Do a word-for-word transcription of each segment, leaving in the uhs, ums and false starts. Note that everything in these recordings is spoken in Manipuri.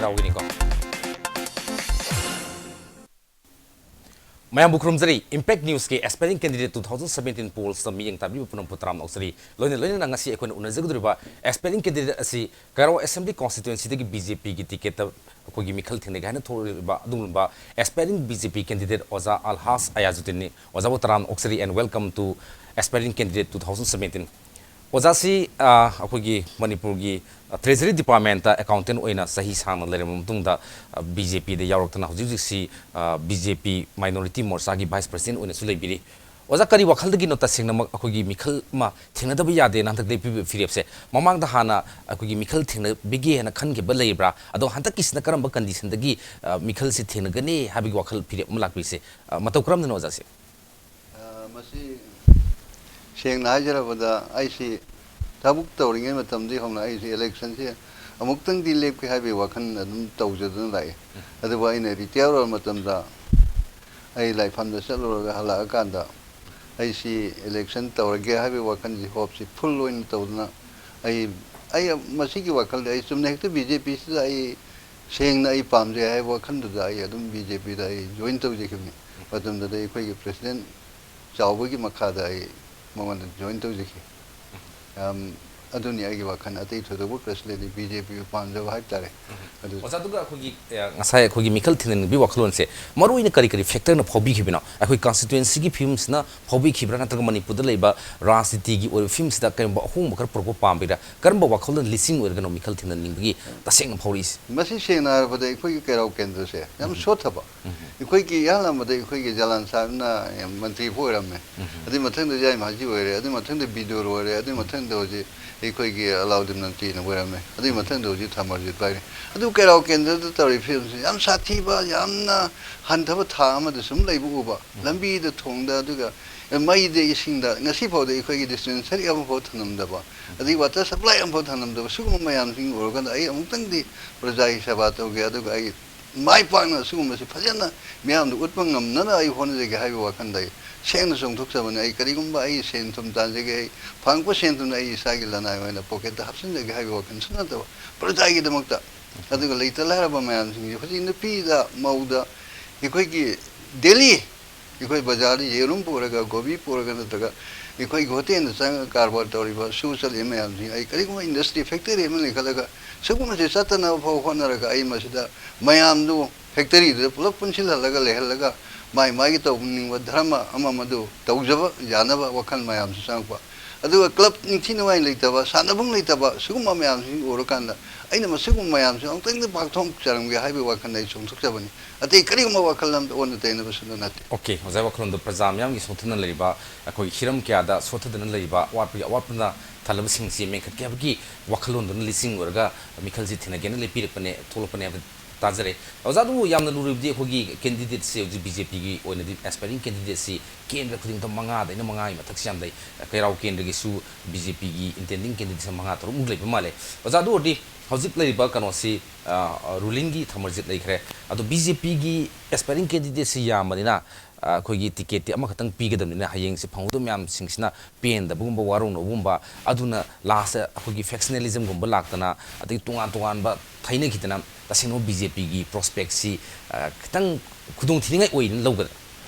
ꯌꯥꯎꯒꯅꯤꯀꯣ꯫ ꯃꯌꯥꯝꯕꯨ ꯈꯨꯔꯨꯝꯖꯔꯤ꯫ Impact Newsꯀꯤ Aspiring Candidate two thousand seventeen Pollsꯇ ꯃꯤꯠꯌꯦꯡ ꯇꯥꯕꯤꯕ ꯄꯨꯝꯅꯃꯛꯄꯨ ꯇꯔꯥꯝꯅ ꯑꯣꯛꯆꯔꯤ꯫ ꯂꯣꯏꯅ ꯂꯣꯏꯅꯅ ꯉꯁꯤ ꯑꯩꯈꯣꯏꯅ ꯎꯅꯖꯒꯗꯧꯔꯤꯕ Aspiring Candidate ꯑꯁꯤ ꯀꯩꯔꯥꯎ Assembly Constituencyꯗꯒꯤ BJPꯒꯤ ticketꯇ ꯑꯩꯈꯣꯏꯒꯤ ꯃꯤꯈꯜ ꯊꯦꯡꯅꯒꯦ ꯍꯥꯏꯅ ꯊꯣꯛꯂꯤꯕ ꯑꯗꯨꯒꯨꯝꯂꯕ Aspiring BJP Candidate ꯑꯣꯖꯥ ꯑꯜꯍꯥꯖ ꯑꯌꯥꯖꯨꯗꯤꯟꯅꯤ꯫ ꯑꯣꯖꯥꯕꯨ ꯇꯔꯥꯝꯅ ꯑꯣꯛꯆꯔꯤ and welcome to Aspiring Candidate two thousand seventeen꯫ ꯑꯣꯖꯥꯁꯤ, ꯑ, ꯑꯩꯈꯣꯏꯒꯤ ꯃꯅꯤꯄꯨꯔꯒꯤ, ꯑ, Treasury Departmentꯇ Accountant ꯑꯣꯏꯅ ꯆꯍꯤ ꯁꯥꯡꯅ ꯂꯩꯔꯕ ꯃꯇꯨꯡꯗ, ꯑ, BJPꯗ ꯌꯥꯎꯔꯛꯇꯅ ꯍꯧꯖꯤꯛ ꯍꯧꯖꯤꯛꯁꯤ, ꯑ, BJP Minority Morchaꯒꯤ Vice President ꯑꯣꯏꯅꯁꯨ ꯂꯩꯕꯤꯔꯤ꯫ ꯑꯣꯖꯥ, ꯀꯔꯤ ꯋꯥꯈꯜꯗꯒꯤꯅꯣ ꯇꯁꯦꯡꯅꯃꯛ ꯑꯩꯈꯣꯏꯒꯤ ꯃꯤꯈꯜ ꯑꯃ ꯊꯦꯡꯅꯗꯕ ꯌꯥꯗꯦꯅ ꯍꯟꯗꯛ ꯂꯦꯞꯄꯤꯕ ꯐꯤꯔꯦꯞꯁꯦ? ꯃꯃꯥꯡꯗ ꯍꯥꯟꯅ ꯑꯩꯈꯣꯏꯒꯤ ꯃꯤꯈꯜ ꯊꯦꯡꯅꯕꯤꯒꯦ ꯍꯥꯏꯅ ꯈꯟꯈꯤꯕ ꯂꯩꯕ꯭ꯔꯥ? ꯑꯗꯣ ꯍꯟꯗꯛꯀꯤꯁꯤꯅ ꯀꯔꯝꯕ conditionꯗꯒꯤ, ꯑ, ꯃꯤꯈꯜꯁꯤ ꯊꯦꯡꯅꯒꯅꯤ ꯍꯥꯏꯕꯒꯤ ꯋꯥꯈꯜ ꯐꯤꯔꯦꯞ ꯑꯃ ꯂꯥꯛꯄꯤꯔꯤꯁꯦ? ꯑ, ꯃꯇꯧ ꯀꯔꯝꯅꯅꯣ ꯑꯣꯖꯥꯁꯦ? ꯑ, ꯃꯁꯤ ꯁꯦꯡꯅ ꯍꯥꯏꯖꯔꯕꯗ, ꯑꯩꯁꯤ ꯊꯕꯛ ꯇꯧꯔꯤꯉꯩ ꯃꯇꯝꯗꯒꯤ ꯍꯧꯅ ꯑꯩꯁꯤ electionꯁꯦ ꯑꯃꯨꯛꯇꯪꯗꯤ ꯂꯦꯞꯀꯦ ꯍꯥꯏꯕꯒꯤ ꯋꯥꯈꯜ ꯑꯗꯨꯝ ꯇꯧꯖꯗꯨꯅ ꯂꯥꯛꯏ꯫ ꯑꯗꯨꯕꯨ ꯑꯩꯅ retire ꯑꯣꯏꯔ ꯃꯇꯝꯗ ꯑꯩ ꯂꯥꯏꯐꯝꯗ ꯆꯠꯂꯨꯔꯒ ꯍꯜꯂꯛꯑꯀꯥꯟꯗ ꯑꯩꯁꯤ election ꯇꯧꯔꯒꯦ ꯍꯥꯏꯕꯒꯤ ꯋꯥꯈꯜꯁꯤ, hopeꯁꯤ full ꯑꯣꯏꯅ ꯇꯧꯗꯨꯅ ꯑꯩ, ꯑꯩ ꯃꯁꯤꯒꯤ ꯋꯥꯈꯜꯗ ꯑꯩ ꯆꯨꯝꯅ ꯍꯦꯛꯇ BJPꯁꯤꯗ ꯑꯩ ꯁꯦꯡꯅ ꯑꯩ ꯄꯥꯝꯖꯩ ꯍꯥꯏꯕ ꯋꯥꯈꯜꯗꯨꯗ ꯑꯩ ꯑꯗꯨꯝ BJPꯗ ꯑꯩ join ꯇꯧꯖꯈꯤꯕꯅꯤ꯫ ꯃꯇꯝꯗꯨꯗ ꯑꯩꯈꯣꯏꯒꯤ president ꯆꯥꯎꯕꯒꯤ ꯃꯈꯥꯗ ꯑꯩ ꯃꯉꯣꯟꯗ join ꯇꯧꯖꯈꯤ꯫ ꯌꯥꯝ, ꯑꯗꯨꯅꯤ ꯑꯩꯒꯤ ꯋꯥꯈꯜ, ꯑꯇꯩ ꯊꯣꯏꯗꯣꯛꯄ ꯀꯩꯁꯨ ꯂꯩꯇꯦ, BJPꯕꯨ ꯄꯥꯝꯖꯕ ꯍꯥꯏꯕ ꯇꯥꯔꯦ꯫ ꯑꯗꯨ ꯑꯣꯖꯥ, ꯑꯗꯨꯒ ꯑꯩꯈꯣꯏꯒꯤ, ꯑ, ꯉꯁꯥꯏ ꯑꯩꯈꯣꯏꯒꯤ ꯃꯤꯈꯜ ꯊꯦꯡꯅꯅꯤꯡꯕꯒꯤ ꯋꯥꯈꯜꯂꯣꯟꯁꯦ ꯃꯔꯨ ꯑꯣꯏꯅ ꯀꯔꯤ ꯀꯔꯤ factorꯅ ꯐꯥꯎꯕꯤꯈꯤꯕꯅꯣ? ꯑꯩꯈꯣꯏ constituencyꯒꯤ ꯐꯤꯕꯝꯁꯤꯅ ꯐꯥꯎꯕꯤꯈꯤꯕ꯭ꯔꯥ, ꯅꯠꯇ꯭ꯔꯒ ꯃꯅꯤꯄꯨꯔꯗ ꯂꯩꯕ ꯔꯥꯖꯅꯤꯇꯤꯒꯤ ꯑꯣꯏꯕ ꯐꯤꯕꯝꯁꯤꯗ ꯀꯔꯤꯒꯨꯝꯕ ꯑꯍꯣꯡꯕ ꯈꯔ ꯄꯨꯔꯛꯄ ꯄꯥꯝꯕꯤꯕ꯭ꯔꯥ? ꯀꯔꯝꯕ ꯋꯥꯈꯜꯂꯣꯟ ꯂꯤꯁꯤꯡ ꯑꯣꯏꯔꯒꯅꯣ ꯃꯤꯈꯜ ꯊꯦꯡꯅꯅꯤꯡꯕꯒꯤ ꯇꯁꯦꯡꯅ ꯐꯥꯎꯔꯛꯏꯁꯦ? ꯃꯁꯤ ꯁꯦꯡꯅ ꯍꯥꯏꯔꯕꯗ ꯑꯩꯈꯣꯏꯒꯤ ꯀꯩꯔꯥꯎ ꯀꯦꯟꯗ꯭ꯔꯁꯦ ꯌꯥꯝ ꯁꯣꯠꯊꯕ꯫ ꯑꯩꯈꯣꯏꯒꯤ ꯏꯍꯥꯟ ꯍꯥꯟꯕꯗ ꯑꯩꯈꯣꯏꯒꯤ ꯖꯂꯥꯟ ꯁꯥꯍꯦꯕꯅ ꯃꯟꯇ꯭ꯔꯤ ꯑꯣꯏꯔꯝꯃꯦ꯫ ꯑꯗꯨꯏ ꯃꯊꯪꯗ ꯌꯥꯏꯃ ꯍꯥꯖꯤ ꯑꯣꯏꯔꯦ, ꯑꯗꯨꯏ ꯃꯊꯪꯗ ꯕꯤꯗꯨꯔ ꯑꯣꯏꯔꯦ, ꯑꯗꯨꯏ ꯃꯊꯪꯗ ꯍꯧꯖꯤꯛ ꯑꯩꯈꯣꯏꯒꯤ ꯑꯂꯥꯎꯗꯤꯟ ꯅꯝꯇꯤꯅ ꯑꯣꯏꯔꯝꯃꯦ, ꯑꯗꯨꯏ ꯃꯊꯪꯗ ꯍꯧꯖꯤꯛ ꯊꯥꯃꯔꯖꯤꯠ ꯄꯥꯏꯔꯦ꯫ ꯑꯗꯨ ꯀꯩꯔꯥꯎ ꯀꯦꯟꯗ꯭ꯔꯗ ꯇꯧꯔꯤꯕ ꯐꯤꯕꯝꯁꯤ ꯌꯥꯝ ꯁꯥꯊꯤꯕ, ꯌꯥꯝꯅ ꯍꯟꯊꯕ ꯊꯥꯛ ꯑꯃꯗ ꯁꯨꯝ ꯂꯩꯕ ꯎꯕ꯫ ꯂꯝꯕꯤꯗ, ꯊꯣꯡꯗ, ꯑꯗꯨꯒ ꯃꯩꯗ, ꯏꯁꯤꯡꯗ ꯉꯁꯤ ꯐꯥꯎꯗ ꯑꯩꯈꯣꯏꯒꯤ dispensary ꯑꯃꯐꯥꯎ ꯊꯝꯂꯝꯗꯕ, ꯑꯗꯒꯤ water supply ꯑꯃꯐꯥꯎ ꯊꯝꯂꯝꯗꯕ, ꯁꯤꯒꯨꯝꯕ ꯃꯌꯥꯝꯁꯤꯡ ꯎꯔꯀꯥꯟꯗ ꯑꯩ ꯑꯃꯨꯛꯇꯪꯗꯤ ꯄ꯭ꯔꯖꯥꯒꯤ ꯁꯦꯕꯥ ꯇꯧꯒꯦ, ꯑꯗꯨꯒ ꯑꯩ ꯃꯥꯏ ꯄꯥꯛꯅ ꯁꯤꯒꯨꯝꯕꯁꯤ ꯐꯖꯅ ꯃꯤꯌꯥꯝꯗ ꯎꯠꯄ ꯉꯝꯅꯅ ꯑꯩ ꯍꯣꯠꯅꯖꯒꯦ ꯍꯥꯏꯕꯒꯤ ꯋꯥꯈꯜꯗ ꯑꯩ ꯁꯦꯡꯅ ꯆꯣꯡꯊꯣꯛꯆꯕꯅꯤ꯫ ꯑꯩ ꯀꯔꯤꯒꯨꯝꯕ ꯑꯩ ꯁꯦꯟ ꯊꯨꯝ ꯇꯥꯟꯖꯒꯦ, ꯑꯩ ꯐꯪꯉꯛꯄ ꯁꯦꯟ ꯊꯨꯝꯅ ꯑꯩ ꯏꯁꯥꯒꯤ ꯂꯅꯥꯏ ꯑꯣꯏꯅ pocketꯇ ꯍꯥꯞꯆꯤꯟꯖꯒꯦ ꯍꯥꯏꯕꯒꯤ ꯋꯥꯈꯜꯁꯨ ꯅꯠꯇꯕ, ꯄ꯭ꯔꯖꯥꯒꯤꯗꯃꯛꯇ ꯑꯗꯨꯒ ꯂꯩꯇ ꯂꯥꯏꯔꯕ ꯃꯌꯥꯝꯁꯤꯡꯁꯦ ꯍꯧꯖꯤꯛ ꯅꯨꯄꯤꯗ, ꯃꯧꯗ, ꯑꯩꯈꯣꯏꯒꯤ ꯗꯦꯂꯤ ꯑꯩꯈꯣꯏ ꯕꯖꯥꯔꯗ ꯌꯦꯔꯨꯝ ꯄꯨꯔꯒ, ꯒꯣꯕꯤ ꯄꯨꯔꯒ, ꯅꯠꯇ꯭ꯔꯒ ꯑꯩꯈꯣꯏꯒꯤ ꯍꯣꯇꯦꯜꯗ ꯆꯪꯉꯒ ꯀꯔꯕꯥꯔ ꯇꯧꯔꯤꯕ, ꯁꯨ ꯆꯠꯂꯤꯕ ꯃꯌꯥꯝꯁꯤꯡ, ꯑꯩ ꯀꯔꯤꯒꯨꯝꯕ ꯏꯟꯗꯁꯇ꯭ꯔꯤ, ꯐꯦꯛꯇꯔꯤ ꯑꯃ ꯂꯤꯡꯈꯠꯂꯒ ꯁꯤꯒꯨꯝꯕꯁꯦ ꯆꯠꯇꯅꯕ ꯐꯥꯎ ꯍꯣꯠꯅꯔꯒ, ꯑꯩ ꯃꯁꯤꯗ ꯃꯌꯥꯝꯗꯨ ꯐꯦꯛꯇꯔꯤꯗꯨꯗ ꯄꯨꯂꯞ ꯄꯨꯟꯁꯤꯜꯍꯜꯂꯒ ꯂꯩꯍꯜꯂꯒ, ꯃꯥꯏ ꯃꯥꯏꯒꯤ ꯇꯧꯅꯤꯡꯕ ꯙꯔꯃ ꯑꯃ ꯑꯃꯗꯨ ꯇꯧꯖꯕ ꯌꯥꯅꯕ ꯋꯥꯈꯜ ꯃꯌꯥꯝꯁꯨ ꯆꯪꯉꯛꯄ꯫ ꯑꯗꯨꯒ ꯀ꯭ꯂꯕ ꯅꯤꯡꯊꯤ ꯅꯨꯡꯉꯥꯏꯅ ꯂꯩꯇꯕ, ꯁꯥꯟꯅꯐꯝ ꯂꯩꯇꯕ, ꯁꯤꯒꯨꯝꯕ ꯃꯌꯥꯝꯁꯤ ꯎꯔꯀꯥꯟꯗ ꯑꯩꯅ ꯃꯁꯤꯒꯨꯝꯕ ꯃꯌꯥꯝꯁꯤ ꯑꯃꯨꯛꯇꯪꯗꯤ ꯄꯥꯛꯊꯣꯛꯆꯔꯝꯒꯦ ꯍꯥꯏꯕꯒꯤ ꯋꯥꯈꯜꯗ ꯑꯩ ꯆꯣꯡꯊꯣꯛꯆꯕꯅꯤ꯫ ꯑꯇꯩ ꯀꯔꯤꯒꯨꯝꯕ ꯋꯥꯈꯜ ꯑꯃꯗ ꯑꯣꯟꯅ ꯇꯩꯅꯕꯁꯨ ꯅꯠꯇꯦ꯫ ꯑꯣꯀꯦ, ꯑꯣꯖꯥ ꯋꯥꯈꯜꯂꯣꯟꯗꯣ ꯄ꯭ꯔꯖꯥ ꯃꯤꯌꯥꯝꯒꯤ ꯁꯣꯛꯊꯅ ꯂꯩꯔꯤꯕ, ꯑꯩꯈꯣꯏ ꯍꯤꯔꯝ ꯀꯌꯥꯗ ꯁꯣꯠꯊꯗꯨꯅ ꯂꯩꯔꯤꯕ ꯑꯋꯥꯠꯄꯒꯤ ꯑꯋꯥꯠꯄꯅ ꯊꯜꯂꯕꯁꯤꯡꯁꯤ ꯃꯦꯟꯈꯠꯀꯦ ꯍꯥꯏꯕꯒꯤ ꯋꯥꯈꯜꯂꯣꯟꯗꯨꯅ ꯂꯤꯆꯤꯡ ꯑꯣꯏꯔꯒ ꯃꯤꯈꯜꯁꯤ ꯊꯦꯡꯅꯒꯦꯅ ꯂꯦꯞꯄꯤꯔꯛꯄꯅꯦ, ꯊꯣꯛꯂꯛꯄꯅꯦ ꯍꯥꯏꯕ ꯇꯥꯖꯔꯦ꯫ ꯑꯣꯖꯥ, ꯑꯗꯨꯕꯨ ꯌꯥꯝꯅ ꯂꯨꯔꯤꯕꯗꯤ ꯑꯩꯈꯣꯏꯒꯤ ꯀꯦꯟꯗꯤꯗꯦꯠꯁꯦ ꯍꯧꯖꯤꯛ ꯕꯤ ꯖꯦ ꯄꯤꯒꯤ ꯑꯣꯏꯅꯗꯤ ꯑꯦꯁꯄꯥꯏꯔꯤꯡ ꯀꯦꯟꯗꯤꯗꯦꯠꯁꯤ ꯀꯦꯟꯗ꯭ꯔ ꯈꯨꯗꯤꯡꯃꯛꯇ ꯃꯉꯥꯗꯩꯅ ꯃꯉꯥꯒꯤ ꯃꯊꯛꯁꯤ ꯌꯥꯝ ꯂꯩ꯫ ꯀꯩꯔꯥꯎ ꯀꯦꯟꯗ꯭ꯔꯒꯤꯁꯨ ꯕꯤ ꯖꯦ ꯄꯤꯒꯤ ꯏꯟꯇꯦꯟꯗꯤꯡ ꯀꯦꯟꯗꯤꯗꯦꯠꯁꯦ ꯃꯉꯥ ꯇꯔꯨꯛꯃꯨꯛ ꯂꯩꯕ ꯃꯥꯜꯂꯦ꯫ ꯑꯣꯖꯥ, ꯑꯗꯨ ꯑꯣꯏꯔꯗꯤ ꯍꯧꯖꯤꯛ ꯂꯩꯔꯤꯕ ꯀꯩꯅꯣꯁꯤ, ꯑ, ꯔꯨꯂꯤꯡꯒꯤ ꯊꯃꯔꯖꯤꯠ ꯂꯩꯈ꯭ꯔꯦ꯫ ꯑꯗꯣ ꯕꯤ ꯖꯦ ꯄꯤꯒꯤ ꯑꯦꯁꯄꯥꯏꯔꯤꯡ ꯀꯦꯟꯗꯤꯗꯦꯠꯁꯤ ꯌꯥꯝꯕꯅꯤꯅ, ꯑ, ꯑꯩꯈꯣꯏꯒꯤ ꯇꯤꯀꯦꯠꯇꯤ ꯑꯃꯈꯛꯇꯪ ꯄꯤꯒꯗꯕꯅꯤꯅ ꯍꯌꯦꯡꯁꯤ ꯐꯪꯍꯧꯗꯕ ꯃꯌꯥꯝꯁꯤꯡꯁꯤꯅ ꯄꯦꯟꯗꯕꯒꯨꯝꯕ, ꯋꯥꯔꯧꯅꯕꯒꯨꯝꯕ, ꯑꯗꯨꯅ ꯂꯥꯁꯇ ꯑꯩꯈꯣꯏꯒꯤ ꯐꯦꯛꯁꯅꯦꯂꯤꯖꯝꯒꯨꯝꯕ ꯂꯥꯛꯇꯅ, ꯑꯗꯒꯤ ꯇꯣꯉꯥꯟ ꯇꯣꯉꯥꯟꯕ ꯊꯩꯅꯈꯤꯗꯅ ꯇꯁꯦꯡꯅ ꯕꯤ ꯖꯦ ꯄꯤꯒꯤ ꯄ꯭ꯔꯣꯁꯄꯦꯛꯁꯤ, ꯑ, ꯈꯤꯇꯪ ꯈꯨꯗꯣꯡꯊꯤꯅꯤꯡꯉꯥꯏ ꯑꯣꯏꯅ ꯂꯧꯒꯗ꯭ꯔꯥ?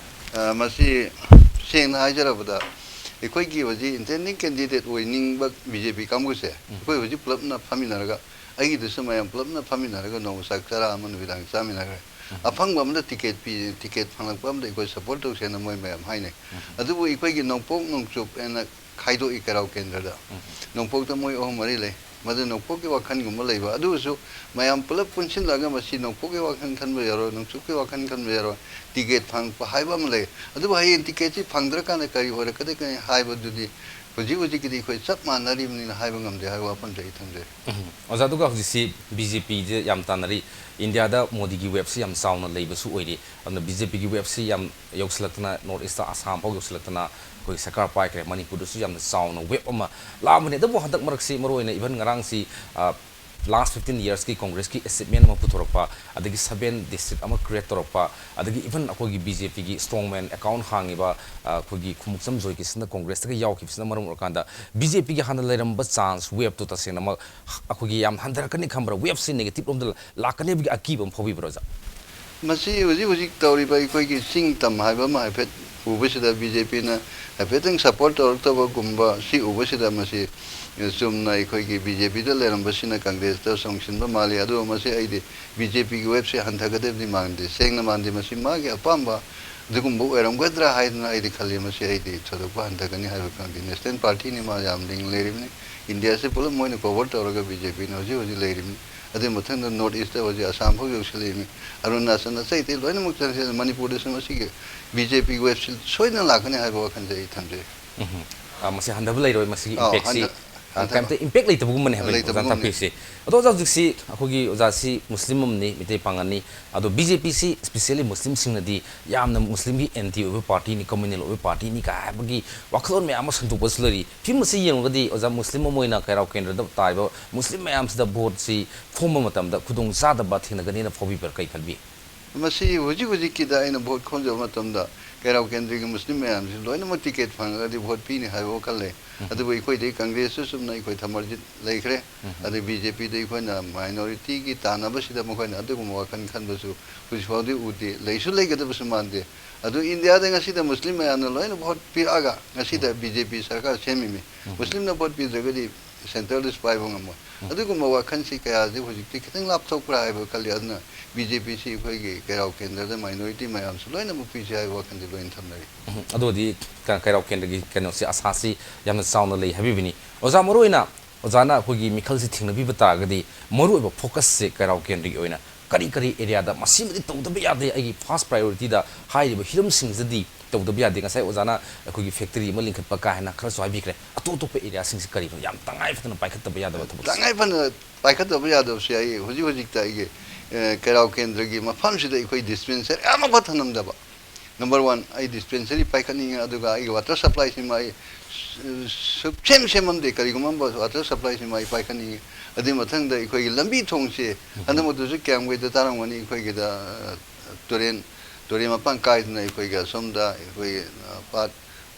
ꯑ, ꯃꯁꯤ ꯁꯦꯡꯅ ꯍꯥꯏꯖꯔꯕꯗ, ꯑꯩꯈꯣꯏꯒꯤ ꯍꯧꯖꯤꯛ ꯏꯟꯇꯦꯟꯗꯤꯡ ꯀꯦꯟꯗꯤꯗꯦꯠ ꯑꯣꯏꯅꯤꯡꯕ ꯕꯤ ꯖꯦ ꯄꯤ ꯀꯥꯡꯕꯨꯁꯦ, ꯎꯝ꯫ ꯑꯩꯈꯣꯏ ꯍꯧꯖꯤꯛ ꯄꯨꯂꯞꯅ ꯐꯝꯃꯤꯟꯅꯔꯒ, ꯑꯩꯒꯤꯗꯨꯁꯨ ꯃꯌꯥꯝ ꯄꯨꯂꯞꯅ ꯐꯝꯃꯤꯟꯅꯔꯒ ꯅꯣꯡꯃ ꯆꯥꯛ ꯆꯔꯥ ꯑꯃ ꯅꯨꯃꯤꯗꯥꯡ ꯆꯥꯃꯤꯟꯅꯈ꯭ꯔꯦ꯫ ꯎꯝ꯫ ꯑꯐꯪꯕ ꯑꯃꯗ ꯇꯤꯀꯦꯠ ꯄꯤ, ꯇꯤꯀꯦꯠ ꯐꯪꯂꯛꯄ ꯑꯃꯗ ꯑꯩꯈꯣꯏ ꯁꯄꯣꯔꯠ ꯇꯧꯁꯦꯅ ꯃꯣꯏ ꯃꯌꯥꯝ ꯍꯥꯏꯅꯩ꯫ ꯎꯝ꯫ ꯑꯗꯨꯕꯨ ꯑꯩꯈꯣꯏꯒꯤ ꯅꯣꯡꯄꯣꯛ ꯅꯣꯡꯆꯨꯞ ꯍꯥꯏꯅ ꯈꯥꯏꯗꯣꯛꯏ ꯀꯩꯔꯥꯎ ꯀꯦꯟꯗ꯭ꯔꯗ꯫ ꯎꯝ꯫ ꯅꯣꯡꯄꯣꯛꯇ ꯃꯣꯏ ꯑꯍꯨꯝ ꯃꯔꯤ ꯂꯩ꯫ ꯃꯗꯨ ꯅꯣꯡꯄꯣꯛꯀꯤ ꯋꯥꯈꯜꯒꯨꯝꯕ ꯂꯩꯕ꯫ ꯑꯗꯨ ꯑꯣꯏꯔꯁꯨ ꯃꯌꯥꯝ ꯄꯨꯂꯞ ꯄꯨꯟꯁꯤꯜꯂꯒ ꯃꯁꯤ ꯅꯣꯡꯄꯣꯛꯀꯤ ꯋꯥꯈꯜ ꯈꯟꯕ ꯌꯥꯔꯣꯏ, ꯅꯣꯡꯆꯨꯞꯀꯤ ꯋꯥꯈꯜ ꯈꯟꯕ ꯌꯥꯔꯣꯏ, ꯇꯤꯀꯦꯠ ꯐꯪꯉꯛꯄ ꯍꯥꯏꯕ ꯑꯃ ꯂꯩ꯫ ꯑꯗꯨꯕꯨ ꯍꯌꯦꯡ ꯇꯤꯀꯦꯠꯁꯤ ꯐꯪꯗ꯭ꯔꯀꯥꯟꯗ ꯀꯔꯤ ꯑꯣꯏꯔꯛꯀꯗꯒꯦ ꯍꯥꯏꯕꯗꯨꯗꯤ ꯍꯧꯖꯤꯛ ꯍꯧꯖꯤꯛꯀꯤꯗꯤ ꯑꯩꯈꯣꯏ ꯆꯞ ꯃꯥꯟꯅꯔꯤꯕꯅꯤꯅ ꯍꯥꯏꯕ ꯉꯝꯗꯦ ꯍꯥꯏꯕ ꯋꯥꯐꯝꯁꯦ ꯑꯩ ꯊꯝꯖꯔꯤ꯫ ꯎꯝ꯫ ꯑꯣꯖꯥ, ꯑꯗꯨꯒ ꯍꯧꯖꯤꯛꯁꯤ ꯕꯤ ꯖꯦ ꯄꯤꯁꯦ ꯌꯥꯝ ꯇꯥꯟꯅꯔꯤ꯫ ꯏꯟꯗꯤꯌꯥꯗ ꯃꯣꯗꯤꯒꯤ ꯋꯦꯕꯁꯤ ꯌꯥꯝ ꯆꯥꯎꯅ ꯂꯩꯕꯁꯨ ꯑꯣꯏꯔꯤ꯫ ꯑꯗꯨꯅ ꯕꯤ ꯖꯦ ꯄꯤꯒꯤ ꯋꯦꯕꯁꯤ ꯌꯥꯝ ꯌꯧꯁꯤꯜꯂꯛꯇꯅ, ꯅꯣꯔꯠ ꯏꯁꯇ ꯑꯁꯥꯝ ꯐꯥꯎ ꯌꯧꯁꯤꯜꯂꯛꯇꯅ ꯑꯩꯈꯣꯏ ꯁꯔꯀꯥꯔ ꯄꯥꯏꯈ꯭ꯔꯦ꯫ ꯃꯅꯤꯄꯨꯔꯗꯁꯨ ꯌꯥꯝꯅ ꯆꯥꯎꯅ ꯋꯦꯕ ꯑꯃ ꯂꯥꯛꯑꯝꯕꯅꯤ꯫ ꯑꯗꯨꯕꯨ ꯍꯟꯗꯛ ꯃꯔꯛꯁꯤ, ꯃꯔꯨꯑꯣꯏꯅ ꯏꯚꯟ ꯉꯔꯥꯡꯁꯤ, ꯑ, last fifteen yearsꯀꯤ Congressꯀꯤ achievement ꯑꯃ ꯄꯨꯊꯣꯔꯛꯄ, ꯑꯗꯒꯤ seven district ꯑꯃ create ꯇꯧꯔꯛꯄ, ꯑꯗꯒꯤ even ꯑꯩꯈꯣꯏꯒꯤ BJPꯒꯤ strongman account ꯍꯥꯡꯉꯤꯕ, ꯑ, ꯑꯩꯈꯣꯏꯒꯤ ꯈꯨꯃꯨꯛꯆꯝ ꯖꯣꯏꯀꯤꯁꯟꯅ Congressꯇꯒ ꯌꯥꯎꯈꯤꯕꯁꯤꯅ ꯃꯔꯝ ꯑꯣꯏꯔꯀꯥꯟꯗ BJPꯒꯤ ꯍꯥꯟꯅ ꯂꯩꯔꯝꯕ chance waveꯇꯨ ꯇꯁꯦꯡꯅꯃꯛ ꯑꯩꯈꯣꯏꯒꯤ ꯌꯥꯝ ꯍꯟꯊꯔꯛꯀꯅꯤ ꯈꯟꯕ꯭ꯔꯥ? Waveꯁꯤ negative ꯂꯣꯝꯗ ꯂꯥꯛꯀꯅꯤ ꯍꯥꯏꯕꯒꯤ ꯑꯀꯤꯕ ꯑꯃ ꯐꯥꯎꯕꯤꯕ꯭ꯔꯥ, ꯑꯣꯖꯥ? ꯃꯁꯤ ꯍꯧꯖꯤꯛ ꯍꯧꯖꯤꯛ ꯇꯧꯔꯤꯕ ꯑꯩꯈꯣꯏꯒꯤ ꯆꯤꯡ ꯇꯝ ꯍꯥꯏꯕ ꯑꯃ ꯍꯥꯏꯐꯦꯠ ꯎꯕꯁꯤꯗ BJPꯅ ꯍꯥꯏꯐꯦꯠꯇꯪ support ꯇꯧꯔꯛꯇꯕꯒꯨꯝꯕ ꯁꯤ ꯎꯕꯁꯤꯗ ꯃꯁꯤ ꯆꯨꯝꯅ ꯑꯩꯈꯣꯏꯒꯤ BJPꯗ ꯂꯩꯔꯝꯕꯁꯤꯅ Congressꯇ ꯆꯣꯡꯁꯤꯟꯕ ꯃꯥꯜꯂꯤ꯫ ꯑꯗꯨꯕꯨ ꯃꯁꯤ ꯑꯩꯗꯤ BJPꯒꯤ waveꯁꯤ ꯍꯟꯊꯒꯗꯕꯗꯤ ꯃꯥꯟꯗꯦ꯫ ꯁꯦꯡꯅ ꯃꯥꯟꯗꯦ꯫ ꯃꯁꯤ ꯃꯥꯒꯤ ꯑꯄꯥꯝꯕ ꯑꯗꯨꯒꯨꯝꯕ ꯑꯣꯏꯔꯝꯒꯗ꯭ꯔꯥ ꯍꯥꯏꯗꯅ ꯑꯩꯗꯤ ꯈꯜꯂꯤ꯫ ꯃꯁꯤ ꯑꯩꯗꯤ ꯊꯣꯏꯗꯣꯛꯄ ꯍꯟꯊꯒꯅꯤ ꯍꯥꯏꯕ ꯈꯪꯗꯦ꯫ National partyꯅꯤ, ꯃꯥ ꯌꯥꯝ ꯂꯤꯡ ꯂꯩꯔꯤꯕꯅꯤ꯫ ꯏꯟꯗꯤꯌꯥꯁꯤ ꯄꯨꯂꯞ ꯃꯣꯏꯅ cover ꯇꯧꯔꯒ BJPꯅ ꯍꯧꯖꯤꯛ ꯍꯧꯖꯤꯛ ꯂꯩꯔꯤꯕꯅꯤ꯫ ꯑꯗꯨꯒꯤ ꯃꯊꯪꯗ North Eastꯇ ꯍꯧꯖꯤꯛ ꯑꯁꯥꯝ ꯐꯥꯎ ꯌꯧꯁꯤꯜꯂꯛꯏꯃꯤ꯫ ꯑꯔꯨꯅꯥꯆꯜ, ꯑꯇꯩ ꯑꯇꯩ ꯂꯣꯏꯅꯃꯛ ꯆꯪꯁꯤꯜꯂꯛꯏ꯫ ꯃꯅꯤꯄꯨꯔꯗꯁꯨ ꯃꯁꯤꯒꯤ BJP waveꯁꯤ ꯁꯣꯏꯗꯅ ꯂꯥꯛꯀꯅꯤ ꯍꯥꯏꯕ ꯋꯥꯈꯜꯁꯦ ꯑꯩ ꯊꯝꯖꯩ꯫ ꯎꯝ꯫ ꯑ, ꯃꯁꯤ ꯍꯟꯊꯕ ꯂꯩꯔꯣꯏ, ꯃꯁꯤꯒꯤ ꯑꯧ, impactꯁꯤ, ꯍꯟꯊ-, ꯑ, ꯍꯟꯊꯕ ꯀꯩꯝꯇ impact ꯂꯩꯇꯕꯒꯨꯝꯕꯅꯦ ꯍꯥꯏꯕꯅꯤ ꯑꯣꯖꯥꯅ ꯂꯩꯇꯕꯒꯨꯝꯕꯅꯤ꯫ ꯇꯥꯛꯄꯤꯔꯤꯁꯦ꯫ ꯑꯗꯣ ꯑꯣꯖꯥ, ꯍꯧꯖꯤꯛꯁꯤ ꯑꯩꯈꯣꯏꯒꯤ ꯑꯣꯖꯥꯁꯤ ꯃꯨꯁꯂꯤꯝ ꯑꯃꯅꯤ, ꯃꯤꯇꯩ ꯄꯥꯉꯜꯅꯤ꯫ ꯑꯗꯣ BJPꯁꯤ specially ꯃꯨꯁꯂꯤꯝꯁꯤꯡꯅꯗꯤ ꯌꯥꯝꯅ ꯃꯨꯁꯂꯤꯝꯒꯤ anti ꯑꯣꯏꯕ partyꯅꯤ, communal ꯑꯣꯏꯕ partyꯅꯤ ꯀꯥꯏ ꯍꯥꯏꯕꯒꯤ ꯋꯥꯈꯜꯂꯣꯟ ꯃꯌꯥꯝ ꯑꯃ ꯁꯟꯗꯣꯛꯄꯁꯨ ꯂꯩꯔꯤ꯫ ꯐꯤꯕꯝ ꯑꯁꯤ ꯌꯦꯡꯂꯒꯗꯤ ꯑꯣꯖꯥ, ꯃꯨꯁꯂꯤꯝ ꯑꯃ ꯑꯣꯏꯅ ꯀꯩꯔꯥꯎ ꯀꯦꯟꯗ꯭ꯔꯗ ꯇꯥꯔꯤꯕ ꯃꯨꯁꯂꯤꯝ ꯃꯌꯥꯝꯁꯤꯗ voteꯁꯤ ꯈꯣꯝꯕ ꯃꯇꯝꯗ ꯈꯨꯗꯣꯡꯆꯥꯗꯕ ꯊꯦꯡꯅꯒꯅꯤꯅ ꯐꯥꯎꯕꯤꯕ꯭ꯔꯥ? ꯀꯩ ꯈꯟꯕꯤ? ꯃꯁꯤ ꯍꯧꯖꯤꯛ ꯍꯧꯖꯤꯛꯀꯤꯗ ꯑꯩꯅ vote ꯈꯣꯝꯖꯕ ꯃꯇꯝꯗ ꯀꯩꯔꯥꯎ ꯀꯦꯟꯗ꯭ꯔꯒꯤ ꯃꯨꯁꯂꯤꯝ ꯃꯌꯥꯝꯁꯤ ꯂꯣꯏꯅꯃꯛ ticket ꯐꯪꯉꯒꯗꯤ vote ꯄꯤꯅꯤ ꯍꯥꯏꯕ ꯋꯥꯈꯜ ꯂꯩ꯫ ꯎꯝ꯫ ꯑꯗꯨꯕꯨ ꯑꯩꯈꯣꯏꯗꯤ Congressꯁꯨ ꯆꯨꯝꯅ ꯑꯩꯈꯣꯏ ꯊꯃꯔꯖꯤꯠ ꯂꯩꯈ꯭ꯔꯦ꯫ ꯎꯝ꯫ ꯑꯗꯩ BJPꯗ ꯑꯩꯈꯣꯏꯅ minorityꯒꯤ ꯇꯥꯟꯅꯕꯁꯤꯗ ꯃꯈꯣꯏꯅ ꯑꯗꯨꯒꯨꯝꯕ ꯋꯥꯈꯜ ꯈꯟꯕꯁꯨ ꯍꯧꯖꯤꯛ ꯐꯥꯎꯗꯤ ꯎꯗꯦ, ꯂꯩꯁꯨ ꯂꯩꯒꯗꯕꯁꯨ ꯃꯥꯟꯗꯦ꯫ ꯑꯗꯨ ꯏꯟꯗꯤꯌꯥꯗ ꯉꯁꯤꯗ ꯃꯨꯁꯂꯤꯝ ꯃꯌꯥꯝꯅ ꯂꯣꯏꯅ vote ꯄꯤꯔꯛꯑꯒ ꯉꯁꯤꯗ ꯎꯝ꯫ BJP ꯁꯔꯀꯥꯔ ꯁꯦꯝꯃꯤꯃꯤ꯫ ꯎꯝ꯫ ꯃꯨꯁꯂꯤꯝꯅ vote ꯄꯤꯗ꯭ꯔꯒꯗꯤ centralꯗꯁꯨ ꯄꯥꯏꯕ ꯉꯝꯃꯣꯏ꯫ ꯎꯝ꯫ ꯑꯗꯨꯒꯨꯝꯕ ꯋꯥꯈꯜꯁꯤ ꯀꯌꯥꯁꯤ ꯍꯧꯖꯤꯛꯇꯤ ꯈꯤꯇꯪ ꯂꯥꯞꯊꯣꯛꯄ꯭ꯔꯥ ꯍꯥꯏꯕ ꯈꯜꯂꯤ꯫ ꯑꯗꯨꯅ BJPꯁꯤ ꯑꯩꯈꯣꯏꯒꯤ ꯀꯩꯔꯥꯎ ꯀꯦꯟꯗ꯭ꯔꯗ minority ꯃꯌꯥꯝꯁꯨ ꯂꯣꯏꯅꯃꯛ ꯄꯤꯁꯤ ꯍꯥꯏꯕ ꯋꯥꯈꯜꯗꯤ ꯂꯣꯏꯅ ꯊꯝꯅꯔꯤ꯫ ꯎꯝ, ꯑꯗꯨꯗꯤ ꯀ-, ꯀꯩꯔꯥꯎ ꯀꯦꯟꯗ꯭ꯔꯒꯤ ꯀꯩꯅꯣꯁꯤ, ꯑꯁꯥꯁꯤ ꯌꯥꯝꯅ ꯆꯥꯎꯅ ꯂꯩ ꯍꯥꯏꯕꯤꯕꯅꯤ꯫ ꯑꯣꯖꯥ, ꯃꯔꯨꯑꯣꯏꯅ ꯑꯣꯖꯥꯅ ꯑꯩꯈꯣꯏꯒꯤ ꯃꯤꯈꯜꯁꯤ ꯊꯦꯡꯅꯕꯤꯕ ꯇꯥꯔꯒꯗꯤ ꯃꯔꯨꯑꯣꯏꯕ focusꯁꯦ ꯀꯩꯔꯥꯎ ꯀꯦꯟꯗ꯭ꯔꯒꯤ ꯑꯣꯏꯅ ꯀꯔꯤ ꯀꯔꯤ areaꯗ ꯃꯁꯤꯃꯗꯤ ꯇꯧꯗꯕ ꯌꯥꯗꯦ, ꯑꯩꯒꯤ first priorityꯗ ꯍꯥꯏꯔꯤꯕ ꯍꯤꯔꯝꯁꯤꯡꯁꯤꯗꯗꯤ ꯇꯧꯗꯕ ꯌꯥꯗꯦ? ꯉꯁꯥꯏ ꯑꯣꯖꯥꯅ ꯑꯩꯈꯣꯏꯒꯤ factory ꯑꯃ ꯂꯤꯡꯈꯠꯄ ꯀꯥ ꯍꯦꯟꯅ ꯈꯔꯁꯨ ꯍꯥꯏꯕꯤꯈ꯭ꯔꯦ꯫ ꯑꯇꯣꯞ ꯑꯇꯣꯞꯄ areaꯁꯤꯡꯁꯤ ꯀꯔꯤꯅꯣ ꯌꯥꯝ ꯇꯉꯥꯏ ꯐꯗꯅ ꯄꯥꯏꯈꯠꯇꯕ ꯌꯥꯗꯕ ꯊꯕꯛꯁꯦ? ꯇꯉꯥꯏ ꯐꯗꯅ ꯄꯥꯏꯈꯠꯇꯕ ꯌꯥꯗꯕꯁꯦ ꯑꯩ ꯍꯧꯖꯤꯛ ꯍꯧꯖꯤꯛꯇ ꯑꯩꯒꯤ, ꯑꯦ, ꯀꯩꯔꯥꯎ ꯀꯦꯟꯗ꯭ꯔꯒꯤ ꯃꯐꯝꯁꯤꯗ ꯑꯩꯈꯣꯏ dispensary ꯑꯃꯐꯥꯎ ꯊꯝꯂꯝꯗꯕ꯫ Number one, ꯑꯩ dispensary ꯄꯥꯏꯈꯠꯅꯤꯡꯉꯤ, ꯑꯗꯨꯒ ꯑꯩꯒꯤ water supply ꯁꯤꯃ ꯑꯩ ꯁꯨ-, ꯁꯨꯛꯁꯦꯝ ꯁꯦꯝꯃꯝꯗꯦ꯫ ꯀꯔꯤꯒꯨꯝꯕ ꯑꯃ water supply ꯁꯤꯃ ꯑꯩ ꯄꯥꯏꯈꯠꯅꯤꯡꯉꯤ꯫ ꯑꯗꯨꯒꯤ ꯃꯊꯪꯗ ꯑꯩꯈꯣꯏꯒꯤ ꯂꯝꯕꯤ ꯊꯣꯡꯁꯦ, ꯎꯝ꯫ ꯍꯟꯗꯛꯃꯛꯇꯁꯨ ꯀꯌꯥꯝꯒꯩꯗ ꯇꯥꯔꯝꯒꯅꯤ, ꯑꯩꯈꯣꯏꯒꯤꯗ, ꯑ, ꯇꯨꯔꯦꯟ, ꯇꯨꯔꯦꯟ ꯃꯄꯥꯟ ꯀꯥꯏꯗꯅ ꯑꯩꯈꯣꯏꯒꯤ ꯑꯁꯣꯝꯗ ꯑꯩꯈꯣꯏꯒꯤ, ꯑ, ꯄꯥꯠ,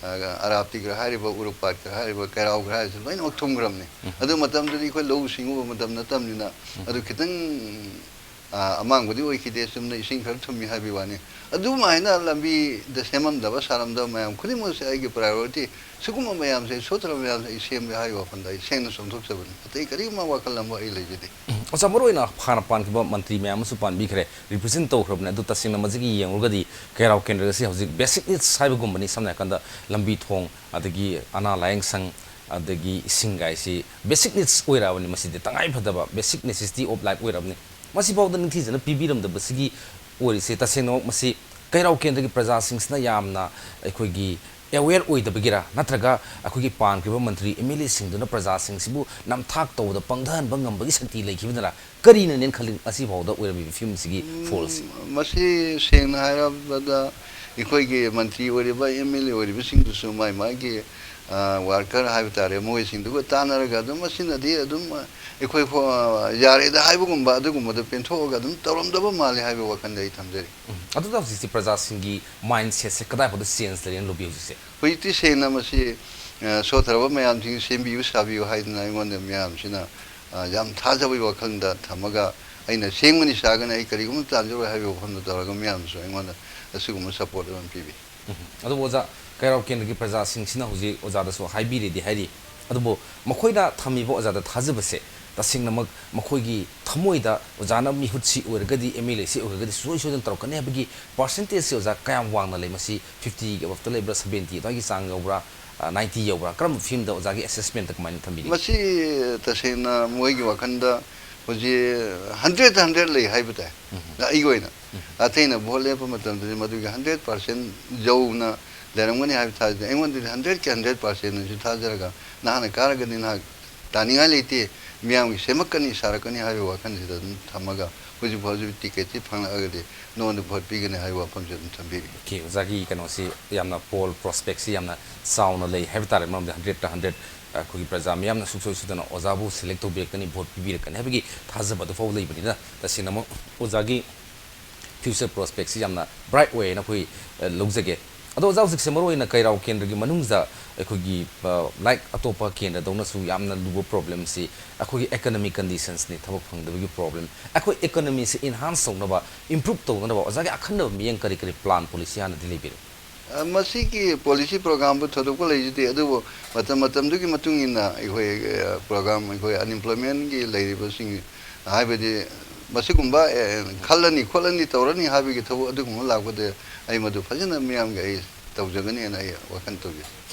ꯑ, ꯑꯔꯥꯞꯇꯤꯒ ꯍꯥꯏꯔꯤꯕ, ꯎꯔꯨꯞ ꯄꯥꯠꯀ ꯍꯥꯏꯔꯤꯕ, ꯀꯩꯔꯥꯎꯒ ꯍꯥꯏꯔꯤꯁꯦ ꯂꯣꯏꯅꯃꯛ ꯊꯨꯝꯈ꯭ꯔꯕꯅꯤ꯫ ꯎꯝ꯫ ꯑꯗꯨ ꯃꯇꯝꯗꯨꯗꯤ ꯑꯩꯈꯣꯏ ꯂꯧꯎ ꯁꯤꯡꯎꯕ ꯃꯇꯝ ꯅꯠꯇꯕꯅꯤꯅ, ꯎꯝ꯫ ꯑꯗꯨ ꯈꯤꯇꯪ ꯑ, ꯑꯃꯥꯡꯕꯗꯤ ꯑꯣꯏꯈꯤꯗꯦ, ꯆꯨꯝꯅ ꯏꯁꯤꯡ ꯈꯔ ꯊꯨꯝꯃꯤ ꯍꯥꯏꯕꯒꯤ ꯋꯥꯅꯤ꯫ ꯑꯗꯨꯃꯥꯏꯅ ꯂꯝꯕꯤꯗ ꯁꯦꯝꯃꯝꯗꯕ, ꯁꯥꯔꯝꯗꯕ ꯃꯌꯥꯝ ꯈꯨꯗꯤꯡꯃꯛꯁꯦ ꯑꯩꯒꯤ priority, ꯁꯤꯒꯨꯝꯕ ꯃꯌꯥꯝꯁꯦ, ꯁꯣꯠꯇ꯭ꯔꯕ ꯃꯌꯥꯝꯁꯦ ꯑꯩ ꯁꯦꯝꯒꯦ ꯍꯥꯏꯕꯒꯤ ꯋꯥꯈꯜꯗ ꯑꯩ ꯁꯦꯡꯅ ꯆꯣꯡꯊꯣꯛꯆꯕꯅꯤ꯫ ꯑꯇꯩ ꯀꯔꯤꯒꯨꯝꯕ ꯋꯥꯈꯜ ꯑꯃ ꯑꯩ ꯂꯩꯖꯗꯦ꯫ ꯎꯝ, ꯑꯣꯖꯥ, ꯃꯔꯨꯑꯣꯏꯅ ꯍꯥꯟꯅ ꯄꯥꯟꯈꯤꯕ ꯃꯟꯇ꯭ꯔꯤ ꯃꯌꯥꯝ ꯑꯃꯁꯨ ꯄꯥꯟꯕꯤꯈ꯭ꯔꯦ, represent ꯇꯧꯈ꯭ꯔꯕꯅꯤ꯫ ꯑꯗꯨ ꯇꯁꯦꯡꯅ ꯃꯁꯤꯒꯤ ꯌꯦꯡꯂꯨꯔꯒꯗꯤ ꯀꯩꯔꯥꯎ ꯀꯦꯟꯗ꯭ꯔꯒꯁꯤ ꯍꯧꯖꯤꯛ basic needs ꯍꯥꯏꯕꯒꯨꯝꯕꯅꯤ꯫ ꯁꯝꯅ ꯍꯥꯏꯔꯀꯥꯟꯗ ꯂꯝꯕꯤ ꯊꯣꯡ, ꯑꯗꯒꯤ ꯑꯅꯥ ꯂꯥꯌꯦꯡ ꯁꯪ, ꯑꯗꯒꯤ ꯏꯁꯤꯡ ꯀꯥꯏꯁꯤ basic needs ꯑꯣꯏꯔꯛꯑꯕꯅꯤ꯫ ꯃꯁꯤꯗꯤ ꯇꯉꯥꯏ ꯐꯗꯕ basic necessity of life ꯑꯣꯏꯔꯕꯅꯤ꯫ ꯃꯁꯤꯐꯥꯎꯗ ꯅꯤꯡꯊꯤꯖꯅ ꯄꯤꯕꯤꯔꯝꯗꯕꯁꯤꯒꯤ ꯑꯣꯏꯔꯤꯁꯦ꯫ ꯇꯁꯦꯡꯅꯃꯛ ꯃꯁꯤ ꯀꯩꯔꯥꯎ ꯀꯦꯟꯗ꯭ꯔꯒꯤ ꯄ꯭ꯔꯖꯥꯁꯤꯡꯁꯤꯅ ꯌꯥꯝꯅ ꯑꯩꯈꯣꯏꯒꯤ aware ꯑꯣꯏꯗꯕꯒꯤꯔ, ꯅꯠꯇ꯭ꯔꯒ ꯑꯩꯈꯣꯏꯒꯤ ꯄꯥꯟꯈ꯭ꯔꯤꯕ ꯃꯟꯇ꯭ꯔꯤ, MLA ꯁꯤꯡꯗꯨꯅ ꯄ꯭ꯔꯖꯥꯁꯤꯡꯁꯤꯕꯨ ꯅꯝꯊꯥꯛ ꯇꯧꯕꯗ ꯄꯪꯊꯍꯟꯕ ꯉꯝꯕꯒꯤ ꯁꯛꯇꯤ ꯂꯩꯈꯤꯕꯗꯨꯅ, ꯀꯔꯤꯅꯅꯦꯅ ꯈꯜꯂꯤ ꯉꯁꯤꯐꯥꯎꯗ ꯑꯣꯏꯔꯝꯃꯤꯕ ꯐꯤꯕꯝꯁꯤꯒꯤ ꯎꯝ, ꯐꯣꯜꯁꯦ? ꯃꯁꯤ ꯁꯦꯡꯅ ꯍꯥꯏꯔꯕꯗ ꯑꯩꯈꯣꯏꯒꯤ ꯃꯟꯇ꯭ꯔꯤ ꯑꯣꯏꯔꯤꯕ, MLA ꯑꯣꯏꯔꯤꯕꯁꯤꯡꯗꯨꯁꯨ ꯃꯥꯏ ꯃꯥꯒꯤ, ꯑ, worker ꯍꯥꯏꯕ ꯇꯥꯔꯦ, ꯃꯈꯣꯏꯁꯤꯡꯗꯨꯒ ꯇꯥꯟꯅꯔꯒ ꯑꯗꯨꯝ ꯃꯁꯤꯅꯗꯤ ꯑꯗꯨꯝ ꯑꯩꯈꯣꯏ ꯍꯣ-, ꯌꯥꯔꯦꯗ ꯍꯥꯏꯕꯒꯨꯝꯕ ꯑꯗꯨꯒꯨꯝꯕꯗ ꯄꯦꯟꯊꯣꯛꯑꯒ ꯑꯗꯨꯝ ꯇꯧꯔꯝꯗꯕ ꯃꯥꯜꯂꯤ ꯍꯥꯏꯕ ꯋꯥꯈꯜꯗ ꯑꯩ ꯊꯝꯖꯔꯤ꯫ ꯎꯝ꯫ ꯑꯗꯨꯗ ꯍꯧꯖꯤꯛꯁꯤ ꯄ꯭ꯔꯖꯥꯁꯤꯡꯒꯤ mindset ꯁꯦ ꯀꯗꯥꯏ ꯐꯥꯎꯗ change ꯂꯩꯔꯦꯅ ꯂꯧꯕꯤ ꯍꯧꯖꯤꯛꯁꯦ? ꯍꯧꯖꯤꯛꯇꯤ ꯁꯦꯡꯅ ꯃꯁꯤ, ꯑ, ꯁꯣꯠꯊꯔꯕ ꯃꯌꯥꯝꯁꯤꯡ ꯁꯦꯝꯕꯤꯌꯨ ꯁꯥꯕꯤꯌꯨ ꯍꯥꯏꯗꯅ ꯑꯩꯉꯣꯟꯗ ꯃꯌꯥꯝꯁꯤꯅ, ꯑ, ꯌꯥꯝ ꯊꯥꯖꯕꯒꯤ ꯋꯥꯈꯜꯗ ꯊꯝꯃꯒ, ꯑꯩꯅ ꯁꯦꯝꯒꯅꯤ ꯁꯥꯒꯅꯤ, ꯑꯩ ꯀꯔꯤꯒꯨꯝꯕ ꯇꯥꯟꯖꯔꯣꯏ ꯍꯥꯏꯕꯒꯤ ꯋꯥꯈꯜꯗ ꯇꯧꯔꯒ ꯃꯌꯥꯝꯁꯨ ꯑꯩꯉꯣꯟꯗ ꯑꯁꯤꯒꯨꯝꯕ support ꯑꯃ ꯄꯤꯕꯤ꯫ ꯎꯝ꯫ ꯑꯗꯨꯕꯨ ꯑꯣꯖꯥ, ꯀꯩꯔꯥꯎ ꯀꯦꯟꯗ꯭ꯔꯒꯤ ꯄ꯭ꯔꯖꯥꯁꯤꯡꯁꯤꯅ ꯍꯧꯖꯤꯛ ꯑꯣꯖꯥꯗꯁꯨ ꯍꯥꯏꯕꯤꯔꯤꯗꯤ ꯍꯥꯏꯔꯤ, ꯑꯗꯨꯕꯨ ꯃꯈꯣꯏꯅ ꯊꯝꯃꯤꯕ ꯑꯣꯖꯥꯗ ꯊꯥꯖꯕꯁꯦ ꯇꯁꯦꯡꯅꯃꯛ ꯃꯈꯣꯏꯒꯤ ꯊꯃꯣꯏꯗ ꯑꯣꯖꯥꯅ ꯃꯤꯍꯨꯠꯁꯤ ꯑꯣꯏꯔꯒꯗꯤ, MLA ꯁꯤ ꯑꯣꯏꯔꯒꯗꯤ ꯁꯨꯡꯁꯣꯏ ꯁꯣꯏꯗꯅ ꯇꯧꯔꯛꯀꯅꯤ ꯍꯥꯏꯕꯒꯤ percentage ꯁꯤ ꯑꯣꯖꯥ ꯀꯌꯥꯝ ꯋꯥꯡꯅ ꯂꯩ? ꯃꯁꯤ fifty ꯒꯤ above ꯇ ꯂꯩꯕ꯭ꯔꯥ, seventy ꯑꯗꯨꯋꯥꯏꯒꯤ ꯆꯥꯡ ꯌꯧꯕ꯭ꯔꯥ, ꯑ, ninety ꯌꯧꯕ꯭ꯔꯥ? ꯀꯔꯝꯕ ꯐꯤꯕꯝꯗ ꯑꯣꯖꯥꯒꯤ assessment ꯇ ꯀꯃꯥꯏꯅ ꯊꯝꯕꯤꯅꯤꯡꯏ? ꯃꯁꯤ ꯇꯁꯦꯡꯅ ꯃꯣꯏꯒꯤ ꯋꯥꯈꯜꯗ ꯍꯧꯖꯤꯛ hundred ꯇ hundred ꯂꯩ ꯍꯥꯏꯕ ꯇꯥꯏ꯫ ꯎꯝ꯫ ꯑꯩꯒꯤ ꯑꯣꯏꯅ꯫ ꯎꯝ꯫ ꯑꯇꯩꯅ vote ꯂꯦꯞꯄ ꯃꯇꯝꯗꯗꯤ ꯃꯗꯨꯒꯤ hundred percent ꯌꯧꯅ ꯂꯩꯔꯝꯒꯅꯤ ꯍꯥꯏꯕ ꯊꯥꯖꯗꯦ꯫ ꯑꯩꯉꯣꯟꯗꯗꯤ hundred ꯀꯤ hundred percent ꯅꯁꯨ ꯊꯥꯖꯔꯒ ꯅꯍꯥꯛꯅ ꯀꯥꯔꯒꯗꯤ ꯅꯍꯥꯛ ꯇꯥꯅꯤꯡꯉꯥꯏ ꯂꯩꯇꯦ, ꯃꯤꯌꯥꯝꯒꯤ ꯁꯦꯝꯃꯛꯀꯅꯤ, ꯁꯥꯔꯛꯀꯅꯤ ꯍꯥꯏꯕꯒꯤ ꯋꯥꯈꯜꯁꯤꯗ ꯑꯗꯨꯝ ꯊꯝꯃꯒ, ꯍꯧꯖꯤꯛ ꯐꯥꯎ ꯍꯧꯖꯤꯛ ꯇꯤꯀꯦꯠꯁꯤ ꯐꯪꯂꯛꯑꯒꯗꯤ ꯅꯉꯣꯟꯗ ꯚꯣꯠ ꯄꯤꯒꯅꯤ ꯍꯥꯏꯕ ꯋꯥꯐꯝꯁꯤ ꯑꯗꯨꯝ ꯊꯝꯕꯤꯔꯤ꯫ ꯑꯣꯀꯦ, ꯑꯣꯖꯥꯒꯤ ꯀꯩꯅꯣꯁꯤ ꯌꯥꯝꯅ ꯄꯣꯜ ꯄ꯭ꯔꯣꯁꯄꯦꯛꯁꯤ ꯌꯥꯝꯅ ꯆꯥꯎꯅ ꯂꯩ ꯍꯥꯏꯕ ꯇꯥꯔꯦ, ꯃꯔꯝꯗꯤ ꯍꯟꯗ꯭ꯔꯦꯠꯇ ꯍꯟꯗ꯭ꯔꯦꯠ ꯑꯩꯈꯣꯏꯒꯤ ꯄ꯭ꯔꯖꯥ ꯃꯤꯌꯥꯝꯅ ꯁꯨꯡꯁꯣꯏ ꯁꯣꯏꯗꯅ ꯑꯣꯖꯥꯕꯨ ꯁꯦꯂꯦꯛ ꯇꯧꯕꯤꯔꯛꯀꯅꯤ, ꯚꯣꯠ ꯄꯤꯕꯤꯔꯛꯀꯅꯤ ꯍꯥꯏꯕꯒꯤ ꯊꯥꯖꯕ ꯑꯗꯨꯐꯥꯎ ꯂꯩꯕꯅꯤꯅ, ꯇꯁꯦꯡꯅꯃꯛ ꯑꯣꯖꯥꯒꯤ ꯐ꯭ꯌꯨꯆꯔ ꯄ꯭ꯔꯣꯁꯄꯦꯛꯁꯤ ꯌꯥꯝꯅ ꯕ꯭ꯔꯥꯏꯠ ꯑꯣꯏ ꯍꯥꯏꯅ ꯑꯩꯈꯣꯏ, ꯑ, ꯂꯧꯖꯒꯦ꯫ ꯑꯗꯣ ꯑꯣꯖꯥ, ꯍꯧꯖꯤꯛꯁꯦ ꯃꯔꯨꯑꯣꯏꯅ ꯀꯩꯔꯥꯎ ꯀꯦꯟꯗ꯭ꯔꯒꯤ ꯃꯅꯨꯡꯗ ꯑꯩꯈꯣꯏꯒꯤ, ꯑ, like ꯑꯇꯣꯞꯄ ꯀꯦꯟꯗ꯭ꯔꯗꯧꯅꯁꯨ ꯌꯥꯝꯅ ꯂꯨꯕ ꯄ꯭ꯔꯣꯕ꯭ꯂꯦꯝꯁꯤ ꯑꯩꯈꯣꯏꯒꯤ ꯏꯀꯣꯅꯣꯃꯤꯛ ꯀꯟꯗꯤꯁꯟꯁꯅꯤ, ꯊꯕꯛ ꯐꯪꯗꯕꯒꯤ ꯄ꯭ꯔꯣꯕ꯭ꯂꯦꯝ꯫ ꯑꯩꯈꯣꯏ ꯏꯀꯣꯅꯣꯃꯤꯁꯤ ꯏꯟꯍꯥꯟꯁ ꯇꯧꯅꯕ, ꯏꯝꯄ꯭ꯔꯨꯞ ꯇꯧꯅꯅꯕ ꯑꯣꯖꯥꯒꯤ ꯑꯈꯟꯅꯕ ꯃꯤꯠꯌꯦꯡ ꯀꯔꯤ ꯀꯔꯤ ꯄ꯭ꯂꯥꯟ, ꯄꯣꯂꯤꯁꯤ ꯍꯥꯟꯅꯗꯤ ꯂꯩꯕꯤꯔꯦ? ꯑ, ꯃꯁꯤꯒꯤ ꯄꯣꯂꯤꯁꯤ ꯄ꯭ꯔꯣꯒ꯭ꯔꯥꯝꯕꯨ ꯊꯣꯏꯗꯣꯛꯄ ꯂꯩꯖꯗꯦ, ꯑꯗꯨꯕꯨ ꯃꯇꯝ ꯃꯇꯝꯗꯨꯒꯤ ꯃꯇꯨꯡ ꯏꯟꯅ ꯑꯩꯈꯣꯏ, ꯑ, ꯄ꯭ꯔꯣꯒ꯭ꯔꯥꯝ, ꯑꯩꯈꯣꯏ ꯑꯟꯏꯝꯄ꯭ꯂꯣꯏꯃꯦꯟꯒꯤ ꯂꯩꯔꯤꯕꯁꯤꯡ, ꯍꯥꯏꯕꯗꯤ ꯃꯁꯤꯒꯨꯝꯕ, ꯑꯦ, ꯈꯜꯂꯅꯤ ꯈꯣꯠꯂꯅꯤ ꯇꯧꯔꯅꯤ ꯍꯥꯏꯕꯒꯤ ꯊꯕꯛ ꯑꯗꯨꯒꯨꯝꯕ ꯂꯥꯛꯄꯗ ꯑꯩ ꯃꯗꯨ ꯐꯖꯅ ꯃꯤꯌꯥꯝꯒꯤ ꯑꯩ ꯇꯧꯖꯒꯅꯤꯅ ꯑꯩ ꯋꯥꯈꯜ ꯇꯧꯖꯩ꯫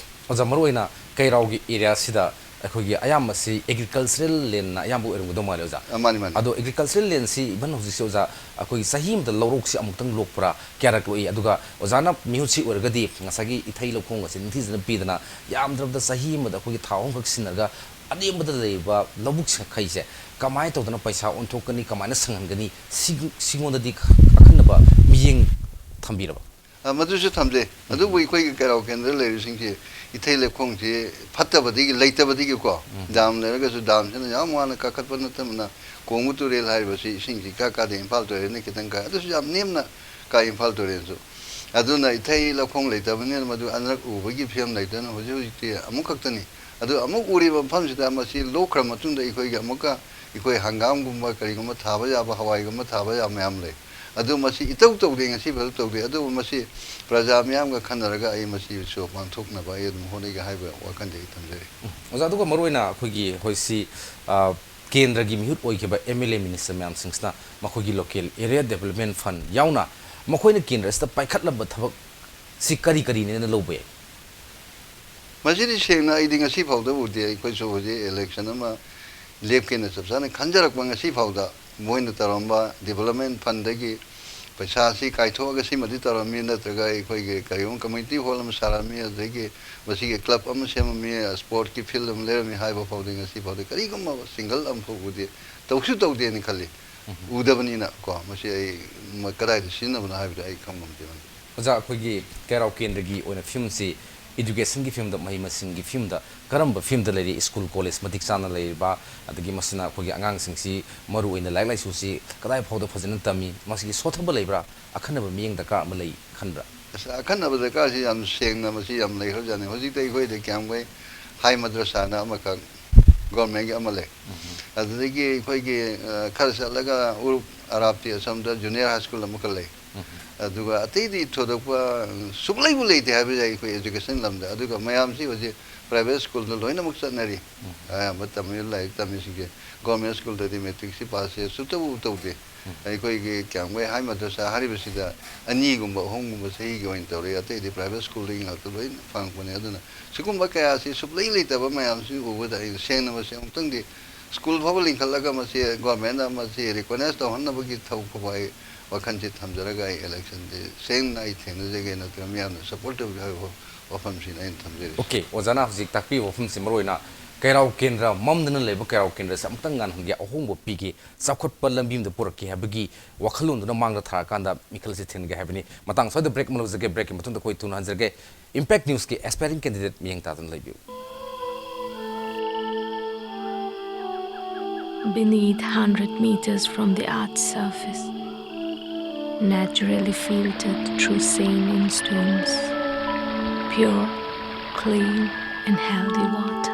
ꯑꯣꯖꯥ, ꯃꯔꯨꯑꯣꯏꯅ ꯀꯩꯔꯥꯎꯒꯤ ꯑꯦꯔꯤꯌꯥꯁꯤꯗ ꯑꯩꯈꯣꯏꯒꯤ ꯑꯌꯥꯝꯕꯁꯤ ꯑꯦꯒ꯭ꯔꯤꯀꯜꯆꯔꯦꯜ ꯂꯦꯟꯅ ꯑꯌꯥꯝꯕ ꯑꯣꯏꯔꯝꯒꯗꯧ ꯃꯥꯜꯂꯦ, ꯑꯣꯖꯥ꯫ ꯑ, ꯃꯥꯅꯤ, ꯃꯥꯅꯤ꯫ ꯑꯗꯣ ꯑꯦꯒ꯭ꯔꯤꯀꯜꯆꯔꯦꯜ ꯂꯦꯟꯁꯤ ꯏꯚꯟ ꯍꯧꯖꯤꯛꯁꯦ, ꯑꯣꯖꯥ, ꯑꯩꯈꯣꯏꯒꯤ ꯆꯍꯤ ꯑꯃꯗ ꯂꯧꯔꯣꯛꯁꯤ ꯑꯃꯨꯛꯇꯪ ꯂꯣꯛꯄ꯭ꯔꯥ, ꯀꯌꯥꯔꯛ ꯂꯣꯛꯏ? ꯑꯗꯨꯒ ꯑꯣꯖꯥꯅ ꯃꯤꯍꯨꯠꯁꯤ ꯑꯣꯏꯔꯒꯗꯤ ꯉꯁꯥꯏꯒꯤ ꯏꯊꯩ ꯂꯧꯈꯣꯡ ꯑꯁꯤ ꯅꯤꯡꯊꯤꯖꯅ ꯄꯤꯗꯅ, ꯌꯥꯝꯗ꯭ꯔꯕꯗ ꯆꯍꯤ ꯑꯃꯗ ꯑꯩꯈꯣꯏꯒꯤ ꯊꯥ ꯑꯍꯨꯝꯈꯛ ꯁꯤꯟꯅꯔꯒ ꯑꯅꯦꯝꯕꯗ ꯂꯩꯔꯤꯕ ꯂꯧꯕꯨꯛ ꯁꯈꯩꯁꯦ ꯀꯃꯥꯏꯅ ꯇꯧꯗꯅ ꯄꯩꯁꯥ ꯑꯣꯟꯊꯣꯛꯀꯅꯤ, ꯀꯃꯥꯏꯅ ꯁꯪꯍꯟꯒꯅꯤ, ꯁꯤ-, ꯁꯤꯉꯣꯟꯗꯗꯤ ꯑꯈꯟꯅꯕ ꯃꯤꯠꯌꯦꯡ ꯊꯝꯕꯤꯔꯕ? ꯑ, ꯃꯗꯨꯁꯨ ꯊꯝꯖꯩ꯫ ꯎꯝ꯫ ꯑꯗꯨꯕꯨ ꯑꯩꯈꯣꯏꯒꯤ ꯀꯩꯔꯥꯎ ꯀꯦꯟꯗ꯭ꯔꯗ ꯂꯩꯔꯤꯕꯁꯤꯡꯁꯤ ꯏꯊꯩ ꯂꯧꯈꯣꯡꯁꯤ ꯐꯠꯇꯕꯗꯒꯤ, ꯂꯩꯇꯕꯗꯒꯤꯀꯣ, ꯎꯝ꯫ ꯗꯥꯝ ꯂꯩꯔꯒꯁꯨ ꯗꯥꯝꯁꯤꯅ ꯌꯥꯝ ꯋꯥꯅ ꯀꯥꯈꯠꯄ ꯅꯠꯇꯕꯅ, ꯀꯣꯡꯕ ꯇꯨꯔꯦꯜ ꯍꯥꯏꯔꯤꯕꯁꯤ ꯏꯁꯤꯡꯁꯤ ꯏꯀꯥ ꯀꯥꯗꯦ, ꯏꯝꯐꯥꯜ ꯇꯨꯔꯦꯜꯅ ꯈꯤꯇꯪ ꯀꯥꯏ, ꯑꯗꯨꯁꯨ ꯌꯥꯝ ꯅꯦꯝꯅ ꯀꯥꯏ ꯏꯝꯐꯥꯜ ꯇꯨꯔꯦꯜꯁꯨ꯫ ꯑꯗꯨꯅ ꯏꯊꯩ ꯂꯧꯈꯣꯡ ꯂꯩꯇꯕꯅꯤꯅ ꯃꯗꯨ ꯑꯅꯤꯔꯛ ꯎꯕꯒꯤ ꯐꯤꯕꯝ ꯂꯩꯇꯅ ꯍꯧꯖꯤꯛ ꯍꯧꯖꯤꯛꯇꯤ ꯑꯃꯨꯛꯈꯛꯇꯅꯤ꯫ ꯑꯗꯨ ꯑꯃꯨꯛ ꯎꯔꯤꯕ ꯃꯐꯝꯁꯤꯗ ꯃꯁꯤ ꯂꯣꯛꯈ꯭ꯔ ꯃꯇꯨꯡꯗ ꯑꯩꯈꯣꯏꯒꯤ ꯑꯃꯨꯛꯀ ꯑꯩꯈꯣꯏ ꯍꯪꯒꯥꯝꯒꯨꯝꯕ ꯀꯔꯤꯒꯨꯝꯕ ꯊꯥꯕ ꯌꯥꯕ, ꯍꯋꯥꯏꯒꯨꯝꯕ ꯊꯥꯕ ꯌꯥꯕ ꯃꯌꯥꯝ ꯂꯩ꯫ ꯑꯗꯨ ꯃꯁꯤ ꯏꯇꯧ ꯇꯧꯗꯦ, ꯉꯁꯤ ꯐꯥꯎ ꯇꯧꯗꯦ꯫ ꯑꯗꯨꯕꯨ ꯃꯁꯤ ꯄ꯭ꯔꯖꯥ ꯃꯤꯌꯥꯝꯒ ꯈꯟꯅꯔꯒ ꯑꯩ ꯃꯁꯤꯁꯨ ꯄꯥꯡꯊꯣꯛꯅꯕ ꯑꯩ ꯑꯗꯨꯝ ꯍꯣꯠꯅꯒꯦ ꯍꯥꯏꯕ ꯋꯥꯈꯜꯗꯤ ꯑꯩ ꯊꯝꯖꯔꯤ꯫ ꯎꯝ꯫ ꯑꯣꯖꯥ, ꯑꯗꯨꯒ ꯃꯔꯨꯑꯣꯏꯅ ꯑꯩꯈꯣꯏꯒꯤ ꯍꯧꯖꯤꯛꯁꯤ, ꯑ, ꯀꯦꯟꯗ꯭ꯔꯒꯤ ꯃꯤꯍꯨꯠ ꯑꯣꯏꯈꯤꯕ ꯑꯦꯝ ꯑꯦꯜ ꯑꯦ ꯃꯤꯅꯤꯁꯇꯔ ꯃꯌꯥꯝꯁꯤꯡꯁꯤꯅ ꯃꯈꯣꯏꯒꯤ ꯂꯣꯀꯦꯜ ꯑꯦꯔꯤꯌꯥ ꯗꯦꯕꯂꯞꯃꯦꯟ ꯐꯟ ꯌꯥꯎꯅ ꯃꯈꯣꯏꯅ ꯀꯦꯟꯗ꯭ꯔ ꯑꯁꯤꯗ ꯄꯥꯏꯈꯠꯂꯝꯕ ꯊꯕꯛꯁꯤ ꯀꯔꯤ ꯀꯔꯤꯅꯦꯅ ꯂꯧꯕ ꯌꯥꯏ? ꯃꯁꯤꯗꯤ ꯁꯦꯡꯅ ꯑꯩꯗꯤ ꯉꯁꯤ ꯐꯥꯎꯗ ꯎꯗꯦ꯫ ꯑꯩꯈꯣꯏꯁꯨ ꯍꯧꯖꯤꯛ ꯏꯂꯦꯛꯁꯟ ꯑꯃ ꯂꯦꯞꯀꯦꯅ ꯆꯞ ꯆꯥꯅ ꯈꯟꯖꯔꯛꯄ, ꯉꯁꯤ ꯐꯥꯎꯗ ꯃꯣꯏꯅ ꯇꯧꯔꯝꯕ ꯗꯤꯕꯂꯞꯃꯦꯟ ꯐꯟꯗꯒꯤ ꯄꯩꯁꯥꯁꯤ ꯀꯥꯏꯊꯣꯛꯑꯒ ꯁꯤꯃꯗꯤ ꯇꯧꯔꯝꯃꯤ, ꯅꯠꯇ꯭ꯔꯒ ꯑꯩꯈꯣꯏꯒꯤ ꯀꯔꯤꯒꯨꯝꯕ community hall ꯑꯃ ꯁꯥꯔꯝꯃꯤ, ꯑꯗꯒꯤ ꯃꯁꯤꯒꯤ club ꯑꯃ ꯁꯦꯝꯃꯝꯃꯤ, sportꯀꯤ field ꯑꯃ ꯂꯩꯔꯝꯃꯤ ꯍꯥꯏꯕ ꯐꯥꯎꯗꯤ ꯉꯁꯤ ꯐꯥꯎꯗꯤ ꯀꯔꯤꯒꯨꯝꯕ single ꯑꯃ ꯐꯥꯎꯕꯗꯤ ꯇꯧꯁꯨ ꯇꯧꯗꯦꯅ ꯈꯜꯂꯤ꯫ ꯎꯗꯕꯅꯤꯅ ꯀꯣ, ꯃꯁꯤ ꯑꯩ ꯃ-, ꯀꯗꯥꯏꯗ ꯁꯤꯖꯤꯟꯅꯕꯅꯣ ꯍꯥꯏꯕꯗꯤ ꯑꯩ ꯈꯪꯕ ꯉꯝꯗꯦ꯫ ꯑꯣꯖꯥ, ꯑꯩꯈꯣꯏꯒꯤ ꯀꯩꯔꯥꯎ ꯀꯦꯟꯗ꯭ꯔꯒꯤ ꯑꯣꯏꯅ ꯐꯤꯕꯝꯁꯤ, educationꯒꯤ ꯐꯤꯕꯝꯗ, ꯃꯍꯩ ꯃꯁꯤꯡꯒꯤ ꯐꯤꯕꯝꯗ ꯀꯔꯝꯕ ꯐꯤꯕꯝꯗ ꯂꯩꯔꯤ? ꯁ꯭ꯀꯨꯜ ꯀꯣꯂꯦꯖ ꯃꯇꯤꯛ ꯆꯥꯅ ꯂꯩꯔꯤꯕ, ꯑꯗꯒꯤ ꯃꯁꯤꯅ ꯑꯩꯈꯣꯏꯒꯤ ꯑꯉꯥꯡꯁꯤꯡꯁꯤ ꯃꯔꯨ ꯑꯣꯏꯅ ꯂꯥꯏꯔꯤꯛ ꯂꯥꯏꯁꯨꯁꯤ ꯀꯗꯥꯏ ꯐꯥꯎꯗ ꯐꯖꯅ ꯇꯝꯃꯤ? ꯃꯁꯤꯒꯤ ꯁꯣꯠꯊꯕ ꯂꯩꯕ꯭ꯔꯥ? ꯑꯈꯟꯅꯕ ꯃꯤꯠꯌꯦꯡ ꯗꯔꯀꯥꯔ ꯑꯃ ꯂꯩ ꯈꯟꯕ꯭ꯔꯥ? ꯑꯁ, ꯑꯈꯟꯅꯕ ꯗꯔꯀꯥꯔꯁꯤ ꯌꯥꯝ ꯁꯦꯡꯅ ꯃꯁꯤ ꯌꯥꯝ ꯂꯩꯈ꯭ꯔꯖꯥꯠꯅꯤ꯫ ꯍꯧꯖꯤꯛꯇ ꯑꯩꯈꯣꯏꯗ ꯀꯌꯥꯝꯒꯩ ꯍꯥꯏ ꯃꯗ꯭ꯔꯁꯥꯅ ꯑꯃꯈꯛ, ꯒꯣꯔꯃꯦꯟꯒꯤ ꯑꯃ ꯂꯩ꯫ ꯑꯗꯨꯗꯒꯤ ꯑꯩꯈꯣꯏꯒꯤ, ꯑ, ꯈꯔ ꯆꯠꯂꯒ ꯎꯔꯨꯞ ꯑꯔꯥꯞꯇꯤ ꯑꯁꯣꯝꯗ ꯖꯨꯅꯤꯌꯔ ꯍꯥꯏ ꯁ꯭ꯀꯨꯜ ꯑꯃꯈꯛ ꯂꯩ꯫ ꯑꯗꯨꯒ ꯑꯇꯩꯗꯤ ꯊꯣꯏꯗꯣꯛꯄ, ꯎꯝ, ꯁꯨꯛꯂꯩꯕꯨ ꯂꯩꯇꯦ ꯍꯥꯏꯕ ꯌꯥꯏ ꯑꯩꯈꯣꯏ education ꯂꯝꯗ꯫ ꯑꯗꯨꯒ ꯃꯌꯥꯝꯁꯤ ꯍꯧꯖꯤꯛ private ꯁ꯭ꯀꯨꯜꯗ ꯂꯣꯏꯅꯃꯛ ꯆꯠꯅꯔꯤ꯫ ꯑꯌꯥꯝꯕ ꯇꯝꯃꯤ, ꯂꯥꯏꯔꯤꯛ ꯇꯝꯃꯤꯁꯤꯡꯁꯦ꯫ ꯒꯣꯔꯃꯦꯟ ꯁ꯭ꯀꯨꯜꯗꯗꯤ ꯃꯦꯇ꯭ꯔꯤꯛꯁꯤ ꯄꯥꯁꯁꯦ ꯁꯨꯛꯇꯧ ꯇꯧꯗꯦ꯫ ꯑꯩꯈꯣꯏꯒꯤ ꯀꯌꯥꯝꯒꯩ ꯍꯥꯏ ꯃꯗ꯭ꯔꯁꯥ ꯍꯥꯏꯔꯤꯕꯁꯤꯗ ꯑꯅꯤꯒꯨꯝꯕ, ꯑꯍꯨꯝꯒꯨꯝꯕ ꯆꯍꯤꯒꯤ ꯑꯣꯏꯅ ꯇꯧꯔꯛꯏ, ꯑꯇꯩꯗꯤ private ꯁ꯭ꯀꯨꯜꯗꯒꯤ ꯉꯥꯛꯇ ꯂꯣꯏꯅ ꯐꯪꯉꯛꯄꯅꯦ꯫ ꯑꯗꯨꯅ ꯁꯤꯒꯨꯝꯕ ꯀꯌꯥꯁꯤ ꯁꯨꯛꯂꯩ ꯂꯩꯇꯕ ꯃꯌꯥꯝꯁꯤ ꯎꯕꯗ ꯑꯩꯅ ꯁꯦꯡꯅ ꯃꯁꯤ ꯑꯃꯨꯛꯇꯪꯗꯤ ꯁ꯭ꯀꯨꯜ ꯐꯥꯎꯕ ꯂꯤꯡꯈꯠꯂꯒ ꯃꯁꯤ ꯒꯣꯔꯃꯦꯟꯅ ꯃꯁꯤ recognize ꯇꯧꯍꯟꯅꯕꯒꯤ ꯊꯕꯛ ꯐꯥꯎꯕ ꯑꯩ ꯋꯥꯈꯜꯁꯤ ꯊꯝꯖꯔꯒ ꯑꯩ election ꯁꯦ ꯁꯦꯡꯅ ꯑꯩ ꯊꯦꯡꯅꯖꯒꯦ, ꯅꯠꯇ꯭ꯔꯒ ꯃꯤꯌꯥꯝꯅ support ꯇꯧꯕꯤꯌꯨ ꯍꯥꯏꯕ ꯋꯥꯐꯝꯁꯤꯅꯤ ꯑꯩꯅ ꯊꯝꯖꯔꯤꯁꯤ꯫ ꯑꯣꯀꯦ, ꯑꯣꯖꯥꯅ ꯍꯧꯖꯤꯛ ꯇꯥꯛꯄꯤꯕ ꯋꯥꯐꯝꯁꯤ ꯃꯔꯨꯑꯣꯏꯅ ꯀꯩꯔꯥꯎ ꯀꯦꯟꯗ꯭ꯔ ꯃꯝꯗꯅ ꯂꯩꯕ ꯀꯩꯔꯥꯎ ꯀꯦꯟꯗ꯭ꯔꯁꯦ ꯑꯃꯨꯛꯇꯪ ꯉꯥꯟꯍꯟꯒꯦ, ꯑꯍꯣꯡꯕ ꯄꯤꯒꯦ, ꯆꯥꯎꯈꯠꯄ ꯂꯝꯕꯤ ꯑꯃꯗ ꯄꯨꯔꯛꯀꯦ ꯍꯥꯏꯕꯒꯤ ꯋꯥꯈꯜꯂꯣꯟꯗꯨꯅ ꯃꯥꯡꯗ ꯊꯥꯔꯛꯑꯀꯥꯟꯗ ꯃꯤꯈꯜꯁꯦ ꯊꯤꯟꯒꯦ ꯍꯥꯏꯕꯅꯤ꯫ ꯃꯇꯥꯡ ꯁ꯭ꯋꯥꯏꯗ break ꯑꯃ ꯂꯧꯖꯒꯦ꯫ Breakꯀꯤ ꯃꯇꯨꯡꯗ ꯑꯩꯈꯣꯏ ꯊꯨꯅ ꯍꯟꯖꯔꯒꯦ꯫ Impact Newsꯀꯤ aspiring candidate ꯃꯤꯠꯌꯦꯡ ꯇꯥꯗꯨꯅ ꯂꯩꯕꯤꯌꯨ꯫ Beneath, hundred meters from the earth's surface, naturally filtered through saline stones, pure, clean and healthy water.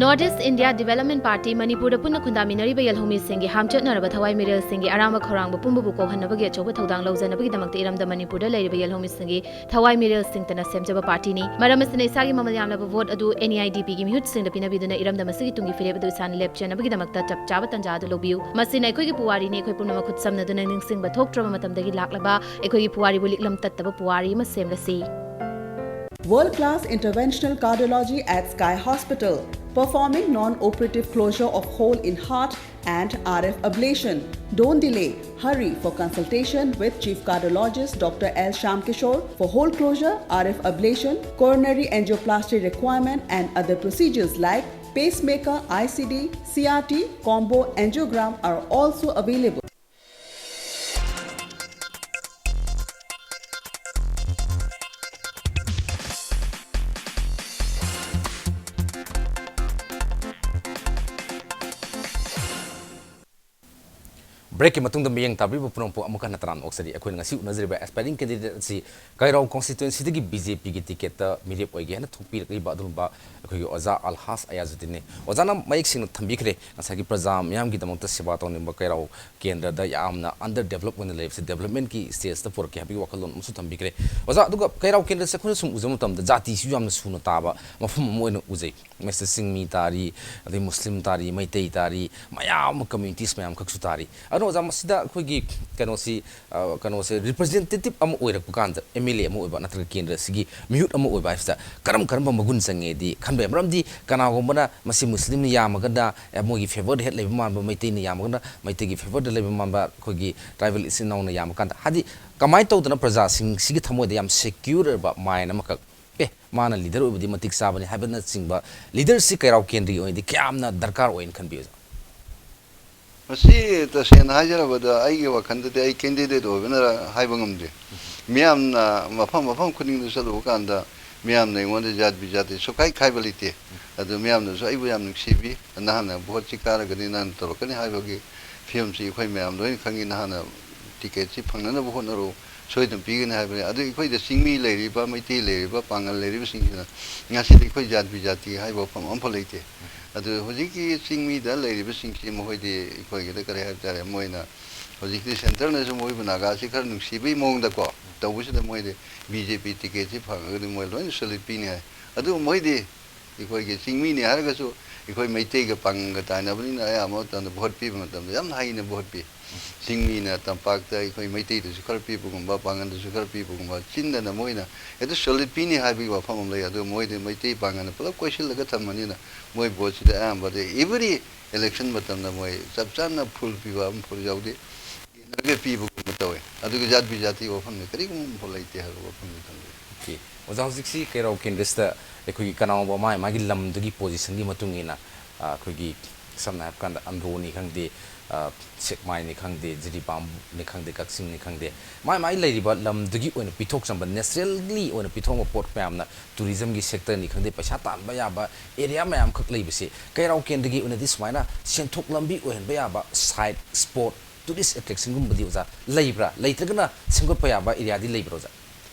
North East India Development Party ꯃꯅꯤꯄꯨꯔꯗ ꯄꯨꯟꯅ ꯈꯨꯟꯗꯥꯃꯤꯟꯅꯔꯤꯕ ꯌꯦꯜꯍꯧꯃꯤꯁꯤꯡꯒꯤ ꯍꯥꯝꯆꯠꯅꯔꯕ ꯊꯋꯥꯏ ꯃꯤꯔꯦꯜꯁꯤꯡꯒꯤ ꯑꯔꯥꯝꯕ ꯈꯧꯔꯥꯡꯕ ꯄꯨꯝꯕꯕꯨ ꯀꯣꯛꯍꯟꯅꯕꯒꯤ ꯑꯆꯧꯕ ꯊꯧꯗꯥꯡ ꯂꯧꯖꯅꯕꯒꯤꯗꯃꯛꯇ ꯏꯔꯝꯗꯝ ꯃꯅꯤꯄꯨꯔꯗ ꯂꯩꯔꯤꯕ ꯌꯦꯜꯍꯧꯃꯤꯁꯤꯡꯒꯤ ꯊꯋꯥꯏ ꯃꯤꯔꯦꯜꯁꯤꯡꯇꯅ ꯁꯦꯝꯖꯕ ꯄꯥꯔꯇꯤꯅꯤ꯫ ꯃꯔꯝ ꯑꯁꯤꯅ ꯏꯁꯥꯒꯤ ꯃꯃꯜ ꯌꯥꯝꯂꯕ ꯚꯣꯠ ꯑꯗꯨ NEIDPꯒꯤ ꯃꯤꯍꯨꯠꯁꯤꯡꯗ ꯄꯤꯅꯕꯤꯗꯨꯅ ꯏꯔꯝꯗꯝ ꯑꯁꯤꯒꯤ ꯇꯨꯡꯒꯤ ꯐꯤꯔꯦꯞ ꯑꯗꯨ ꯏꯁꯥꯅ ꯂꯦꯞꯆꯅꯕꯒꯤꯗꯃꯛꯇ ꯆꯞ ꯆꯥꯕ ꯇꯥꯟꯖꯥ ꯑꯗꯨ ꯂꯧꯕꯤꯌꯨ꯫ ꯃꯁꯤꯅ ꯑꯩꯈꯣꯏꯒꯤ ꯄꯨꯋꯥꯔꯤꯅꯤ꯫ ꯑꯩꯈꯣꯏ ꯄꯨꯝꯅꯃꯛ ꯈꯨꯠꯁꯝꯅꯗꯨꯅ ꯅꯤꯡꯁꯤꯡꯕ ꯊꯣꯛꯇ꯭ꯔꯕ ꯃꯇꯝꯗꯒꯤ ꯂꯥꯛꯂꯕ ꯑꯩꯈꯣꯏꯒꯤ ꯄꯨꯋꯥꯔꯤꯕꯨ ꯂꯤꯛꯂꯝ ꯇꯠꯇꯕ ꯄꯨꯋꯥꯔꯤ ꯑꯃ ꯁꯦꯝꯂꯁꯤ꯫ World class interventional cardiology at Sky Hospital, performing non operative closure of hole in heart and R F ablation. Don't delay, hurry for consultation with Chief Cardiologist Doctor L Shyamkishore for hole closure, R F ablation, coronary angioplasty requirement, and other procedures like pacemaker, I C D, C R T, combo angiogram are also available. Breakꯀꯤ ꯃꯇꯨꯡꯗ ꯃꯤꯠꯌꯦꯡ ꯇꯥꯕꯤꯕ ꯄꯨꯝꯅꯃꯛꯄꯨ ꯑꯃꯨꯛ ꯍꯟꯅ ꯇꯔꯥꯝꯅ ꯑꯣꯛꯆꯔꯤ꯫ ꯑꯩꯈꯣꯏꯅ ꯉꯁꯤ ꯎꯅꯖꯔꯤꯕ aspiring candidateꯁꯤ ꯀꯩꯔꯥꯎ constituencyꯗꯒꯤ BJPꯒꯤ ticketꯇ ꯃꯤꯔꯦꯞ ꯑꯣꯏꯒꯦ ꯍꯥꯏꯅ ꯊꯣꯛꯄꯤꯔꯛꯂꯤꯕ ꯑꯗꯨꯒꯨꯝꯕ ꯑꯩꯈꯣꯏꯒꯤ ꯑꯣꯖꯥ ꯑꯜꯍꯥꯖ ꯑꯌꯥꯖꯨꯗꯗꯤꯟꯅꯤ꯫ ꯑꯣꯖꯥꯅ ꯃꯌꯦꯛ ꯁꯦꯡꯅ ꯊꯝꯕꯤꯈ꯭ꯔꯦ, ꯉꯁꯥꯏꯒꯤ ꯄ꯭ꯔꯖꯥ ꯃꯤꯌꯥꯝꯒꯤꯗꯃꯛꯇ ꯁꯦꯕꯥ ꯇꯧꯅꯤꯡꯕ ꯀꯩꯔꯥꯎ ꯀꯦꯟꯗ꯭ꯔꯗ ꯌꯥꯝꯅ under develop ꯑꯣꯏꯅ ꯂꯩꯕꯁꯦ developmentꯀꯤ stageꯇ ꯄꯨꯔꯛꯀꯦ ꯍꯥꯏꯕꯒꯤ ꯋꯥꯈꯜꯂꯣꯟ ꯑꯃꯁꯨ ꯊꯝꯕꯤꯈ꯭ꯔꯦ꯫ ꯑꯣꯖꯥ, ꯑꯗꯨꯒ ꯀꯩꯔꯥꯎ ꯀꯦꯟꯗ꯭ꯔꯁꯦ ꯑꯩꯈꯣꯏꯅ ꯁꯨꯝ ꯎꯖꯕ ꯃꯇꯝꯗ ꯖꯥꯇꯤꯁꯨ ꯌꯥꯝꯅ ꯁꯨꯅ ꯇꯥꯕ ꯃꯐꯝ ꯑꯃ ꯑꯣꯏꯅ ꯎꯖꯩ꯫ ꯃꯁꯤꯗ ꯆꯤꯡꯃꯤ ꯇꯥꯔꯤ, ꯑꯗꯩ ꯃꯨꯁꯂꯤꯝ ꯇꯥꯔꯤ, ꯃꯩꯇꯩ ꯇꯥꯔꯤ, ꯃꯌꯥꯝ ꯑꯃ communities ꯃꯌꯥꯝ ꯈꯛꯁꯨ ꯇꯥꯔꯤ꯫ ꯑꯗꯨꯅ ꯑꯣꯖꯥ, ꯃꯁꯤꯗ ꯑꯩꯈꯣꯏꯒꯤ ꯀꯩꯅꯣꯁꯤ, ꯑ, ꯀꯩꯅꯣꯁꯦ representative ꯑꯃ ꯑꯣꯏꯔꯛꯄ ꯀꯥꯟꯗ, MLA ꯑꯃ ꯑꯣꯏꯕ ꯅꯠꯇ꯭ꯔꯒ ꯀꯦꯟꯗ꯭ꯔꯁꯤꯒꯤ ꯃꯤꯍꯨꯠ ꯑꯃ ꯑꯣꯏꯕ ꯍꯥꯏꯕꯁꯤꯗ ꯀꯔꯝ ꯀꯔꯝꯕ ꯃꯒꯨꯟ ꯆꯪꯉꯦꯗꯤ ꯈꯟꯕ ꯌꯥꯏ꯫ ꯃꯔꯝꯗꯤ ꯀꯅꯥꯒꯨꯝꯕꯅ ꯃꯁꯤ ꯃꯨꯁꯂꯤꯝꯅ ꯌꯥꯝꯃꯒꯅ, ꯑꯦ, ꯃꯣꯏꯒꯤ favourꯗ ꯍꯦꯛ ꯂꯩꯕ ꯃꯥꯟꯕ, ꯃꯩꯇꯩꯅ ꯌꯥꯝꯃꯒꯅ ꯃꯩꯇꯩꯒꯤ favourꯗ ꯂꯩꯕ ꯃꯥꯟꯕ, ꯑꯩꯈꯣꯏꯒꯤ tribal ꯏꯆꯤꯟ ꯏꯅꯥꯎꯅ ꯌꯥꯝꯃ ꯀꯥꯟꯗ, ꯍꯥꯏꯗꯤ ꯀꯃꯥꯏꯅ ꯇꯧꯗꯅ ꯄ꯭ꯔꯖꯥꯁꯤꯡꯁꯤꯒꯤ ꯊꯃꯣꯏꯗ ꯌꯥꯝ secure ꯑꯣꯏꯕ mind ꯑꯃꯈꯛ, ꯑꯦ, ꯃꯥꯅ leader ꯑꯣꯏꯕꯗꯤ ꯃꯇꯤꯛ ꯆꯥꯕꯅꯤ ꯍꯥꯏꯕꯅꯆꯤꯡꯕ leaderꯁꯤ ꯀꯩꯔꯥꯎ ꯀꯦꯟꯗ꯭ꯔꯒꯤ ꯑꯣꯏꯅꯗꯤ ꯀꯌꯥꯝꯅ ꯗꯔꯀꯥꯔ ꯑꯣꯏꯅ ꯈꯟꯕꯤ, ꯑꯣꯖꯥ? ꯃꯁꯤ ꯇꯁꯦꯡꯅ ꯍꯥꯏꯖꯔꯕꯗ ꯑꯩꯒꯤ ꯋꯥꯈꯜꯗꯗꯤ ꯑꯩ candidate ꯑꯣꯏꯕꯅ ꯍꯥꯏꯕ ꯉꯝꯗꯦ꯫ ꯃꯤꯌꯥꯝꯅ ꯃꯐꯝ ꯃꯐꯝ ꯈꯨꯗꯤꯡꯗ ꯆꯠꯂꯨꯕ ꯀꯥꯟꯗ ꯃꯤꯌꯥꯝꯅ ꯑꯩꯉꯣꯟꯗ ꯖꯥꯠ ꯕꯤꯖꯥꯠꯇꯤ ꯁꯨꯛꯈꯥꯏ ꯈꯥꯏꯕ ꯂꯩꯇꯦ꯫ ꯑꯗꯨ ꯃꯤꯌꯥꯝꯅꯁꯨ ꯑꯩꯕꯨ ꯌꯥꯝ ꯅꯨꯡꯁꯤꯕꯤ꯫ ꯅꯍꯥꯟꯅ ꯚꯣꯠꯁꯤ ꯀꯥꯔꯒꯗꯤ ꯅꯍꯥꯟ ꯇꯧꯔꯛꯀꯅꯤ ꯍꯥꯏꯕꯒꯤ ꯐꯤꯕꯝꯁꯤ ꯑꯩꯈꯣꯏ ꯃꯌꯥꯝ ꯂꯣꯏꯅ ꯈꯪꯉꯤ꯫ ꯅꯍꯥꯟꯅ ticketꯁꯤ ꯐꯪꯅꯅꯕ ꯍꯣꯠꯅꯔꯣ, ꯁꯣꯏꯗꯅ ꯄꯤꯒꯅꯤ ꯍꯥꯏꯕꯅꯤ꯫ ꯑꯗꯨ ꯑꯩꯈꯣꯏꯗ ꯆꯤꯡꯃꯤ ꯂꯩꯔꯤꯕ, ꯃꯩꯇꯩ ꯂꯩꯔꯤꯕ, ꯄꯥꯡꯒꯜ ꯂꯩꯔꯤꯕꯁꯤꯡꯁꯤꯅ ꯉꯁꯤꯗꯤ ꯑꯩꯈꯣꯏ ꯖꯥꯠ ꯕꯤꯖꯥꯠꯀꯤ ꯍꯥꯏꯕ ꯋꯥꯐꯝ ꯑꯃꯐꯥꯎ ꯂꯩꯇꯦ꯫ ꯑꯗꯨ ꯍꯧꯖꯤꯛꯀꯤ ꯆꯤꯡꯃꯤꯗ ꯂꯩꯔꯤꯕꯁꯤꯡꯁꯤ ꯃꯈꯣꯏꯗꯤ ꯑꯩꯈꯣꯏꯒꯤꯗ ꯀꯔꯤ ꯍꯥꯏꯕ ꯇꯥꯔꯦ, ꯃꯣꯏꯅ ꯍꯧꯖꯤꯛꯇꯤ centreꯅꯁꯨ ꯃꯣꯏꯕꯨ ꯅꯥꯒꯥꯁꯤ ꯈꯔ ꯅꯨꯡꯁꯤꯕꯒꯤ ꯃꯑꯣꯡꯗꯀꯣ ꯇꯧꯕꯁꯤꯗ ꯃꯣꯏꯗꯤ BJP ticketꯁꯤ ꯐꯪꯉꯒꯗꯤ ꯃꯣꯏ ꯂꯣꯏꯅ salute ꯄꯤꯅꯤ ꯍꯥꯏ꯫ ꯑꯗꯨ ꯃꯣꯏꯗꯤ ꯑꯩꯈꯣꯏꯒꯤ ꯆꯤꯡꯃꯤꯅꯤ ꯍꯥꯏꯔꯒꯁꯨ ꯑꯩꯈꯣꯏ ꯃꯩꯇꯩꯒ ꯄꯥꯡꯒꯜꯒ ꯇꯥꯏꯅꯕꯅꯤꯅ ꯑꯌꯥꯝꯕ ꯃꯇꯝꯗ vote ꯄꯤꯕ ꯃꯇꯝꯗ ꯌꯥꯝꯅ ꯍꯩꯅ vote ꯄꯤ꯫ ꯆꯤꯡꯃꯤꯅ ꯇꯝꯄꯥꯛꯇ ꯑꯩꯈꯣꯏ ꯃꯩꯇꯩꯗꯁꯨ ꯈꯔ ꯄꯤꯕꯒꯨꯝꯕ, ꯄꯥꯡꯒꯜꯗꯁꯨ ꯈꯔ ꯄꯤꯕꯒꯨꯝꯕ, ꯆꯤꯟꯗꯅ ꯃꯣꯏꯅ ꯍꯦꯛꯇ solid ꯄꯤꯅꯤ ꯍꯥꯏꯕꯒꯤ ꯋꯥꯐꯝ ꯑꯃ ꯂꯩ꯫ ꯑꯗꯨ ꯃꯣꯏꯗꯤ ꯃꯩꯇꯩ ꯄꯥꯡꯒꯜꯅ ꯄꯨꯂꯞ ꯀꯣꯏꯁꯤꯜꯂꯒ ꯊꯝꯕꯅꯤꯅ ꯃꯣꯏ vote ꯁꯤꯗ ꯑꯌꯥꯝꯕꯗꯤ every election ꯃꯇꯝꯗ ꯃꯣꯏ ꯆꯞ ꯆꯥꯅ full ꯄꯤꯕ ꯑꯃ full ꯌꯥꯎꯗꯦ꯫ ꯌꯦꯟꯅꯔꯒ ꯄꯤꯕꯒꯨꯝꯕ ꯇꯧꯋꯦ꯫ ꯑꯗꯨꯒ ꯖꯥꯠ ꯕꯤꯖꯥꯠꯀꯤ ꯋꯥꯐꯝꯁꯦ ꯀꯔꯤꯒꯨꯝꯕ ꯑꯃꯐꯥꯎ ꯂꯩꯇꯦ ꯍꯥꯏꯕ ꯋꯥꯐꯝꯁꯦ ꯊꯝꯖꯩ꯫ ꯑꯣꯀꯦ꯫ ꯑꯣꯖꯥ, ꯍꯧꯖꯤꯛꯁꯤ ꯀꯩꯔꯥꯎ ꯀꯦꯟꯗ꯭ꯔꯁꯤꯗ ꯑꯩꯈꯣꯏꯒꯤ ꯀꯅꯥꯒꯨꯝꯕ ꯃꯥꯒꯤ ꯃꯥꯒꯤ ꯂꯝꯗꯨꯒꯤ position ꯒꯤ ꯃꯇꯨꯡ ꯏꯟꯅ, ꯑ, ꯑꯩꯈꯣꯏꯒꯤ ꯁꯝꯅ ꯍꯥꯏꯕ ꯀꯥꯟꯗ ꯑꯟꯗ꯭ꯔꯣꯅꯤ ꯈꯪꯗꯦ, ꯑ, ꯁꯦꯛꯃꯥꯏꯅꯤ ꯈꯪꯗꯦ, ꯖꯤꯔꯤꯕꯥꯝꯅꯤ ꯈꯪꯗꯦ, ꯀꯛꯆꯤꯡꯅꯤ ꯈꯪꯗꯦ, ꯃꯥꯏ ꯃꯥꯏ ꯂꯩꯔꯤꯕ ꯂꯝꯗꯨꯒꯤ ꯑꯣꯏꯅ ꯄꯤꯊꯣꯛꯆꯕ, naturally ꯑꯣꯏꯅ ꯄꯤꯊꯣꯛꯄ ꯄꯣꯠ ꯃꯌꯥꯝꯅ, tourism ꯒꯤ sector ꯅꯤ ꯈꯪꯗꯦ, ꯄꯩꯁꯥ ꯇꯥꯟꯕ ꯌꯥꯕ area ꯃꯌꯥꯝꯈꯛ ꯂꯩꯕꯁꯦ ꯀꯩꯔꯥꯎ ꯀꯦꯟꯗ꯭ꯔꯒꯤ ꯑꯣꯏꯅꯗꯤ ꯁꯨꯃꯥꯏꯅ ꯁꯦꯟꯊꯣꯛ ꯂꯝꯕꯤ ꯑꯣꯏꯍꯟꯕ ꯌꯥꯕ site spot, tourist attraction ꯒꯨꯝꯕꯗꯤ, ꯑꯣꯖꯥ, ꯂꯩꯕ꯭ꯔꯥ? ꯂꯩꯇ꯭ꯔꯒꯅ ꯁꯦꯝꯒꯠꯄ ꯌꯥꯕ area ꯗꯤ ꯂꯩꯕ꯭ꯔꯥ, ꯑꯣꯖꯥ?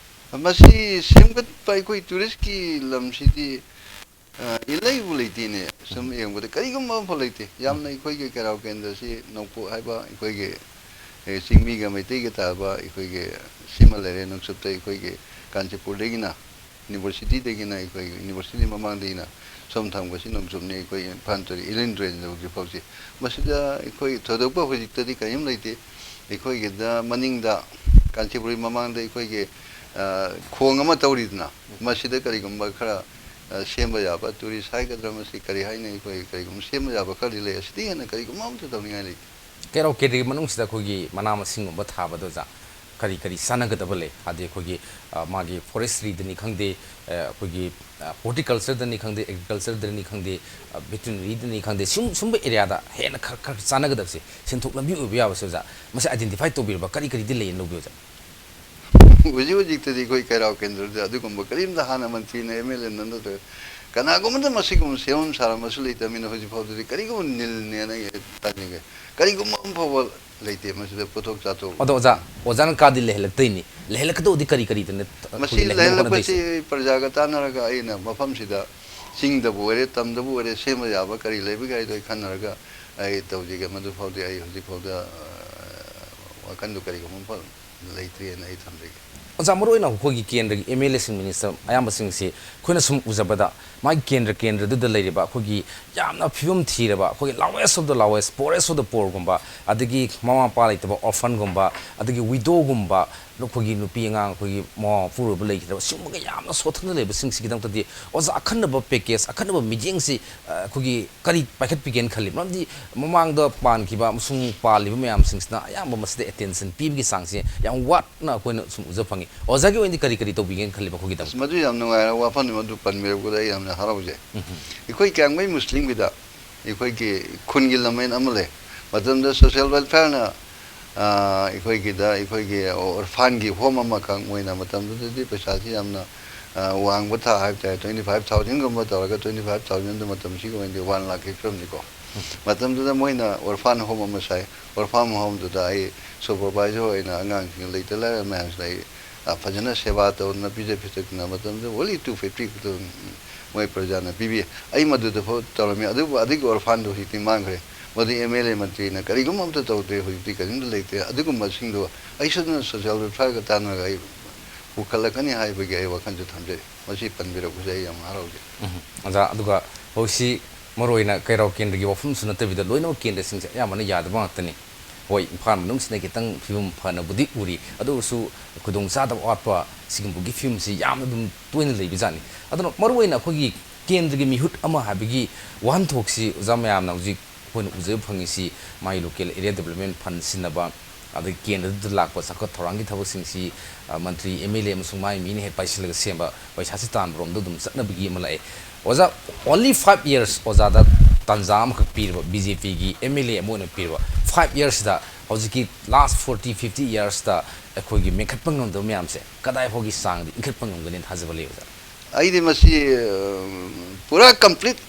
ꯃꯁꯤ ꯁꯦꯝꯒꯠꯄ ꯑꯩꯈꯣꯏ tourist ꯀꯤ ꯂꯝꯁꯤꯗꯤ, ꯑ, ꯏꯂꯩꯕꯨ ꯂꯩꯇꯦꯅꯦ꯫ ꯁꯨꯝ ꯌꯦꯡꯕꯗ ꯀꯔꯤꯒꯨꯝꯕ ꯑꯃꯐꯥꯎ ꯂꯩꯇꯦ꯫ ꯌꯥꯝꯅ ꯑꯩꯈꯣꯏꯒꯤ ꯀꯩꯔꯥꯎ ꯀꯦꯟꯗ꯭ꯔꯁꯤ ꯅꯣꯡꯄꯣꯛ ꯍꯥꯏꯕ ꯑꯩꯈꯣꯏꯒꯤ, ꯑꯦ, ꯆꯤꯡꯃꯤꯒ ꯃꯩꯇꯩꯒ ꯇꯥꯕ ꯑꯩꯈꯣꯏꯒꯤ ꯁꯤꯃ ꯂꯩꯔꯦ꯫ ꯅꯣꯡꯆꯨꯞꯇ ꯑꯩꯈꯣꯏꯒꯤ ꯀꯥꯟꯆꯤꯄꯨꯔꯗꯒꯤꯅ, university ꯗꯒꯤꯅ, ꯑꯩꯈꯣꯏꯒꯤ university ꯃꯃꯥꯡꯗꯒꯤꯅ ꯁꯣꯝ ꯊꯪꯕꯁꯤ ꯅꯣꯡꯆꯨꯞꯅꯤ, ꯑꯩꯈꯣꯏ ꯏꯝꯐꯥꯜ ꯇꯨꯔꯦꯜ, ꯏꯂꯤꯟ ꯇꯨꯔꯦꯜ ꯌꯧꯗ꯭ꯔꯤ ꯐꯥꯎꯁꯤ꯫ ꯃꯁꯤꯗ ꯑꯩꯈꯣꯏ ꯊꯣꯏꯗꯣꯛꯄ ꯍꯧꯖꯤꯛꯇꯗꯤ ꯀꯔꯤꯝ ꯂꯩꯇꯦ꯫ ꯑꯩꯈꯣꯏꯒꯤꯗ ꯃꯅꯤꯡꯗ ꯀꯥꯟꯆꯤꯄꯨꯔꯒꯤ ꯃꯃꯥꯡꯗ ꯑꯩꯈꯣꯏꯒꯤ, ꯑ, ꯈꯣꯡ ꯑꯃ ꯇꯧꯔꯤꯗꯅ, ꯃꯁꯤꯗ ꯀꯔꯤꯒꯨꯝꯕ ꯈꯔ, ꯑ, ꯁꯦꯝꯕ ꯌꯥꯕ, tourist ꯍꯥꯏꯒꯗ꯭ꯔꯥ, ꯃꯁꯤ ꯀꯔꯤ ꯍꯥꯏꯅꯤ, ꯑꯩꯈꯣꯏ ꯀꯔꯤꯒꯨꯝꯕ ꯁꯦꯝꯕ ꯌꯥꯕ ꯈꯔꯗꯤ ꯂꯩ꯫ ꯑꯁꯤꯗꯒꯤ ꯍꯦꯟꯅ ꯀꯔꯤꯒꯨꯝꯕ ꯑꯃꯠꯇ ꯇꯧꯅꯤꯡꯉꯥꯏ ꯂꯩꯇꯦ꯫ ꯀꯩꯔꯥꯎ ꯀꯦꯟꯗ꯭ꯔꯒꯤ ꯃꯅꯨꯡꯁꯤꯗ ꯑꯩꯈꯣꯏꯒꯤ ꯃꯅꯥ ꯃꯁꯤꯡꯒꯨꯝꯕ ꯊꯥꯕꯗ, ꯑꯣꯖꯥ, ꯀꯔꯤ ꯀꯔꯤ ꯆꯥꯟꯅꯒꯗꯕ ꯂꯩ? ꯍꯥꯏꯗꯤ ꯑꯩꯈꯣꯏꯒꯤ, ꯑ, ꯃꯥꯒꯤ forestry ꯗꯅꯤ ꯈꯪꯗꯦ, ꯑ, ꯑꯩꯈꯣꯏꯒꯤ, ꯑ, horticulture ꯗꯅꯤ ꯈꯪꯗꯦ, agriculture ꯗꯅꯤ ꯈꯪꯗꯦ, ꯑ, veterinary ꯗꯅꯤ ꯈꯪꯗꯦ, ꯁꯨꯝ, ꯁꯨꯝꯕ area ꯗ ꯍꯦꯟꯅ ꯈꯔ, ꯈꯔ ꯆꯥꯟꯅꯒꯗꯕꯁꯦ, ꯁꯦꯟꯊꯣꯛ ꯂꯝꯕꯤ ꯑꯣꯏꯕ ꯌꯥꯕꯁꯦ, ꯑꯣꯖꯥ, ꯃꯁꯤ identify ꯇꯧꯕꯤꯔꯕ? ꯀꯔꯤ ꯀꯔꯤꯗꯤ ꯂꯩꯌꯦꯅ ꯂꯧꯕꯤ, ꯑꯣꯖꯥ? ꯍꯧꯖꯤꯛ ꯍꯧꯖꯤꯛꯇꯗꯤ ꯑꯩꯈꯣꯏ ꯀꯩꯔꯥꯎ ꯀꯦꯟꯗ꯭ꯔꯗ ꯑꯗꯨꯒꯨꯝꯕ ꯀꯔꯤꯝꯇ, ꯍꯥꯟꯅ ꯃꯟꯇ꯭ꯔꯤꯅ, MLA ꯅ ꯅꯠꯇ꯭ꯔꯒ ꯀꯅꯥꯒꯨꯝꯕꯗ ꯃꯁꯤꯒꯨꯝꯕ ꯁꯦꯝꯕ ꯁꯥꯕ ꯑꯃꯁꯨ ꯂꯩꯇꯕꯅꯤꯅ ꯍꯧꯖꯤꯛ ꯐꯥꯎꯗꯗꯤ ꯀꯔꯤꯒꯨꯝꯕ ꯅꯤꯜꯅꯦꯅ ꯑꯩ ꯇꯥꯅꯤꯡꯉꯦ꯫ ꯀꯔꯤꯒꯨꯝꯕ ꯑꯃ ꯐꯥꯎꯕ ꯂꯩꯇꯦ ꯃꯁꯤꯗ ꯄꯣꯠꯊꯣꯛ ꯆꯥꯊꯣꯛ꯫ ꯑꯗꯣ ꯑꯣꯖꯥ, ꯑꯣꯖꯥꯅ ꯀꯥꯗꯤ ꯂꯩꯍꯜꯂꯛꯇꯣꯏꯅꯤ꯫ ꯂꯩꯍꯜꯂꯛꯀꯗꯧꯗꯤ ꯀꯔꯤ ꯀꯔꯤꯗꯅ ꯑꯩꯈꯣꯏꯒꯤ ꯃꯁꯤ ꯂꯩꯍꯟꯕ ꯂꯩꯍꯜꯂꯛꯄꯁꯤ ꯍꯣꯠꯅꯗꯣꯏꯁꯦ? ꯑꯩ ꯄ꯭ꯔꯖꯥꯒ ꯇꯥꯟꯅꯔꯒ ꯑꯩꯅ ꯃꯐꯝꯁꯤꯗ ꯆꯤꯡꯗꯕꯨ ꯑꯣꯏꯔꯦ, ꯇꯝꯗꯕꯨ ꯑꯣꯏꯔꯦ, ꯁꯦꯝꯕ ꯌꯥꯕ ꯀꯔꯤ ꯂꯩꯕꯒꯦ ꯍꯥꯏꯗꯣ ꯑꯩ ꯈꯟꯅꯔꯒ ꯑꯩ ꯇꯧꯖꯒꯦ꯫ ꯃꯗꯨ ꯐꯥꯎꯗꯤ ꯑꯩ ꯍꯧꯖꯤꯛ ꯐꯥꯎꯗ, ꯑ, ꯋꯥꯈꯟꯗꯨ ꯀꯔꯤꯒꯨꯝꯕ ꯑꯃ ꯐꯥꯎ ꯂꯩꯇ꯭ꯔꯤꯑꯅ ꯑꯩ ꯊꯝꯖꯒꯦ꯫ ꯑꯣꯖꯥ, ꯃꯔꯨꯑꯣꯏꯅ ꯑꯩꯈꯣꯏꯒꯤ ꯀꯦꯟꯗ꯭ꯔꯒꯤ ꯑꯦꯝ ꯑꯦꯜ ꯑꯦꯁꯤꯡ, ꯃꯤꯅꯤꯁꯇꯔ ꯑꯌꯥꯝꯕꯁꯤꯡꯁꯤ ꯑꯩꯈꯣꯏꯅ ꯁꯨꯝ ꯎꯖꯕꯗ, ꯃꯥꯒꯤ ꯀꯦꯟꯗ꯭ꯔ, ꯀꯦꯟꯗ꯭ꯔꯗꯨꯗ ꯂꯩꯔꯤꯕ ꯑꯩꯈꯣꯏꯒꯤ ꯌꯥꯝꯅ ꯐꯤꯕꯝ ꯊꯤꯔꯕ, ꯑꯩꯈꯣꯏꯒꯤ lowest of the lowest, poorest of the poorꯒꯨꯝꯕ, ꯑꯗꯒꯤ ꯃꯃꯥ ꯃꯄꯥ ꯂꯩꯇꯕ orphanꯒꯨꯝꯕ, ꯑꯗꯒꯤ widowꯒꯨꯝꯕ, ꯑꯩꯈꯣꯏꯒꯤ ꯅꯨꯄꯤ ꯑꯉꯥꯡ, ꯑꯩꯈꯣꯏꯒꯤ ꯃꯃꯥ ꯃꯄꯨꯔꯣꯏꯕ ꯂꯩꯈꯤꯗꯕ, ꯁꯤꯒꯨꯝꯕꯒ ꯌꯥꯝꯅ ꯁꯣꯠꯊꯅ ꯂꯩꯕꯁꯤꯡꯁꯤꯒꯤꯗꯃꯛꯇꯗꯤ ꯑꯣꯖꯥ, ꯑꯈꯟꯅꯕ package, ꯑꯈꯟꯅꯕ ꯃꯤꯠꯌꯦꯡꯁꯤ, ꯑ, ꯑꯩꯈꯣꯏꯒꯤ ꯀꯔꯤ ꯄꯥꯏꯈꯠꯄꯤꯒꯦꯅ ꯈꯜꯂꯤ? ꯃꯔꯝꯗꯤ ꯃꯃꯥꯡꯗ ꯄꯥꯟꯈꯤꯕ ꯑꯃꯁꯨꯡ ꯄꯥꯜꯂꯤꯕ ꯃꯌꯥꯝꯁꯤꯡꯁꯤꯅ ꯑꯌꯥꯝꯕ ꯃꯁꯤꯗ attention ꯄꯤꯕꯒꯤ ꯆꯥꯡꯁꯦ ꯌꯥꯝ ꯋꯥꯠꯅ ꯑꯩꯈꯣꯏꯅ ꯁꯨꯝ ꯎꯖ ꯐꯪꯉꯤ꯫ ꯑꯣꯖꯥꯒꯤ ꯑꯣꯏꯅꯗꯤ ꯀꯔꯤ ꯀꯔꯤ ꯇꯧꯕꯤꯒꯦꯅ ꯈꯜꯂꯤꯕ ꯑꯩꯈꯣꯏꯒꯤꯗꯃꯛꯇ? ꯑꯁ, ꯃꯗꯨ ꯌꯥꯝ ꯅꯨꯡꯉꯥꯏꯔꯕ ꯋꯥꯐꯝꯅꯤ, ꯃꯗꯨ ꯄꯟꯕꯤꯔꯛꯄꯗ ꯑꯩ ꯌꯥꯝꯅ ꯍꯔꯥꯎꯖꯩ꯫ ꯑꯩꯈꯣꯏ ꯀ꯭ꯌꯥꯡꯃꯩ ꯃꯨꯁꯂꯤꯝꯒꯤꯗ ꯑꯩꯈꯣꯏꯒꯤ ꯈꯨꯟꯒꯤ ꯂꯃꯟ ꯑꯃ ꯂꯩ꯫ ꯃꯇꯝꯗ social welfareꯅ, ꯑ, ꯑꯩꯈꯣꯏꯒꯤꯗ, ꯑꯩꯈꯣꯏꯒꯤ orphanꯒꯤ home ꯑꯃꯈꯛ, ꯃꯣꯏꯅ ꯃꯇꯝꯗꯨꯗꯗꯤ ꯄꯩꯁꯥꯁꯤ ꯌꯥꯝꯅ, ꯑ, ꯋꯥꯡꯕ ꯊꯥꯛ ꯍꯥꯏꯕ ꯇꯥꯔꯦ, twenty five thousandꯒꯨꯝꯕ ꯇꯧꯔꯒ, twenty five thousandꯗꯨ ꯃꯇꯝꯁꯤꯒꯤ ꯑꯣꯏꯅꯗꯤ one lakh ꯍꯦꯛ ꯁꯨꯔꯝꯅꯤꯀꯣ꯫ ꯃꯇꯝꯗꯨꯗ ꯃꯣꯏꯅ orphan home ꯑꯃ ꯁꯥꯏ꯫ Orphan homeꯗꯨꯗ ꯑꯩ supervisor ꯑꯣꯏꯅ ꯑꯉꯥꯡꯁꯤꯡ ꯂꯩꯇ ꯂꯥꯏꯔ ꯃꯌꯥꯝꯁꯤꯗ ꯑꯩ, ꯑ, ꯐꯖꯅ ꯁꯦꯕꯥ ꯇꯧꯗꯅ, ꯄꯤꯖ ꯄꯤꯊꯛꯇꯅ, ꯃꯇꯝꯗꯨꯗ only two fifty ꯈꯛꯇ ꯃꯣꯏ ꯄ꯭ꯔꯖꯥꯅ ꯄꯤꯕꯤ꯫ ꯑꯩ ꯃꯗꯨꯗ ꯐꯥꯎ ꯇꯧꯔꯝꯃꯤ꯫ ꯑꯗꯨꯕꯨ ꯑꯗꯨꯒꯤ orphanꯗꯨ ꯍꯧꯖꯤꯛꯇꯤ ꯃꯥꯡꯈ꯭ꯔꯦ꯫ ꯃꯗꯨ ꯑꯦꯝ ꯑꯦꯜ ꯑꯦ ꯃꯟꯇ꯭ꯔꯤꯅ ꯀꯔꯤꯒꯨꯝꯕ ꯑꯝꯇ ꯇꯧꯗꯦ꯫ ꯍꯧꯖꯤꯛꯇꯤ ꯀꯔꯤꯝꯇ ꯂꯩꯇꯦ꯫ ꯑꯗꯨꯒꯨꯝꯕꯁꯤꯡꯗꯣ ꯑꯩ ꯁꯣꯏꯗꯅ social welfareꯒ ꯇꯥꯟꯅꯔꯒ ꯑꯩ ꯄꯨꯈꯠꯂꯛꯀꯅꯤ ꯍꯥꯏꯕꯒꯤ ꯑꯩ ꯋꯥꯈꯜꯁꯨ ꯊꯝꯖꯩ꯫ ꯃꯁꯤ ꯄꯟꯕꯤꯔꯛꯄꯁꯦ ꯑꯩ ꯌꯥꯝ ꯍꯔꯥꯎꯖꯩ꯫ ꯎꯝ꯫ ꯑꯣꯖꯥ, ꯑꯗꯨꯒ ꯍꯧꯖꯤꯛꯁꯤ ꯃꯔꯨꯑꯣꯏꯅ ꯀꯩꯔꯥꯎ ꯀꯦꯟꯗ꯭ꯔꯒꯤ ꯋꯥꯐꯝꯁꯨ ꯅꯠꯇꯕꯤꯗ ꯂꯣꯏꯅꯃꯛ ꯀꯦꯟꯗ꯭ꯔꯁꯤꯡꯁꯦ ꯑꯌꯥꯝꯕꯅ ꯌꯥꯗꯕ ꯉꯥꯛꯇꯅꯤ꯫ ꯍꯣꯏ, ꯏꯝꯐꯥꯜ ꯃꯅꯨꯡꯁꯤꯅ ꯈꯤꯇꯪ ꯐꯤꯕꯝ ꯐꯅꯕꯨꯗꯤ ꯎꯔꯤ, ꯑꯗꯨ ꯑꯣꯏꯔꯁꯨ ꯈꯨꯗꯣꯡꯆꯥꯗꯕ ꯋꯥꯠꯄ ꯁꯤꯒꯨꯝꯕꯒꯤ ꯐꯤꯕꯝꯁꯤ ꯌꯥꯝꯅ ꯑꯗꯨꯝ ꯇꯣꯏꯅ ꯂꯩꯕꯖꯥꯠꯅꯤ꯫ ꯑꯗꯨꯅ ꯃꯔꯨꯑꯣꯏꯅ ꯑꯩꯈꯣꯏꯒꯤ ꯀꯦꯟꯗ꯭ꯔꯒꯤ ꯃꯤꯍꯨꯠ ꯑꯃ ꯍꯥꯏꯕꯒꯤ ꯋꯥꯍꯟꯊꯣꯛꯁꯤ ꯑꯣꯖꯥ ꯃꯌꯥꯝꯅ ꯍꯧꯖꯤꯛ ꯑꯩꯈꯣꯏꯅ ꯎꯖꯕ ꯐꯪꯉꯤꯁꯤ, ꯃꯥꯒꯤ local area development fund ꯁꯤꯖꯤꯟꯅꯕ, ꯑꯗꯒꯤ ꯀꯦꯟꯗ꯭ꯔꯗꯨꯗ ꯂꯥꯛꯄ ꯆꯥꯎꯈꯠ ꯊꯧꯔꯥꯡꯒꯤ ꯊꯕꯛꯁꯤꯡꯁꯤ, ꯑ, ꯃꯟꯇ꯭ꯔꯤ, ꯑꯦꯝ ꯑꯦꯜ ꯑꯦ ꯑꯃꯁꯨꯡ ꯃꯥꯒꯤ ꯃꯤꯅ ꯍꯦꯛ ꯄꯥꯏꯁꯤꯜꯂꯒ ꯁꯦꯝꯕ, ꯄꯩꯁꯥꯁꯤ ꯇꯥꯟꯕꯔꯣꯝꯗ ꯑꯗꯨꯝ ꯆꯠꯅꯕꯒꯤ ꯑꯃ ꯂꯥꯛꯑꯦ꯫ ꯑꯣꯖꯥ, only five years ꯑꯣꯖꯥꯗ ꯇꯥꯟꯖꯥ ꯑꯃꯈꯛ ꯄꯤꯔꯕ, ꯕꯤ ꯖꯦ ꯄꯤꯒꯤ ꯑꯦꯝ ꯑꯦꯜ ꯑꯦ ꯑꯃ ꯑꯣꯏꯅ ꯄꯤꯔꯕ, five yearsꯗ ꯍꯧꯖꯤꯛꯀꯤ last forty fifty yearsꯇ ꯑꯩꯈꯣꯏꯒꯤ ꯃꯦꯟꯈꯠꯄ ꯉꯝꯗꯕ ꯃꯌꯥꯝꯁꯦ ꯀꯗꯥꯏ ꯐꯥꯎꯒꯤ ꯆꯥꯡꯗ ꯏꯟꯈꯠꯄ ꯉꯝꯒꯅꯤꯅ ꯊꯥꯖꯕ ꯂꯩ ꯑꯣꯖꯥ? ꯑꯩꯗꯤ ꯃꯁꯤ, ꯑ, ꯄꯨꯔꯥ complete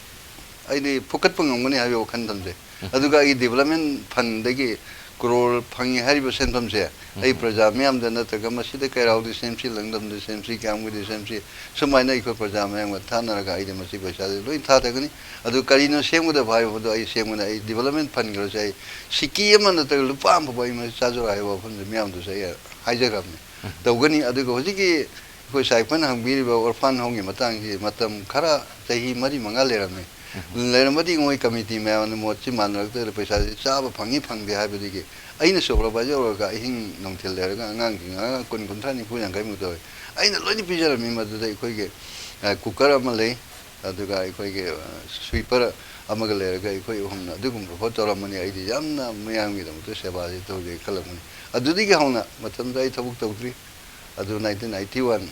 ꯑꯩꯗꯤ ꯐꯨꯀꯠꯄ ꯉꯝꯒꯅꯤ ꯍꯥꯏꯕꯒꯤ ꯋꯥꯈꯜ ꯊꯝꯖꯩ꯫ ꯑꯗꯨꯒ ꯑꯩꯒꯤ development fundꯗꯒꯤ ꯀ꯭ꯔꯣꯔ ꯐꯪꯉꯤ ꯍꯥꯏꯔꯤꯕ ꯁꯦꯟꯐꯝꯁꯦ ꯑꯩ ꯎꯝ꯫ ꯄ꯭ꯔꯖꯥ ꯃꯤꯌꯥꯝꯗ ꯅꯠꯇ꯭ꯔꯒ ꯃꯁꯤꯗ ꯀꯩꯔꯥꯎꯗꯤ ꯁꯦꯝꯁꯤ, ꯂꯪꯗꯝꯗ ꯁꯦꯝꯁꯤ, ꯀꯌꯥꯝꯒꯤꯗꯤ ꯁꯦꯝꯁꯤ, ꯁꯨꯃꯥꯏꯅ ꯑꯩꯈꯣꯏ ꯄ꯭ꯔꯖꯥ ꯃꯌꯥꯝꯒ ꯊꯥꯅꯔꯒ ꯑꯩꯗꯤ ꯃꯁꯤ ꯄꯩꯁꯥꯁꯦ ꯂꯣꯏ ꯊꯥꯗꯒꯅꯤ꯫ ꯑꯗꯨ ꯀꯔꯤꯅꯣ ꯁꯦꯝꯒꯗꯕ ꯍꯥꯏꯕꯗꯣ ꯑꯩ ꯁꯦꯝꯒꯅꯤ꯫ ꯑꯩ development fund ꯈꯔꯁꯦ ꯑꯩ ꯁꯤꯀꯤ ꯑꯃ ꯅꯠꯇ꯭ꯔꯒ ꯂꯨꯄꯥ ꯑꯃ ꯐꯥꯎꯕ ꯑꯩ ꯃꯁꯤ ꯆꯥꯖꯔꯣꯏ ꯍꯥꯏꯕ ꯋꯥꯐꯝꯁꯦ ꯃꯤꯌꯥꯝꯗꯁꯨ ꯑꯩ ꯍꯥꯏꯖꯈ꯭ꯔꯕꯅꯤ꯫ ꯎꯝ꯫ ꯇꯧꯒꯅꯤ꯫ ꯑꯗꯨꯒ ꯍꯧꯖꯤꯛꯀꯤ ꯑꯩꯈꯣꯏ ꯁꯥꯏ ꯐꯟ ꯍꯪꯕꯤꯔꯤꯕ orphan homeꯒꯤ ꯃꯇꯥꯡꯁꯤ ꯃꯇꯝ ꯈꯔ ꯆꯍꯤ ꯃꯔꯤ ꯃꯉꯥ ꯂꯩꯔꯝꯃꯤ꯫ ꯎꯝ꯫ ꯂꯩꯔꯝꯃꯗꯤ ꯃꯣꯏ committee ꯃꯌꯥꯝꯅ ꯃꯣꯠꯁꯤ ꯃꯥꯟꯅꯔꯛꯇ꯭ꯔꯒ ꯄꯩꯁꯥꯁꯤ ꯆꯥꯕ ꯐꯪꯉꯤ ꯐꯪꯗꯦ ꯍꯥꯏꯕꯗꯒꯤ ꯑꯩꯅ supervisor ꯑꯣꯏꯔꯒ ꯑꯍꯤꯡ ꯅꯨꯡꯊꯤꯜ ꯂꯩꯔꯒ ꯑꯉꯥꯡꯁꯤꯡ ꯑꯉꯥꯡ ꯀꯨꯟ, ꯀꯨꯟꯊ꯭ꯔꯥ, ꯅꯤꯐꯨ, ꯌꯥꯡꯈꯩꯃꯨꯛ ꯇꯧꯋꯤ꯫ ꯑꯩꯅ ꯂꯣꯏꯅ ꯄꯤꯖꯔꯝꯃꯤ꯫ ꯃꯗꯨꯗ ꯑꯩꯈꯣꯏꯒꯤ, ꯑ, cooker ꯑꯃ ꯂꯩ, ꯑꯗꯨꯒ ꯑꯩꯈꯣꯏꯒꯤ, ꯑ, sweeper ꯑꯃꯒ ꯂꯩꯔꯒ ꯑꯩꯈꯣꯏ ꯑꯍꯨꯝꯅ ꯑꯗꯨꯒꯨꯝꯕ ꯄꯣꯠ ꯇꯧꯔꯝꯕꯅꯤ꯫ ꯑꯩꯗꯤ ꯌꯥꯝꯅ ꯃꯌꯥꯝꯒꯤꯗꯃꯛꯇ ꯁꯦꯕꯥꯁꯤ ꯇꯧꯖꯩ ꯈꯜꯂꯝꯕꯅꯤ꯫ ꯑꯗꯨꯗꯒꯤ ꯍꯧꯅ ꯃꯇꯝꯗ ꯑꯩ ꯊꯕꯛ ꯇꯧꯗ꯭ꯔꯤ꯫ ꯑꯗꯨ nineteen eighty one,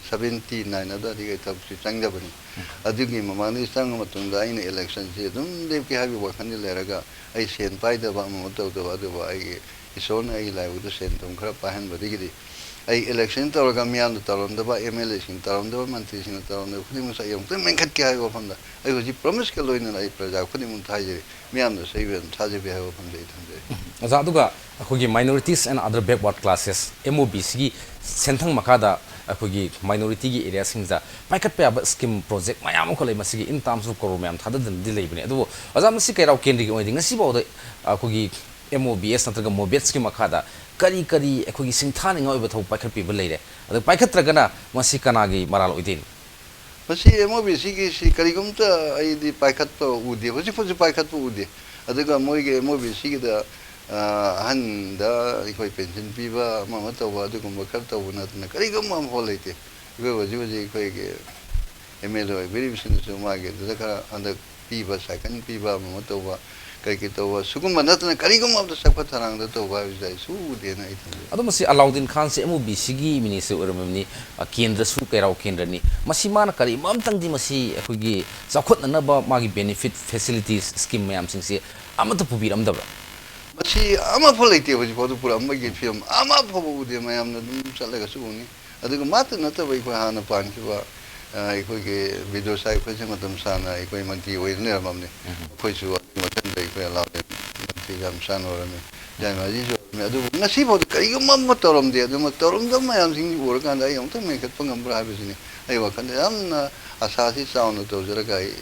seventy nine ꯑꯗꯨꯋꯥꯏꯗꯒꯤ ꯑꯩ ꯊꯕꯛꯁꯤ ꯆꯪꯖꯕꯅꯤ꯫ ꯎꯝ꯫ ꯑꯗꯨꯒꯤ ꯃꯃꯥꯡꯗꯒꯤ ꯆꯪꯉ ꯃꯇꯨꯡꯗ ꯑꯩꯅ electionꯁꯤ ꯑꯗꯨꯝ ꯂꯦꯞꯀꯦ ꯍꯥꯏꯕꯒꯤ ꯋꯥꯈꯜꯗꯤ ꯂꯩꯔꯒ ꯑꯩ ꯁꯦꯟ ꯄꯥꯏꯗꯕ ꯑꯃ ꯑꯃ ꯇꯧꯗꯕ, ꯑꯗꯨꯕꯨ ꯑꯩꯒꯤ ꯏꯁꯣꯔꯅ ꯑꯩꯒꯤ ꯂꯥꯏꯕꯛꯇ ꯁꯦꯟ ꯊꯨꯝ ꯈꯔ ꯄꯥꯏꯍꯟꯕꯗꯒꯤꯗꯤ ꯑꯩ election ꯇꯧꯔꯒ ꯃꯤꯌꯥꯝꯅ ꯇꯧꯔꯝꯗꯕ, MLAꯁꯤꯡ ꯇꯧꯔꯝꯗꯕ, ꯃꯟꯇ꯭ꯔꯤꯁꯤꯡꯅ ꯇꯧꯔꯝꯗꯕ ꯈꯨꯗꯤꯡꯃꯛꯁꯨ ꯑꯩ ꯑꯃꯨꯛꯇꯪ ꯃꯦꯟꯈꯠꯀꯦ ꯍꯥꯏꯕ ꯋꯥꯐꯝꯗ ꯑꯩ ꯍꯧꯖꯤꯛ promiseꯀ ꯂꯣꯏꯅꯅ ꯑꯩ ꯄ꯭ꯔꯖꯥ ꯈꯨꯗꯤꯡꯃꯛꯇ ꯍꯥꯏꯖꯔꯤ, ꯃꯤꯌꯥꯝꯅꯁꯨ ꯑꯩꯕꯨ ꯑꯗꯨꯝ ꯊꯥꯖꯕꯤ ꯍꯥꯏꯕ ꯋꯥꯐꯝꯗ ꯑꯩ ꯊꯝꯖꯔꯤ꯫ ꯑꯣꯖꯥ, ꯑꯗꯨꯒ ꯑꯩꯈꯣꯏꯒꯤ minorities and other backward classes, MOBCꯒꯤ ꯁꯦꯟꯊꯪ ꯃꯈꯥꯗ ꯑꯩꯈꯣꯏꯒꯤ minorityꯒꯤ areaꯁꯤꯡꯗ ꯄꯥꯏꯈꯠꯄ ꯌꯥꯕ scheme project ꯃꯌꯥꯝ ꯑꯃꯈꯛ ꯂꯩ꯫ ꯃꯁꯤꯒꯤ in terms of ꯀ꯭ꯔꯣꯔ ꯃꯌꯥꯝ ꯊꯥꯗꯗꯅꯗꯤ ꯂꯩꯕꯅꯤ꯫ ꯑꯗꯨꯕꯨ ꯑꯣꯖꯥ, ꯃꯁꯤ ꯀꯩꯔꯥꯎ ꯀꯦꯟꯗ꯭ꯔꯒꯤ ꯑꯣꯏꯅꯗꯤ ꯉꯁꯤꯐꯥꯎꯗ ꯑꯩꯈꯣꯏꯒꯤ MOBS ꯅꯠꯇ꯭ꯔꯒ MOBETSꯀꯤ ꯃꯈꯥꯗ ꯀꯔꯤ ꯀꯔꯤ ꯑꯩꯈꯣꯏꯒꯤ ꯁꯤꯡꯊꯥꯅꯤꯡꯉꯥꯏ ꯑꯣꯏꯕ ꯊꯕꯛ ꯄꯥꯏꯈꯠꯄꯤꯕ ꯂꯩꯔꯦ? ꯑꯗꯨ ꯄꯥꯏꯈꯠꯇ꯭ꯔꯒꯅ ꯃꯁꯤ ꯀꯅꯥꯒꯤ ꯃꯔꯥꯜ ꯑꯣꯏꯗꯣꯏꯅꯣ? ꯃꯁꯤ MOBCꯒꯤꯁꯤ ꯀꯔꯤꯒꯨꯝꯇ ꯑꯩꯗꯤ ꯄꯥꯏꯈꯠꯄ ꯎꯗꯦ, ꯍꯧꯖꯤꯛ ꯐꯥꯎꯁꯨ ꯄꯥꯏꯈꯠꯄ ꯎꯗꯦ꯫ ꯑꯗꯨꯒ ꯃꯣꯏꯒꯤ MOBCꯒꯤꯗ, ꯑ, ꯑꯍꯟꯗ ꯑꯩꯈꯣꯏ pension ꯄꯤꯕ, ꯑꯃ ꯑꯃ ꯇꯧꯕ, ꯑꯗꯨꯒꯨꯝꯕ ꯈꯔ ꯇꯧꯕ ꯅꯠꯇꯅ ꯀꯔꯤꯒꯨꯝꯕ ꯑꯃꯐꯥꯎ ꯂꯩꯇꯦ꯫ ꯑꯩꯈꯣꯏ ꯍꯧꯖꯤꯛ ꯍꯧꯖꯤꯛ ꯑꯩꯈꯣꯏꯒꯤ MLA ꯑꯣꯏꯕꯤꯔꯤꯕꯁꯤꯡꯗꯨꯁꯨ ꯃꯥꯒꯤ ꯑꯗꯨꯗ ꯈꯔ ꯍꯟꯗꯛ ꯄꯤꯕ, ꯁꯥꯏꯀꯜ ꯄꯤꯕ, ꯑꯃ ꯑꯃ ꯇꯧꯕ, ꯀꯔꯤ ꯀꯔꯤ ꯇꯧꯕ, ꯁꯤꯒꯨꯝꯕ ꯅꯠꯇꯅ ꯀꯔꯤꯒꯨꯝꯕ ꯑꯃꯗ ꯆꯥꯎꯈꯠ ꯊꯧꯔꯥꯡꯗ ꯇꯧꯕ ꯍꯥꯏꯕꯁꯤꯗ ꯑꯩ ꯁꯨꯛꯎ ꯎꯗꯦꯅ ꯑꯩ ꯊꯝꯖꯩ꯫ ꯑꯗꯣ ꯃꯁꯤ ꯑꯂꯥꯎꯗꯤꯟ ꯈꯥꯟꯁꯦ MOBCꯒꯤ minister ꯑꯣꯏꯔꯝꯃꯕꯅꯤ, ꯑ, ꯀꯦꯟꯗ꯭ꯔꯁꯨ ꯀꯩꯔꯥꯎ ꯀꯦꯟꯗ꯭ꯔꯅꯤ꯫ ꯃꯁꯤ ꯃꯥꯅ ꯀꯔꯤꯒꯨꯝꯕ ꯑꯝꯇꯪꯗꯤ ꯃꯁꯤ ꯑꯩꯈꯣꯏꯒꯤ ꯆꯥꯎꯈꯠꯅꯅꯕ ꯃꯥꯒꯤ benefit, facilities, scheme ꯃꯌꯥꯝꯁꯤꯡꯁꯦ ꯑꯃꯠꯇ ꯄꯨꯕꯤꯔꯝꯗꯕ꯭ꯔꯥ? ꯃꯁꯤ ꯑꯃꯐꯥꯎ ꯂꯩꯇꯦ ꯍꯧꯖꯤꯛ ꯐꯥꯎꯗ ꯄꯨꯔꯛꯑꯝꯕꯒꯤ ꯐꯤꯕꯝ ꯑꯃꯐꯥꯎꯕ ꯎꯗꯦ꯫ ꯃꯌꯥꯝꯅ ꯑꯗꯨꯝ ꯆꯠꯂꯒꯁꯨ ꯎꯅꯤ꯫ ꯑꯗꯨꯒ ꯃꯥꯇ ꯅꯠꯇꯕ ꯑꯩꯈꯣꯏ ꯍꯥꯟꯅ ꯄꯥꯟꯈꯤꯕ, ꯑ, ꯑꯩꯈꯣꯏꯒꯤ ꯕꯤꯗꯨ ꯁꯥꯏ ꯑꯩꯈꯣꯏꯁꯦ ꯃꯇꯝ ꯁꯥꯡꯅ ꯑꯩꯈꯣꯏ ꯃꯟꯇ꯭ꯔꯤ ꯑꯣꯏꯗꯨꯅ ꯂꯩꯔꯝꯃꯕꯅꯤ꯫ ꯎꯝ꯫ ꯑꯩꯈꯣꯏꯁꯨ ꯑꯗꯨꯒꯤ ꯃꯊꯪꯗ ꯑꯩꯈꯣꯏ ꯑꯂꯥꯎꯗꯤꯟ ꯃꯟꯇ꯭ꯔꯤ ꯌꯥꯝ ꯆꯥꯟꯅꯔꯝꯃꯤ, ꯌꯥꯏꯃꯖꯤꯁꯨ ꯑꯣꯏꯔꯝꯃꯤ꯫ ꯑꯗꯨꯕꯨ ꯉꯁꯤꯐꯥꯎꯗ ꯀꯔꯤꯒꯨꯝꯕ ꯑꯃ ꯇꯧꯔꯝꯗꯦ꯫ ꯑꯗꯨꯃ ꯇꯧꯔꯝꯗꯕ ꯃꯌꯥꯝꯁꯤꯡꯁꯤ ꯎꯔꯀꯥꯟꯗ ꯑꯩ ꯑꯃꯨꯛꯇꯪ ꯃꯦꯟꯈꯠꯄ ꯉꯝꯕ꯭ꯔꯥ ꯍꯥꯏꯕꯁꯤꯅꯤ ꯑꯩ ꯋꯥꯈꯜꯗ ꯌꯥꯝꯅ ꯑꯁꯥꯁꯤ ꯆꯥꯎꯅ ꯇꯧꯖꯔꯒ ꯑꯩ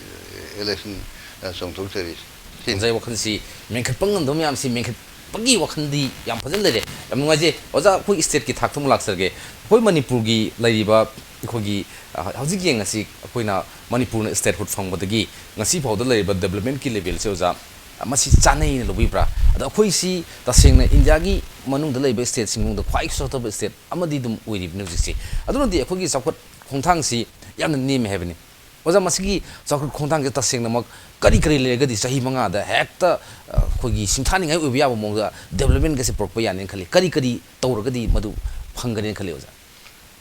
ꯏꯂꯦꯛꯁꯟ, ꯑ, ꯆꯣꯡꯊꯣꯛꯆꯔꯤꯁꯤ꯫ ꯁꯤꯅꯤ꯫ ꯑꯣꯖꯥꯒꯤ ꯋꯥꯈꯜꯁꯤ ꯃꯦꯟꯈꯠꯄ ꯉꯝꯗꯕ ꯃꯌꯥꯝꯁꯤ ꯃꯦꯟꯈꯠꯄꯒꯤ ꯋꯥꯈꯜꯗꯤ ꯌꯥꯝ ꯐꯖꯅ ꯂꯩꯔꯦ꯫ ꯌꯥꯝ ꯅꯨꯡꯉꯥꯏꯖꯩ꯫ ꯑꯣꯖꯥ, ꯑꯩꯈꯣꯏ ꯁ꯭ꯇꯦꯠꯀꯤ ꯊꯥꯛꯇ ꯑꯃꯨꯛ ꯂꯥꯛꯆꯔꯒꯦ꯫ ꯑꯩꯈꯣꯏ ꯃꯅꯤꯄꯨꯔꯒꯤ ꯂꯩꯔꯤꯕ ꯑꯩꯈꯣꯏꯒꯤ, ꯑ, ꯍꯧꯖꯤꯛ ꯌꯦꯡꯉꯁꯤ, ꯑꯩꯈꯣꯏꯅ ꯃꯅꯤꯄꯨꯔꯅ ꯁ꯭ꯇꯦꯠꯍꯨꯗ ꯐꯪꯕꯗꯒꯤ ꯉꯁꯤ ꯐꯥꯎꯗ ꯂꯩꯔꯤꯕ ꯗꯦꯕꯂꯞꯃꯦꯟꯠꯀꯤ ꯂꯦꯚꯦꯜꯁꯦ, ꯑꯣꯖꯥ, ꯃꯁꯤ ꯆꯥꯅꯩꯅ ꯂꯧꯕꯤꯕ꯭ꯔꯥ? ꯑꯗꯣ ꯑꯩꯈꯣꯏꯁꯤ ꯇꯁꯦꯡꯅ ꯏꯟꯗꯤꯌꯥꯒꯤ ꯃꯅꯨꯡꯗ ꯂꯩꯕ ꯁ꯭ꯇꯦꯠꯁꯤꯡ ꯃꯅꯨꯡꯗ ꯈ꯭ꯋꯥꯏ ꯁꯣꯠꯊꯕ ꯁ꯭ꯇꯦꯠ ꯑꯃꯗꯤ ꯑꯗꯨꯝ ꯑꯣꯏꯔꯤꯕꯅꯤ ꯍꯧꯖꯤꯛꯁꯤ꯫ ꯑꯗꯨꯅꯗꯤ ꯑꯩꯈꯣꯏꯒꯤ ꯆꯥꯎꯈꯠ ꯈꯣꯡꯊꯥꯡꯁꯤ ꯌꯥꯝꯅ ꯅꯦꯝꯃꯦ ꯍꯥꯏꯕꯅꯤ꯫ ꯑꯣꯖꯥ, ꯃꯁꯤꯒꯤ ꯆꯥꯎꯈꯠ ꯈꯣꯡꯊꯥꯡꯁꯦ ꯇꯁꯦꯡꯅꯃꯛ ꯀꯔꯤ ꯀꯔꯤ ꯂꯩꯔꯒꯗꯤ ꯆꯍꯤ ꯃꯉꯥꯗ ꯍꯦꯛꯇ, ꯑ, ꯑꯩꯈꯣꯏꯒꯤ ꯁꯤꯡꯊꯥꯅꯤꯡꯉꯥꯏ ꯑꯣꯏꯕ ꯌꯥꯕ ꯃꯑꯣꯡꯗ ꯗꯦꯕꯂꯞꯃꯦꯟꯒꯁꯦ ꯄꯨꯔꯛꯄ ꯌꯥꯅꯤꯅ ꯈꯜꯂꯤ? ꯀꯔꯤ ꯀꯔꯤ ꯇꯧꯔꯒꯗꯤ ꯃꯗꯨ ꯐꯪꯒꯅꯤꯅ ꯈꯜꯂꯤ, ꯑꯣꯖꯥ?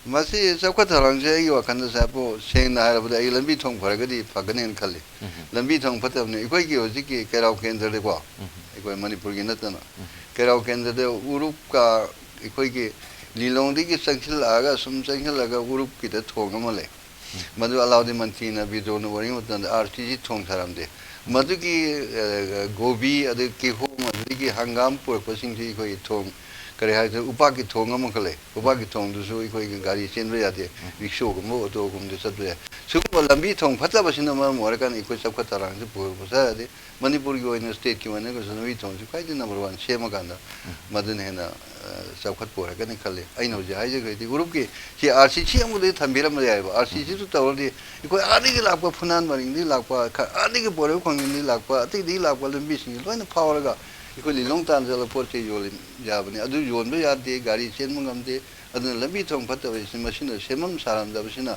ꯃꯁꯤ ꯆꯥꯎꯈꯠ ꯊꯧꯔꯥꯡꯁꯦ ꯑꯩꯒꯤ ꯋꯥꯈꯜꯗ, ꯁꯥꯔꯕꯨ, ꯁꯦꯡꯅ ꯍꯥꯏꯔꯕꯗ ꯑꯩ ꯂꯝꯕꯤ ꯊꯣꯡ ꯐꯔꯒꯗꯤ ꯐꯒꯅꯦꯅ ꯈꯜꯂꯤ꯫ ꯎꯝ꯫ ꯂꯝꯕꯤ ꯊꯣꯡ ꯐꯠꯇꯕꯅꯤ꯫ ꯑꯩꯈꯣꯏꯒꯤ ꯍꯧꯖꯤꯛꯀꯤ ꯀꯩꯔꯥꯎ ꯀꯦꯟꯗ꯭ꯔꯗꯀꯣ, ꯎꯝ꯫ ꯑꯩꯈꯣꯏ ꯃꯅꯤꯄꯨꯔꯒꯤ ꯅꯠꯇꯅ, ꯎꯝ꯫ ꯀꯩꯔꯥꯎ ꯀꯦꯟꯗ꯭ꯔꯗ ꯎꯔꯨꯞꯀ ꯑꯩꯈꯣꯏꯒꯤ ꯂꯤꯂꯣꯡꯗꯒꯤ ꯆꯪꯁꯤꯜꯂꯛꯑꯒ, ꯁꯨꯝ ꯆꯪꯁꯤꯜꯂꯒ ꯎꯔꯨꯞꯀꯤꯗ ꯊꯣꯡ ꯑꯃ ꯂꯩ꯫ ꯎꯝ꯫ ꯃꯗꯨ ꯑꯂꯥꯎꯗꯤꯟ ꯃꯟꯇꯤꯅ ꯕꯤꯗ꯭ꯔꯣꯅ ꯋꯥꯔꯤ ꯃꯇꯝꯗ ꯑꯥꯔ ꯁꯤ ꯁꯤ ꯊꯣꯡ ꯁꯥꯔꯝꯗꯦ꯫ ꯃꯗꯨꯒꯤ, ꯑ, ꯒꯣꯕꯤ, ꯑꯗꯩ ꯀꯤꯍꯣꯝ, ꯑꯗꯨꯗꯒꯤ ꯍꯪꯒꯥꯝ ꯄꯨꯔꯛꯄꯁꯤꯡꯁꯤ ꯑꯩꯈꯣꯏ ꯊꯣꯡ, ꯀꯔꯤ ꯍꯥꯏꯗꯣꯏꯅꯣ, ꯎꯄꯥꯛꯀꯤ ꯊꯣꯡ ꯑꯃꯈꯛ ꯂꯩ꯫ ꯎꯄꯥꯛꯀꯤ ꯊꯣꯡꯗꯨꯁꯨ ꯑꯩꯈꯣꯏꯒꯤ ꯒꯥꯔꯤ ꯆꯦꯟꯕ ꯌꯥꯗꯦ, ꯔꯤꯛꯁꯣꯒꯨꯝꯕ, ꯑꯣꯇꯣꯒꯨꯝꯕꯗ ꯆꯠꯄ ꯌꯥꯏ꯫ ꯁꯤꯒꯨꯝꯕ ꯂꯝꯕꯤ ꯊꯣꯡ ꯐꯠꯇꯕꯁꯤꯅ ꯃꯔꯝ ꯑꯣꯏꯔꯀꯥꯟꯗ ꯑꯩꯈꯣꯏ ꯆꯥꯎꯈꯠ ꯊꯧꯔꯥꯡꯁꯤ ꯄꯨꯔꯛꯄ ꯌꯥꯗꯦ꯫ ꯃꯅꯤꯄꯨꯔꯒꯤ ꯑꯣꯏꯅ, ꯁ꯭ꯇꯦꯠꯀꯤ ꯑꯣꯏꯅꯒꯁꯨ ꯂꯝꯕꯤ ꯊꯣꯡꯁꯤ ꯈ꯭ꯋꯥꯏꯗꯒꯤ ꯅꯝꯕꯔ ꯋꯥꯟ ꯁꯦꯝꯃꯀꯥꯟꯗ ꯃꯗꯨꯅ ꯍꯦꯟꯅ, ꯑ, ꯆꯥꯎꯈꯠꯄ ꯑꯣꯏꯔꯛꯀꯅꯤ ꯈꯜꯂꯤ꯫ ꯑꯩꯅ ꯍꯧꯖꯤꯛ ꯍꯥꯏꯖꯈ꯭ꯔꯗꯤ, ꯎꯔꯨꯞꯀꯤ ꯁꯤ ꯑꯥꯔ ꯁꯤ ꯁꯤ ꯑꯃꯗꯤ ꯊꯝꯕꯤꯔꯝꯕ ꯌꯥꯏꯑꯕ꯫ ꯑꯥꯔ ꯁꯤ ꯁꯤꯗꯨ ꯇꯧꯔꯗꯤ ꯑꯩꯈꯣꯏ ꯑꯥꯗꯒꯤ ꯂꯥꯛꯄ, ꯐꯨꯅꯥꯟ ꯃꯔꯤꯡꯗꯒꯤ ꯂꯥꯛꯄ, ꯈ-, ꯑꯥꯗꯒꯤ ꯄꯣꯏꯔꯧ ꯈꯣꯡꯖꯤꯟꯗꯒꯤ ꯂꯥꯛꯄ, ꯑꯇꯩꯗꯒꯤ ꯂꯥꯛꯄ ꯂꯝꯕꯤꯁꯤꯡꯁꯤ ꯂꯣꯏꯅ ꯐꯥꯎꯔꯒ ꯑꯩꯈꯣꯏ ꯂꯤꯂꯣꯡ ꯇꯥꯟꯅ ꯆꯠꯂꯒ ꯄꯣꯠ ꯆꯩ ꯌꯣꯜꯂꯤ ꯌꯥꯕꯅꯤ꯫ ꯑꯗꯨ ꯌꯣꯟꯕ ꯌꯥꯗꯦ, ꯒꯥꯔꯤ ꯆꯦꯟꯕ ꯉꯝꯗꯦ꯫ ꯑꯗꯨꯅ ꯂꯝꯕꯤ ꯊꯣꯡ ꯐꯠꯇꯕꯁꯤ ꯃꯁꯤꯅ ꯁꯦꯝꯐꯝ ꯁꯥꯔꯝꯗꯕꯁꯤꯅ꯫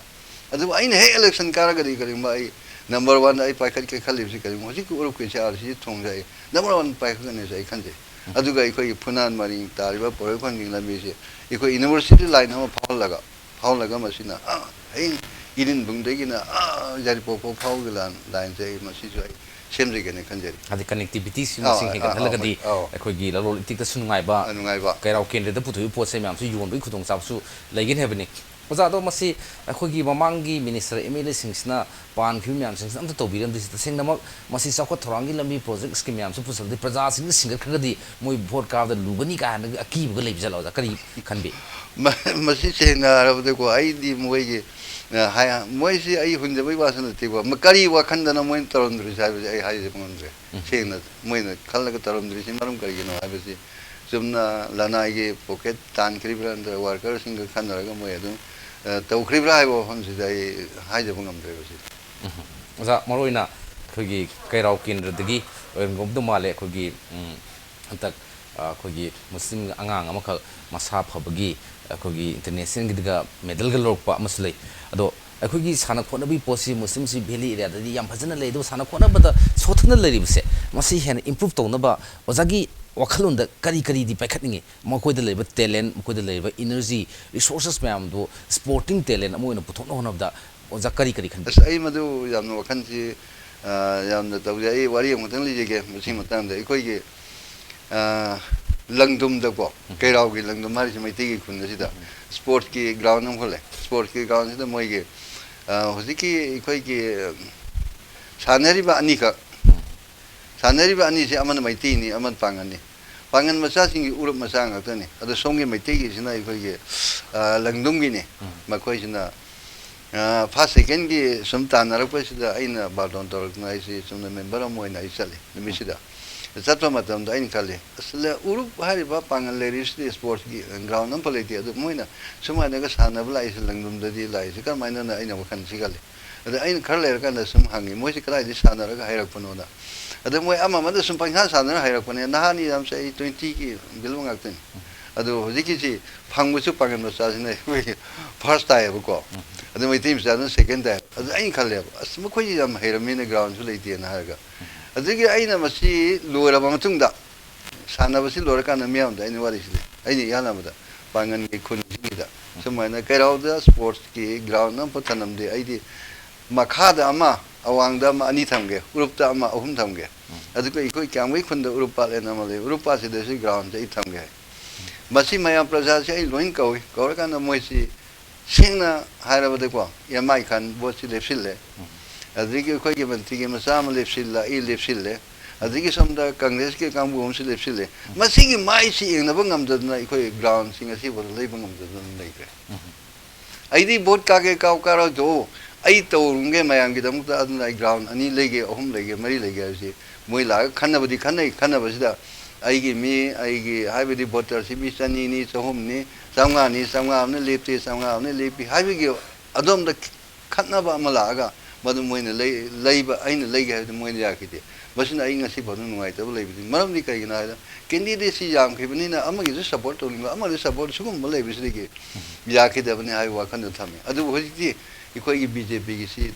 ꯑꯗꯨꯕꯨ ꯑꯩꯅ ꯍꯦꯛ ꯏꯂꯦꯛꯁꯟ ꯀꯥꯔꯒꯗꯤ ꯀꯔꯤꯒꯨꯝꯕ ꯑꯩ ꯅꯝꯕꯔ ꯋꯥꯟꯗ ꯑꯩ ꯄꯥꯏꯈꯠꯀꯦ ꯈꯜꯂꯤꯕꯁꯤ ꯀꯔꯤꯒꯨꯝꯕ ꯍꯧꯖꯤꯛꯀꯤ ꯎꯔꯨꯞꯀꯤꯁꯤ ꯑꯥꯔ ꯁꯤ ꯁꯤ ꯊꯣꯡꯁꯦ ꯑꯩ ꯅꯝꯕꯔ ꯋꯥꯟ ꯄꯥꯏꯈꯠꯀꯅꯤꯁꯨ ꯑꯩ ꯈꯟꯖꯩ꯫ ꯑꯗꯨꯒ ꯑꯩꯈꯣꯏꯒꯤ ꯐꯨꯅꯥꯟ ꯃꯔꯤꯡ ꯇꯥꯔꯤꯕ ꯄꯣꯏꯔꯧ ꯈꯣꯡꯖꯤꯟ ꯂꯝꯕꯤꯁꯦ ꯑꯩꯈꯣꯏ ꯌꯨꯅꯤꯚꯔꯁꯤꯇꯤ ꯂꯥꯏꯟ ꯑꯃ ꯐꯥꯎꯍꯜꯂꯒ, ꯐꯥꯎꯍꯜꯂꯒ ꯃꯁꯤꯅ, ꯑꯥ, ꯍꯌꯦꯡ ꯏꯔꯤꯟꯕꯨꯡꯗꯒꯤꯅ, ꯑꯥ, ꯌꯥꯏꯔꯤꯄꯣꯛ ꯐꯥꯎ ꯐꯥꯎꯕꯒꯤ ꯂꯥꯏꯟ, ꯂꯥꯏꯟꯁꯦ ꯑꯩ ꯃꯁꯤꯁꯨ ꯑꯩ ꯁꯦꯝꯖꯒꯦꯅ ꯈꯟꯖꯔꯤ꯫ ꯍꯥꯏꯗꯤ ꯀꯅꯦꯛꯇꯤꯚꯤꯇꯤꯁꯤ ꯑꯥ, ꯃꯁꯤꯡ ꯑꯥ, ꯑꯥ, ꯍꯦꯟꯒꯠꯍꯜꯂꯒꯗꯤ ꯑꯥ, ꯑꯥ꯫ ꯑꯩꯈꯣꯏꯒꯤ ꯂꯂꯣꯟ ꯏꯇꯤꯛꯇꯁꯨ ꯅꯨꯡꯉꯥꯏꯕ, ꯑꯥ, ꯅꯨꯡꯉꯥꯏꯕ꯫ ꯀꯩꯔꯥꯎ ꯀꯦꯟꯗ꯭ꯔꯗ ꯄꯨꯊꯣꯛꯏꯕ ꯄꯣꯠ ꯆꯩ ꯃꯌꯥꯝꯁꯨ ꯌꯣꯟꯕꯒꯤ ꯈꯨꯗꯣꯡꯆꯥꯕꯁꯨ ꯂꯩꯒꯅꯤ ꯍꯥꯏꯕꯅꯤ꯫ ꯑꯣꯖꯥ, ꯑꯗꯣ ꯃꯁꯤ ꯑꯩꯈꯣꯏꯒꯤ ꯃꯃꯥꯡꯒꯤ ꯃꯤꯅꯤꯁꯇꯔ, ꯑꯦꯝ ꯑꯦꯜ ꯑꯦꯁꯤꯡꯁꯤꯅ ꯄꯥꯟꯈꯤꯕ ꯃꯌꯥꯝꯁꯤꯡꯁꯤꯅ ꯑꯝꯇ ꯇꯧꯕꯤꯔꯝꯗꯦ꯫ ꯁꯤ ꯇꯁꯦꯡꯅꯃꯛ ꯃꯁꯤ ꯆꯥꯎꯈꯠ ꯊꯧꯔꯥꯡꯒꯤ ꯂꯝꯕꯤ, ꯄ꯭ꯔꯣꯖꯦꯛ ꯁ꯭ꯀꯤꯝ ꯃꯌꯥꯝꯁꯤ ꯄꯨꯁꯜꯂꯗꯤ ꯄ꯭ꯔꯖꯥꯁꯤꯡꯁꯤ ꯁꯤꯡꯒꯠꯈ꯭ꯔꯒꯗꯤ ꯃꯣꯏ ꯚꯣꯠ ꯀꯥꯕꯗ ꯂꯨꯒꯅꯤ ꯀꯥꯏꯅ ꯑꯀꯤꯕꯒ ꯂꯩꯕ ꯖꯥꯠꯂꯣ ꯑꯣꯖꯥ? ꯀꯔꯤ ꯈꯟꯕꯤ? ꯃ- ꯃꯁꯤ ꯁꯦꯡꯅ ꯍꯥꯏꯔꯕꯗꯀꯣ, ꯑꯩꯗꯤ ꯃꯣꯏꯒꯤ, ꯑ, ꯍꯥꯏ- ꯃꯣꯏꯁꯤ ꯑꯩ ꯍꯨꯟꯖꯕꯩ ꯋꯥꯁꯨ ꯅꯠꯇꯦꯀꯣ꯫ ꯃ- ꯀꯔꯤ ꯋꯥꯈꯜꯗꯅ ꯃꯣꯏꯅ ꯇꯧꯔꯝꯗ꯭ꯔꯤꯁꯦ ꯍꯥꯏꯕꯁꯦ ꯑꯩ ꯍꯥꯏꯖꯕ ꯉꯝꯗ꯭ꯔꯦ꯫ ꯁꯦꯡꯅ ꯃꯣꯏꯅ ꯈꯜꯂꯒ ꯇꯧꯔꯝꯗ꯭ꯔꯤꯁꯤ ꯃꯔꯝ ꯀꯔꯤꯒꯤꯅꯣ ꯍꯥꯏꯕꯁꯤ, ꯆꯨꯝꯅ ꯂꯅꯥꯏꯒꯤ ꯄꯣꯀꯦꯠ ꯇꯥꯟꯈ꯭ꯔꯤꯕ꯭ꯔꯥ, ꯅꯠꯇ꯭ꯔꯒ ꯋꯥꯔꯀꯔꯁꯤꯡꯒ ꯈꯟꯅꯔꯒ ꯃꯣꯏ ꯑꯗꯨꯝ, ꯑ, ꯇꯧꯈ꯭ꯔꯤꯕ꯭ꯔꯥ ꯍꯥꯏꯕ ꯋꯥꯐꯝꯁꯤꯗ ꯑꯩ ꯍꯥꯏꯖꯕ ꯉꯝꯗ꯭ꯔꯦꯕ ꯁꯤꯗꯤ꯫ ꯎꯝ꯫ ꯑꯣꯖꯥ, ꯃꯔꯨꯑꯣꯏꯅ ꯑꯩꯈꯣꯏꯒꯤ ꯀꯩꯔꯥꯎ ꯀꯦꯟꯗ꯭ꯔꯗꯒꯤ ꯑꯣꯏꯔꯝꯒꯗꯧ ꯃꯥꯜꯂꯦ꯫ ꯑꯩꯈꯣꯏꯒꯤ, ꯎꯝ, ꯍꯟꯗꯛ, ꯑ, ꯑꯩꯈꯣꯏꯒꯤ ꯃꯨꯁꯂꯤꯝ ꯑꯉꯥꯡ ꯑꯃꯈꯛ ꯃꯁꯥ ꯐꯕꯒꯤ ꯑꯩꯈꯣꯏꯒꯤ ꯏꯟꯇꯔꯅꯦꯁꯅꯦꯜꯒꯤꯗꯒ ꯃꯦꯗꯜꯒ ꯂꯧꯔꯛꯄ ꯑꯃꯁꯨ ꯂꯩ꯫ ꯑꯗꯣ ꯑꯩꯈꯣꯏꯒꯤ ꯁꯥꯟꯅ ꯈꯣꯠꯅꯕꯒꯤ ꯄꯣꯠꯁꯤ ꯃꯨꯁꯂꯤꯝꯁꯤ ꯚꯦꯂꯤ ꯑꯦꯔꯤꯌꯥꯗꯗꯤ ꯌꯥꯝ ꯐꯖꯅ ꯂꯩ, ꯑꯗꯨꯕꯨ ꯁꯥꯟꯅ ꯈꯣꯠꯅꯕꯗ ꯁꯣꯠꯊꯅ ꯂꯩꯔꯤꯕꯁꯦ, ꯃꯁꯤ ꯍꯦꯟꯅ ꯏꯝꯄ꯭ꯔꯨꯞ ꯇꯧꯅꯕ ꯑꯣꯖꯥꯒꯤ ꯋꯥꯈꯜꯂꯣꯟꯗ ꯀꯔꯤ ꯀꯔꯤꯗꯤ ꯄꯥꯏꯈꯠꯅꯤꯡꯉꯤ? ꯃꯈꯣꯏꯗ ꯂꯩꯔꯤꯕ ꯇꯦꯂꯦꯟ, ꯃꯈꯣꯏꯗ ꯂꯩꯔꯤꯕ ꯏꯅꯔꯖꯤ, ꯔꯤꯁꯣꯔꯁꯦꯁ ꯃꯌꯥꯝꯗꯨ ꯁ꯭ꯄꯣꯔꯇꯤꯡ ꯇꯦꯂꯦꯟ ꯑꯃ ꯑꯣꯏꯅ ꯄꯨꯊꯣꯛꯅꯕ ꯍꯣꯠꯅꯕꯗ ꯑꯣꯖꯥ ꯀꯔꯤ ꯀꯔꯤ ꯈꯟꯕꯤ? ꯑꯁ, ꯑꯩ ꯃꯗꯨ ꯌꯥꯝꯅ ꯋꯥꯈꯜꯁꯤ, ꯑ, ꯌꯥꯝꯅ ꯇꯧꯖꯩ꯫ ꯑꯩ ꯋꯥꯔꯤ ꯑꯃꯈꯛꯇꯪ ꯂꯤꯖꯒꯦ ꯃꯁꯤꯒꯤ ꯃꯇꯥꯡꯗ꯫ ꯑꯩꯈꯣꯏꯒꯤ, ꯑ, ꯂꯪꯗꯨꯝꯗꯀꯣ, ꯀꯩꯔꯥꯎꯒꯤ ꯂꯪꯗꯨꯝ ꯍꯥꯏꯔꯤꯁꯤ ꯃꯩꯇꯩꯒꯤ ꯈꯨꯟ ꯑꯁꯤꯗ ꯁ꯭ꯄꯣꯔꯠꯁꯀꯤ ꯒ꯭ꯔꯥꯎꯟ ꯑꯃꯈꯛ ꯂꯩ꯫ ꯁ꯭ꯄꯣꯔꯠꯁꯀꯤ ꯒ꯭ꯔꯥꯎꯟꯁꯤꯗ ꯃꯣꯏꯒꯤ, ꯑ, ꯍꯧꯖꯤꯛꯀꯤ ꯑꯩꯈꯣꯏꯒꯤ ꯁꯥꯟꯅꯔꯤꯕ ꯑꯅꯤꯈꯛ, ꯁꯥꯟꯅꯔꯤꯕ ꯑꯅꯤꯁꯤ ꯑꯃꯅ ꯃꯩꯇꯩꯅꯤ, ꯑꯃꯅ ꯄꯥꯡꯒꯜꯅꯤ꯫ ꯄꯥꯡꯒꯜ ꯃꯆꯥꯁꯤꯡꯒꯤ ꯎꯔꯨꯞ ꯃꯆꯥ ꯉꯥꯛꯇꯅꯤ꯫ ꯑꯗꯣ ꯁꯣꯝꯒꯤ ꯃꯩꯇꯩꯒꯤꯁꯤꯅ ꯑꯩꯈꯣꯏꯒꯤ, ꯑ, ꯂꯪꯗꯨꯝꯒꯤꯅꯤ꯫ ꯃꯈꯣꯏꯁꯤꯅ, ꯑ, ꯐꯥꯔꯁ ꯁꯦꯀꯦꯟꯒꯤ ꯁꯨꯝ ꯇꯥꯟꯅꯔꯛꯄꯁꯤꯗ ꯑꯩꯅ ꯕꯥꯔꯇꯣꯟ ꯇꯧꯔꯛꯇꯅ ꯑꯩꯁꯤ ꯆꯨꯝꯅ ꯃꯦꯝꯕꯔ ꯑꯃ ꯑꯣꯏꯅ ꯑꯩ ꯆꯠꯂꯤ ꯅꯨꯃꯤꯠꯁꯤꯗ꯫ ꯆꯠꯄ ꯃꯇꯝꯗ ꯑꯩꯅ ꯈꯜꯂꯤ, "ꯑꯁ, ꯂ-, ꯎꯔꯨꯞ ꯍꯥꯏꯔꯤꯕ ꯄꯥꯡꯒꯜ ꯂꯩꯔꯤꯁꯤꯗꯤ ꯁ꯭ꯄꯣꯔꯠꯁꯀꯤ ꯒ꯭ꯔꯥꯎꯟ ꯑꯃꯐꯥꯎ ꯂꯩꯇꯦ꯫ ꯑꯗꯨ ꯃꯣꯏꯅ ꯁꯨꯃꯥꯏꯅꯒ ꯁꯥꯟꯅꯕ ꯂꯥꯛꯏꯁꯤ ꯂꯪꯗꯨꯝꯗꯗꯤ ꯂꯥꯛꯏꯁꯤ ꯀꯔꯝꯍꯥꯏꯅꯅ?" ꯑꯩꯅ ꯋꯥꯈꯜꯁꯤ ꯈꯜꯂꯤ꯫ ꯑꯗ ꯑꯩꯅ ꯈꯔ ꯂꯩꯔꯀꯥꯟꯗ ꯁꯨꯝ ꯍꯪꯉꯤ, "ꯃꯣꯏꯁꯤ ꯀꯗꯥꯏꯗꯒꯤ ꯁꯥꯟꯅꯔꯒ ꯍꯩꯔꯛꯄꯅꯣꯅ?" ꯑꯗ ꯃꯣꯏ ꯑꯃ ꯑꯃꯗ ꯁꯨꯝ ꯄꯪꯁꯥꯟ ꯁꯥꯟꯅꯔ ꯍꯩꯔꯛꯄꯅꯦ꯫ ꯅꯍꯥꯅꯤ ꯌꯥꯝ ꯆꯍꯤ ꯇ꯭ꯋꯦꯟꯇꯤꯒꯤ ꯕꯤꯂꯣ ꯉꯥꯛꯇꯅꯤ꯫ ꯑꯗꯣ ꯍꯧꯖꯤꯛꯀꯤꯁꯤ ꯐꯪꯕꯁꯨ ꯄꯥꯡꯒꯟ ꯃꯆꯥꯁꯤꯅ ꯑꯩꯈꯣꯏꯒꯤ ꯐꯥꯔꯁ ꯇꯥꯏꯌꯦꯕꯀꯣ꯫ ꯑꯗꯨ ꯃꯩꯇꯩ ꯃꯆꯥꯗꯨꯅ ꯁꯦꯀꯦꯟ ꯇꯥꯏꯌꯦꯕ꯫ ꯑꯗꯨ ꯑꯩꯅ ꯈꯜꯂꯦꯕ, "ꯑꯁ, ꯃꯈꯣꯏꯁꯤ ꯌꯥꯝ ꯍꯩꯔꯝꯃꯤꯅ ꯒ꯭ꯔꯥꯎꯟꯁꯨ ꯂꯩꯇꯦꯅ" ꯍꯥꯏꯔꯒ꯫ ꯑꯗꯨꯗꯒꯤ ꯑꯩꯅ ꯃꯁꯤ ꯂꯣꯏꯔꯕ ꯃꯇꯨꯡꯗ, ꯁꯥꯟꯅꯕꯁꯤ ꯂꯣꯏꯔꯀꯥꯟꯗ ꯃꯤꯌꯥꯝꯗ ꯑꯩꯅ ꯋꯥꯔꯤꯁꯤ ꯂꯩ꯫ ꯑꯩꯅ ꯏꯌꯥꯝꯕꯗ ꯄꯥꯡꯒꯟꯒꯤ ꯈꯨꯟꯁꯤꯡꯁꯤꯗ ꯁꯨꯃꯥꯏꯅ ꯀꯩꯔꯥꯎꯗ ꯁ꯭ꯄꯣꯔꯠꯁꯀꯤ ꯒ꯭ꯔꯥꯎꯟ ꯑꯃꯐꯥꯎ ꯊꯝꯂꯝꯗꯦ꯫ ꯑꯩꯗꯤ ꯃꯈꯥꯗ ꯑꯃ, ꯑꯋꯥꯡꯗ ꯑꯃ ꯑꯅꯤ ꯊꯝꯒꯦ, ꯎꯔꯨꯞꯇ ꯑꯃ ꯑꯍꯨꯝ ꯊꯝꯒꯦ꯫ ꯑꯗꯨꯒ ꯑꯩꯈꯣꯏ ꯀ꯭ꯌꯥꯝꯒꯩ ꯈꯨꯟꯗ ꯎꯔꯨꯞ ꯄꯥꯠ ꯑꯅ ꯑꯃ ꯂꯩ, ꯎꯔꯨꯞ ꯄꯥꯠꯁꯤꯗꯁꯨ ꯒ꯭ꯔꯥꯎꯟꯁꯦ ꯑꯩ ꯊꯝꯒꯦ ꯍꯥꯏ꯫ ꯃꯁꯤ ꯃꯌꯥꯝ ꯄ꯭ꯔꯖꯥꯁꯤ ꯑꯩ ꯂꯣꯏꯅ ꯀꯧꯏ꯫ ꯀꯧꯔꯀꯥꯟꯗ ꯃꯣꯏꯁꯤ ꯁꯦꯡꯅ ꯍꯥꯏꯔꯕꯗꯀꯣ, ꯑꯦꯝ ꯑꯥꯏ ꯈꯥꯟ ꯚꯣꯠꯁꯤ ꯂꯦꯞꯁꯤꯜꯂꯦ꯫ ꯑꯗꯨꯗꯒꯤ ꯑꯩꯈꯣꯏꯒꯤ ꯃꯟꯇ꯭ꯔꯤꯒꯤ ꯃꯆꯥ ꯑꯃ ꯂꯦꯞꯁꯤꯜꯂ-, ꯑꯩ ꯂꯦꯞꯁꯤꯜꯂꯦ꯫ ꯑꯗꯨꯗꯒꯤ ꯁꯣꯝꯗ ꯀꯪꯒ꯭ꯔꯦꯁꯀꯤ ꯀꯥꯡꯕꯨ ꯑꯃꯁꯨ ꯂꯦꯞꯁꯤꯜꯂꯦ꯫ ꯃꯁꯤꯒꯤ ꯃꯥꯏꯁꯤ ꯌꯦꯡꯅꯕ ꯉꯝꯗꯗꯅ ꯑꯩꯈꯣꯏ ꯒ꯭ꯔꯥꯎꯟꯁꯤ ꯉꯁꯤ ꯐꯥꯎꯗ ꯂꯩꯕ ꯉꯝꯗꯗꯅ ꯂꯩꯈ꯭ꯔꯦ꯫ ꯑꯩꯗꯤ ꯚꯣꯠ ꯀꯥꯒꯦ ꯀꯥꯎ ꯀꯥꯔꯣꯏꯗꯣ, ꯑꯩ ꯇꯧꯔꯝꯒꯦ ꯃꯌꯥꯝꯒꯤꯗꯃꯛꯇ, ꯑꯗꯨꯅ ꯑꯩ ꯒ꯭ꯔꯥꯎꯟ ꯑꯅꯤ ꯂꯩꯒꯦ, ꯑꯍꯨꯝ ꯂꯩꯒꯦ, ꯃꯔꯤ ꯂꯩꯒꯦ ꯍꯥꯏꯕꯁꯤ ꯃꯣꯏ ꯂꯥꯛꯑꯒ ꯈꯟꯅꯕꯗꯤ ꯈꯟꯅꯩ꯫ ꯈꯟꯅꯕꯁꯤꯗ ꯑꯩꯒꯤ ꯃꯤ, ꯑꯩꯒꯤ ꯍꯥꯏꯕꯗꯤ ꯚꯣꯇꯔꯁꯤ ꯃꯤ ꯆꯅꯤꯅꯤ, ꯆꯍꯨꯝꯅꯤ, ꯆꯥꯝꯃꯉꯥꯅꯤ, ꯆꯥꯝꯃꯉꯥ ꯑꯃꯅ ꯂꯦꯞꯇꯦ, ꯆꯥꯝꯃꯉꯥ ꯑꯃꯅ ꯂꯦꯞꯄꯤ ꯍꯥꯏꯕꯒꯤ ꯑꯗꯣꯝꯗ ꯈꯠꯅꯕ ꯑꯃ ꯂꯥꯛꯑꯒ ꯃꯗꯨ ꯃꯣꯏꯅ ꯂꯩ-, ꯂꯩꯕ, ꯑꯩꯅ ꯂꯩꯒꯦ ꯍꯥꯏꯕꯗꯨ ꯃꯣꯏꯅ ꯌꯥꯈꯤꯗꯦ꯫ ꯃꯁꯤꯅ ꯑꯩ ꯉꯁꯤ ꯐꯥꯎꯗ ꯅꯨꯡꯉꯥꯏꯇꯕ ꯂꯩꯕꯗꯤ, ꯃꯔꯝꯗꯤ ꯀꯩꯒꯤꯅꯣ ꯍꯥꯏꯕꯗ ꯀꯦꯟꯗꯤꯗꯦꯠꯁꯤ ꯌꯥꯝꯈꯤꯕꯅꯤꯅ ꯑꯃꯒꯤꯁꯨ ꯁꯄꯣꯔꯠ ꯇꯧꯅꯤꯡꯕ, ꯑꯃꯒꯤꯁꯨ ꯁꯄꯣꯔꯠ, ꯁꯤꯒꯨꯝꯕ ꯂꯩꯕꯁꯤꯗꯒꯤ ꯌꯥꯈꯤꯗꯕꯅꯤ ꯍꯥꯏꯕ ꯋꯥꯈꯜꯗ ꯊꯝꯃꯤ꯫ ꯑꯗꯨꯕꯨ ꯍꯧꯖꯤꯛꯇꯤ ꯑꯩꯈꯣꯏꯒꯤ ꯕꯤ ꯖꯦ ꯄꯤꯒꯤꯁꯤ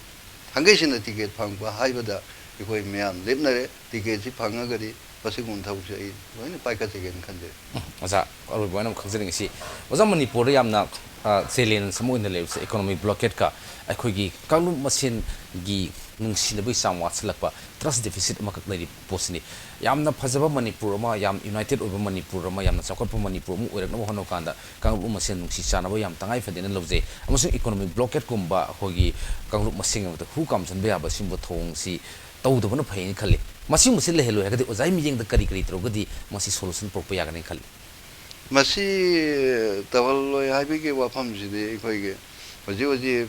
ꯊꯥꯡꯒꯩ ꯁꯦꯡꯅ ꯇꯤꯀꯦꯠ ꯐꯪꯕ ꯍꯥꯏꯕꯗ ꯑꯩꯈꯣꯏ ꯃꯌꯥꯝ ꯂꯦꯞꯅꯔꯦ꯫ ꯇꯤꯀꯦꯠꯁꯤ ꯐꯪꯉꯒꯗꯤ ꯃꯁꯤꯒꯨꯝꯕ ꯊꯕꯛꯁꯦ ꯑꯩ ꯂꯣꯏꯅ ꯄꯥꯏꯈꯠꯆꯒꯦꯅ ꯈꯟꯖꯩ꯫ ꯎꯝ, ꯑꯣꯖꯥ, ꯑꯔꯣꯏꯕ ꯑꯣꯏꯅ ꯑꯃ ꯈꯪꯖꯅꯤꯡꯉꯤꯁꯤ, ꯑꯣꯖꯥ, ꯃꯅꯤꯄꯨꯔꯗ ꯌꯥꯝꯅ, ꯑ, ꯆꯦꯂꯦꯟꯖ ꯑꯃ ꯑꯣꯏꯅ ꯂꯩꯕꯁꯦ ꯏꯀꯣꯅꯣꯃꯤꯛ ꯕ꯭ꯂꯣꯀꯦꯠꯀ ꯑꯩꯈꯣꯏꯒꯤ ꯀꯥꯡꯂꯨꯞ ꯃꯁꯦꯟꯒꯤ ꯅꯨꯡꯁꯤꯅꯕꯒꯤ ꯆꯥꯡ ꯋꯥꯠꯁꯤꯜꯂꯛꯄ, ꯇ꯭ꯔꯁ ꯗꯦꯐꯤꯁꯤꯠ ꯑꯃꯈꯛ ꯂꯩꯔꯤꯕ ꯄꯣꯠꯁꯤꯅꯤ꯫ ꯌꯥꯝꯅ ꯐꯖꯕ ꯃꯅꯤꯄꯨꯔ ꯑꯃ, ꯌꯥꯝ ꯌꯨꯅꯥꯏꯇꯦꯠ ꯑꯣꯏꯕ ꯃꯅꯤꯄꯨꯔ ꯑꯃ, ꯌꯥꯝꯅ ꯆꯥꯎꯈꯠꯄ ꯃꯅꯤꯄꯨꯔ ꯑꯃ ꯑꯣꯏꯔꯛꯅꯕ ꯍꯣꯠꯅꯕ ꯀꯥꯟꯗ ꯀꯥꯡꯂꯨꯞ ꯃꯁꯦꯟ ꯅꯨꯡꯁꯤ ꯆꯥꯟꯅꯕ ꯌꯥꯝ ꯇꯉꯥꯏ ꯐꯗꯦꯅ ꯂꯧꯖꯩ꯫ ꯑꯃꯁꯨꯡ ꯏꯀꯣꯅꯣꯃꯤꯛ ꯕ꯭ꯂꯣꯀꯦꯠꯀꯨꯝꯕ ꯑꯩꯈꯣꯏꯒꯤ ꯀꯥꯡꯂꯨꯞ ꯃꯁꯦꯟꯒꯤ ꯃꯔꯛꯇ ꯍꯨ ꯀꯥꯝꯁꯤꯟꯕ ꯌꯥꯕ ꯁꯤꯒꯨꯝꯕ ꯊꯧꯑꯣꯡꯁꯤ ꯇꯧꯗꯕꯅ ꯐꯩꯅ ꯈꯜꯂꯤ꯫ ꯃꯁꯤꯒꯨꯝꯕꯁꯤ ꯂꯩꯍꯜꯂꯣꯏ ꯍꯥꯏꯔꯒꯗꯤ ꯑꯣꯖꯥꯒꯤ ꯃꯤꯠꯌꯦꯡꯗ ꯀꯔꯤ ꯀꯔꯤ ꯇꯧꯔꯒꯗꯤ ꯃꯁꯤ ꯁꯣꯂꯨꯁꯟ ꯄꯨꯔꯛꯄ ꯌꯥꯒꯅꯤ ꯈꯜꯂꯤ? ꯃꯁꯤ ꯇꯧꯍꯜꯂꯣꯏ ꯍꯥꯏꯕꯒꯤ ꯋꯥꯐꯝꯁꯤꯗꯤ ꯑꯩꯈꯣꯏꯒꯤ ꯍꯧꯖꯤꯛ ꯍꯧꯖꯤꯛ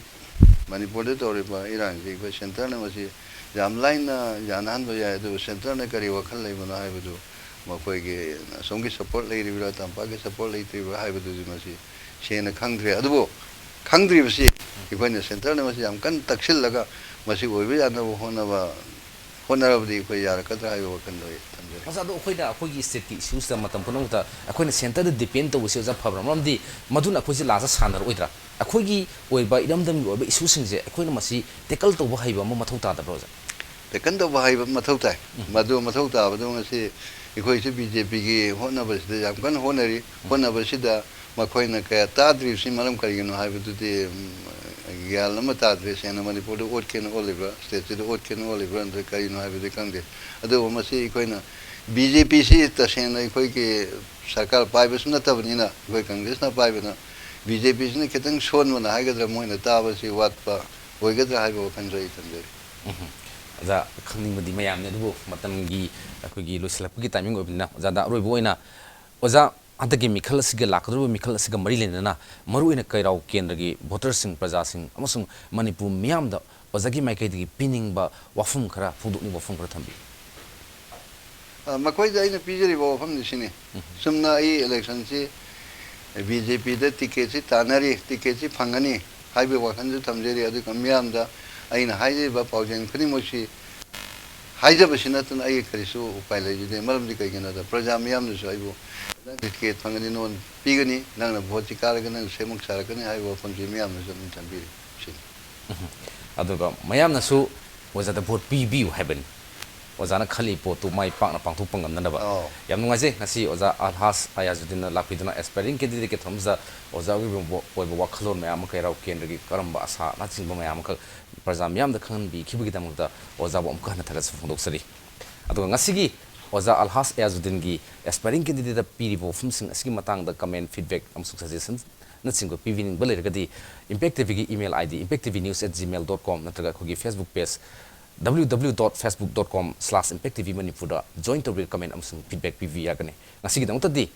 ꯃꯅꯤꯄꯨꯔꯗ ꯇꯧꯔꯤꯕ ꯏꯔꯥꯡꯁꯤ ꯑꯩꯈꯣꯏ ꯁꯦꯟꯇꯔꯅ ꯃꯁꯤ ꯌꯥꯝ ꯂꯥꯏꯅ ꯌꯥꯅꯍꯟꯕ ꯌꯥꯏ, ꯑꯗꯨꯕꯨ ꯁꯦꯟꯇꯔꯅ ꯀꯔꯤ ꯋꯥꯈꯜ ꯂꯩꯕꯅꯣ ꯍꯥꯏꯕꯗꯨ ꯃꯈꯣꯏꯒꯤ ꯑꯁꯣꯝꯒꯤ ꯁꯄꯣꯔꯠ ꯂꯩꯔꯤꯕ꯭ꯔꯥ, ꯇꯝꯄꯥꯛꯀꯤ ꯁꯄꯣꯔꯠ ꯂꯩꯇ꯭ꯔꯤꯕ꯭ꯔꯥ ꯍꯥꯏꯕꯗꯨꯗꯤ ꯃꯁꯤ ꯁꯦꯡꯅ ꯈꯪꯗ꯭ꯔꯦ꯫ ꯑꯗꯨꯕꯨ ꯈꯪꯗ꯭ꯔꯤꯕꯁꯤ ꯑꯩꯈꯣꯏꯅ ꯁꯦꯟꯇꯔꯅ ꯃꯁꯤ ꯌꯥꯝ ꯀꯟꯅ ꯇꯛꯁꯤꯜꯂꯒ ꯃꯁꯤ ꯑꯣꯏꯕ ꯌꯥꯅꯕ ꯍꯣꯠꯅꯕ, ꯍꯣꯠꯅꯔꯕꯗꯤ ꯑꯩꯈꯣꯏ ꯌꯥꯔꯛꯀꯗ꯭ꯔꯥ ꯍꯥꯏꯕ ꯋꯥꯈꯜꯗꯣ ꯑꯩ ꯊꯝꯖꯔꯤ꯫ ꯑꯣꯖꯥ, ꯑꯗꯣ ꯑꯩꯈꯣꯏꯅ ꯑꯩꯈꯣꯏꯒꯤ ꯁ꯭ꯇꯦꯠꯀꯤ ꯏꯁꯨꯁꯤꯗ ꯃꯇꯝ ꯄꯨꯝꯅꯃꯛꯇ ꯑꯩꯈꯣꯏꯅ ꯁꯦꯟꯇꯔꯗ ꯗꯤꯄꯦꯟ ꯇꯧꯕꯁꯤ, ꯑꯣꯖꯥ, ꯐꯕ꯭ꯔꯥ? ꯃꯔꯝꯗꯤ ꯃꯗꯨꯅ ꯑꯩꯈꯣꯏꯁꯦ ꯂꯥꯁꯇ ꯁꯥꯟꯅꯔꯛꯑꯣꯏꯗ꯭ꯔꯥ? ꯑꯩꯈꯣꯏꯒꯤ ꯑꯣꯏꯕ ꯏꯔꯝꯗꯝꯒꯤ ꯑꯣꯏꯕ ꯏꯁꯨꯁꯤꯡꯁꯦ ꯑꯩꯈꯣꯏꯅ ꯃꯁꯤ ꯇꯦꯀꯜ ꯇꯧꯕ ꯍꯩꯕ ꯑꯃ ꯃꯊꯧ ꯇꯥꯗꯕ꯭ꯔꯥ, ꯑꯣꯖꯥ? ꯇꯦꯀꯜ ꯇꯧꯕ ꯍꯩꯕ ꯃꯊꯧ ꯇꯥꯏ꯫ ꯎꯝ꯫ ꯃꯗꯨ ꯃꯊꯧ ꯇꯥꯕꯗꯣ ꯉꯁꯤ ꯑꯩꯈꯣꯏꯁꯨ ꯕꯤ ꯖꯦ ꯄꯤꯒꯤ ꯍꯣꯠꯅꯕꯁꯤꯗ ꯌꯥꯝ ꯀꯟꯅ ꯍꯣꯠꯅꯔꯤ꯫ ꯎꯝ꯫ ꯍꯣꯠꯅꯕꯁꯤꯗ ꯃꯈꯣꯏꯅ ꯀꯌꯥ ꯇꯥꯗ꯭ꯔꯤꯕꯁꯤ ꯃꯔꯝ ꯀꯔꯤꯒꯤꯅꯣ ꯍꯥꯏꯕꯗꯨꯗꯤ, ꯎꯝ, ꯒ꯭ꯌꯥꯟ ꯑꯃ ꯇꯥꯗ꯭ꯔꯦ꯫ ꯁꯦꯡꯅ ꯃꯅꯤꯄꯨꯔꯗ ꯑꯣꯠꯀꯦꯅ ꯑꯣꯜꯂꯤꯕ꯭ꯔꯥ, ꯁ꯭ꯇꯦꯠꯁꯤꯗ ꯑꯣꯠꯀꯦꯅ ꯑꯣꯜꯂꯤꯕ꯭ꯔꯥ, ꯅꯠꯇ꯭ꯔꯒ ꯀꯔꯤꯅꯣ ꯍꯥꯏꯕꯗꯤ ꯈꯪꯗꯦ꯫ ꯑꯗꯨꯕꯨ ꯃꯁꯤ ꯑꯩꯈꯣꯏꯅ ꯕꯤ ꯖꯦ ꯄꯤꯁꯤ ꯇꯁꯦꯡꯅ ꯑꯩꯈꯣꯏꯒꯤ ꯁꯔꯀꯥꯔ ꯄꯥꯏꯕꯁꯨ ꯅꯠꯇꯕꯅꯤꯅ, ꯑꯩꯈꯣꯏ ꯀꯪꯒ꯭ꯔꯦꯁꯅ ꯄꯥꯏꯕꯅ ꯕꯤ ꯖꯦ ꯄꯤꯁꯤꯅ ꯈꯤꯇꯪ ꯁꯣꯟꯕꯅ ꯍꯥꯏꯒꯗ꯭ꯔꯥ, ꯃꯣꯏꯅ ꯇꯥꯕꯁꯤ ꯋꯥꯠꯄ ꯑꯣꯏꯒꯗ꯭ꯔꯥ ꯍꯥꯏꯕ ꯋꯥꯈꯜꯁꯨ ꯑꯩ ꯊꯝꯖꯔꯤ꯫ ꯑꯣꯖꯥ, ꯈꯪꯅꯤꯡꯕꯗꯤ ꯃꯌꯥꯝꯅꯤ, ꯑꯗꯨꯕꯨ ꯃꯇꯝꯒꯤ ꯑꯩꯈꯣꯏꯒꯤ ꯂꯣꯏꯁꯤꯜꯂꯛꯄꯒꯤ ꯇꯥꯏꯃꯤꯡ ꯑꯣꯏꯕꯅꯤꯅ, ꯑꯣꯖꯥꯗ ꯑꯔꯣꯏꯕ ꯑꯣꯏꯅ, ꯑꯣꯖꯥ, ꯍꯟꯗꯛꯀꯤ ꯃꯤꯈꯜ ꯑꯁꯤꯒ, ꯂꯥꯛꯀꯗꯧꯔꯤꯕ ꯃꯤꯈꯜ ꯑꯁꯤꯒ ꯃꯔꯤ ꯂꯩꯅꯅ ꯃꯔꯨꯑꯣꯏꯅ ꯀꯩꯔꯥꯎ ꯀꯦꯟꯗ꯭ꯔꯒꯤ ꯚꯣꯇꯔꯁꯤꯡ, ꯄ꯭ꯔꯖꯥꯁꯤꯡ ꯑꯃꯁꯨꯡ ꯃꯅꯤꯄꯨꯔ ꯃꯤꯌꯥꯝꯗ ꯑꯣꯖꯥꯒꯤ ꯃꯥꯏꯀꯩꯗꯒꯤ ꯄꯤꯅꯤꯡꯕ ꯋꯥꯐꯝ ꯈꯔ, ꯐꯣꯡꯗꯣꯛꯅꯤꯡꯕ ꯋꯥꯐꯝ ꯈꯔ ꯊꯝꯕꯤꯌꯨ꯫ ꯑ, ꯃꯈꯣꯏꯗ ꯑꯩꯅ ꯄꯤꯖꯔꯤꯕ ꯋꯥꯐꯝꯗꯤ ꯁꯤꯅꯤ꯫ ꯆꯨꯝꯅ ꯑꯩ ꯏꯂꯦꯛꯁꯟꯁꯤ ꯕꯤ ꯖꯦ ꯄꯤꯗ ꯇꯤꯀꯦꯠꯁꯤ ꯇꯥꯟꯅꯔꯤ, ꯇꯤꯀꯦꯠꯁꯤ ꯐꯪꯒꯅꯤ ꯍꯥꯏꯕꯒꯤ ꯋꯥꯈꯜꯁꯨ ꯊꯝꯖꯔꯤ꯫ ꯑꯗꯨꯒ ꯃꯤꯌꯥꯝꯗ ꯑꯩꯅ ꯍꯥꯏꯖꯔꯤꯕ ꯄꯥꯎꯖꯦꯜ ꯈꯨꯗꯤꯡꯃꯛꯁꯤ ꯍꯥꯏꯖꯕꯁꯤ ꯅꯠꯇꯅ ꯑꯩ ꯀꯔꯤꯁꯨ ꯎꯄꯥꯏ ꯂꯩꯖꯗꯦ꯫ ꯃꯔꯝꯗꯤ ꯀꯩꯒꯤꯅꯣꯗ ꯄ꯭ꯔꯖꯥ ꯃꯤꯌꯥꯝꯅꯁꯨ ꯑꯩꯕꯨ "ꯅꯪ ꯇꯤꯀꯦꯠ ꯐꯪꯒꯅꯤ, ꯅꯉꯣꯟꯗ ꯄꯤꯒꯅꯤ, ꯅꯪꯅ ꯚꯣꯠꯁꯤ ꯀꯥꯔꯒ ꯅꯪ ꯁꯦꯝꯃꯛ ꯁꯥꯔꯛꯀꯅꯤ" ꯍꯥꯏꯕ ꯋꯥꯐꯝꯁꯤ ꯃꯤꯌꯥꯝꯅꯁꯨ ꯑꯗꯨꯝ ꯊꯝꯕꯤꯔꯤ꯫ ꯁꯤꯅꯤ꯫ ꯑꯗꯨꯒ ꯃꯌꯥꯝꯅꯁꯨ ꯑꯣꯖꯥꯗ ꯚꯣꯠ ꯄꯤꯕꯤꯌꯨ ꯍꯥꯏꯕꯅꯤ꯫ ꯑꯣꯖꯥꯅ ꯈꯜꯂꯤ ꯄꯣꯠꯇꯨ ꯃꯥꯏ ꯄꯥꯛꯅ ꯄꯥꯡꯊꯣꯛꯄ ꯉꯝꯅꯅꯕ꯫ ꯑꯧ꯫ ꯌꯥꯝ ꯅꯨꯡꯉꯥꯏꯖꯩ, ꯉꯁꯤ ꯑꯣꯖꯥ ꯑꯜꯍꯥꯖ ꯑꯌꯥꯖꯨꯗꯤꯟꯅ ꯂꯥꯛꯄꯤꯗꯨꯅ ꯑꯦꯁꯄꯥꯏꯔꯤꯡ ꯀꯦꯟꯗꯤꯗꯦꯠꯀꯤ ꯊꯧꯔꯝꯁꯤꯗ ꯑꯣꯖꯥꯒꯤ ꯑꯣꯏꯕ ꯑꯣꯏꯕ ꯋꯥꯈꯜꯂꯣꯟ ꯃꯌꯥꯝ ꯑꯃ, ꯀꯩꯔꯥꯎ ꯀꯦꯟꯗ꯭ꯔꯒꯤ ꯀꯔꯝꯕ ꯑꯁꯥꯅꯆꯤꯡꯕ ꯃꯌꯥꯝ ꯑꯃꯈꯛ ꯄ꯭ꯔꯖꯥ ꯃꯤꯌꯥꯝꯗ ꯈꯪꯍꯟꯕꯤꯈꯤꯕꯒꯤꯗꯃꯛꯇ ꯑꯣꯖꯥꯕꯨ ꯑꯃꯨꯛꯀ ꯍꯟꯅ ꯊꯥꯒꯠꯆꯕ ꯐꯣꯡꯗꯣꯛꯆꯔꯤ꯫ ꯑꯗꯨꯒ ꯉꯁꯤꯒꯤ ꯑꯣꯖꯥ ꯑꯜꯍꯥꯖ ꯑꯌꯥꯖꯨꯗꯤꯟꯒꯤ ꯑꯦꯁꯄꯥꯏꯔꯤꯡ ꯀꯦꯟꯗꯤꯗꯦꯠꯇ ꯄꯤꯔꯤꯕ ꯋꯥꯐꯝꯁꯤꯡ ꯑꯁꯤꯒꯤ ꯃꯇꯥꯡꯗ ꯀꯃꯦꯟ, ꯐꯤꯗꯕꯦꯛ ꯑꯃꯁꯨꯡ ꯁꯖꯦꯁꯟ ꯅꯆꯤꯡꯕ ꯄꯤꯕꯤꯅꯤꯡꯕ ꯂꯩꯔꯒꯗꯤ, ꯏꯝꯄꯦꯛ ꯇꯤ ꯚꯤꯒꯤ email ID, impacttvnews at gmail dot com ꯅꯠꯇ꯭ꯔꯒ ꯑꯩꯈꯣꯏꯒꯤ Facebook page, W W W dot facebook dot com slash impact T V Manipur ꯗ join ꯇꯧꯕꯤꯔꯒ comment ꯑꯃꯁꯨꯡ feedback ꯄꯤꯕꯤꯕ ꯌꯥꯒꯅꯤ꯫ ꯉꯁꯤꯒꯤꯗꯃꯛꯇꯗꯤ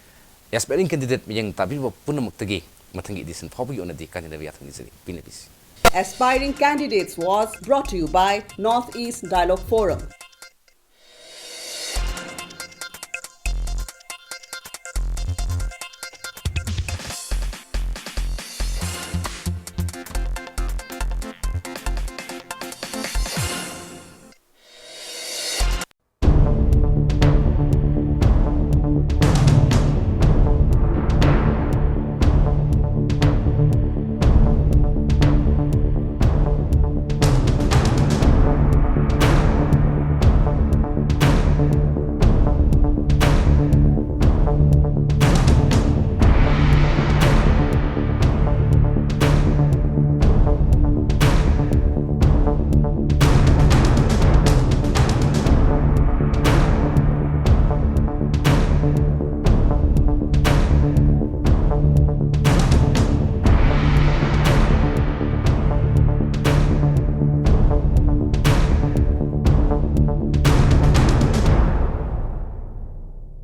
aspiring candidate ꯃꯤꯠꯌꯦꯡ ꯇꯥꯕꯤꯔꯤꯕ ꯄꯨꯝꯅꯃꯛꯇꯒꯤ ꯃꯊꯪꯒꯤ edition ꯐꯥꯎꯕꯒꯤ ꯑꯣꯏꯅꯗꯤ ꯀꯥꯏꯅꯗꯕ ꯌꯥꯊꯪ ꯅꯤꯖꯔꯤ꯫ ꯄꯤꯅꯕꯤꯁꯤ꯫ Aspiring Candidates was brought to you by North East Dialogue Forum.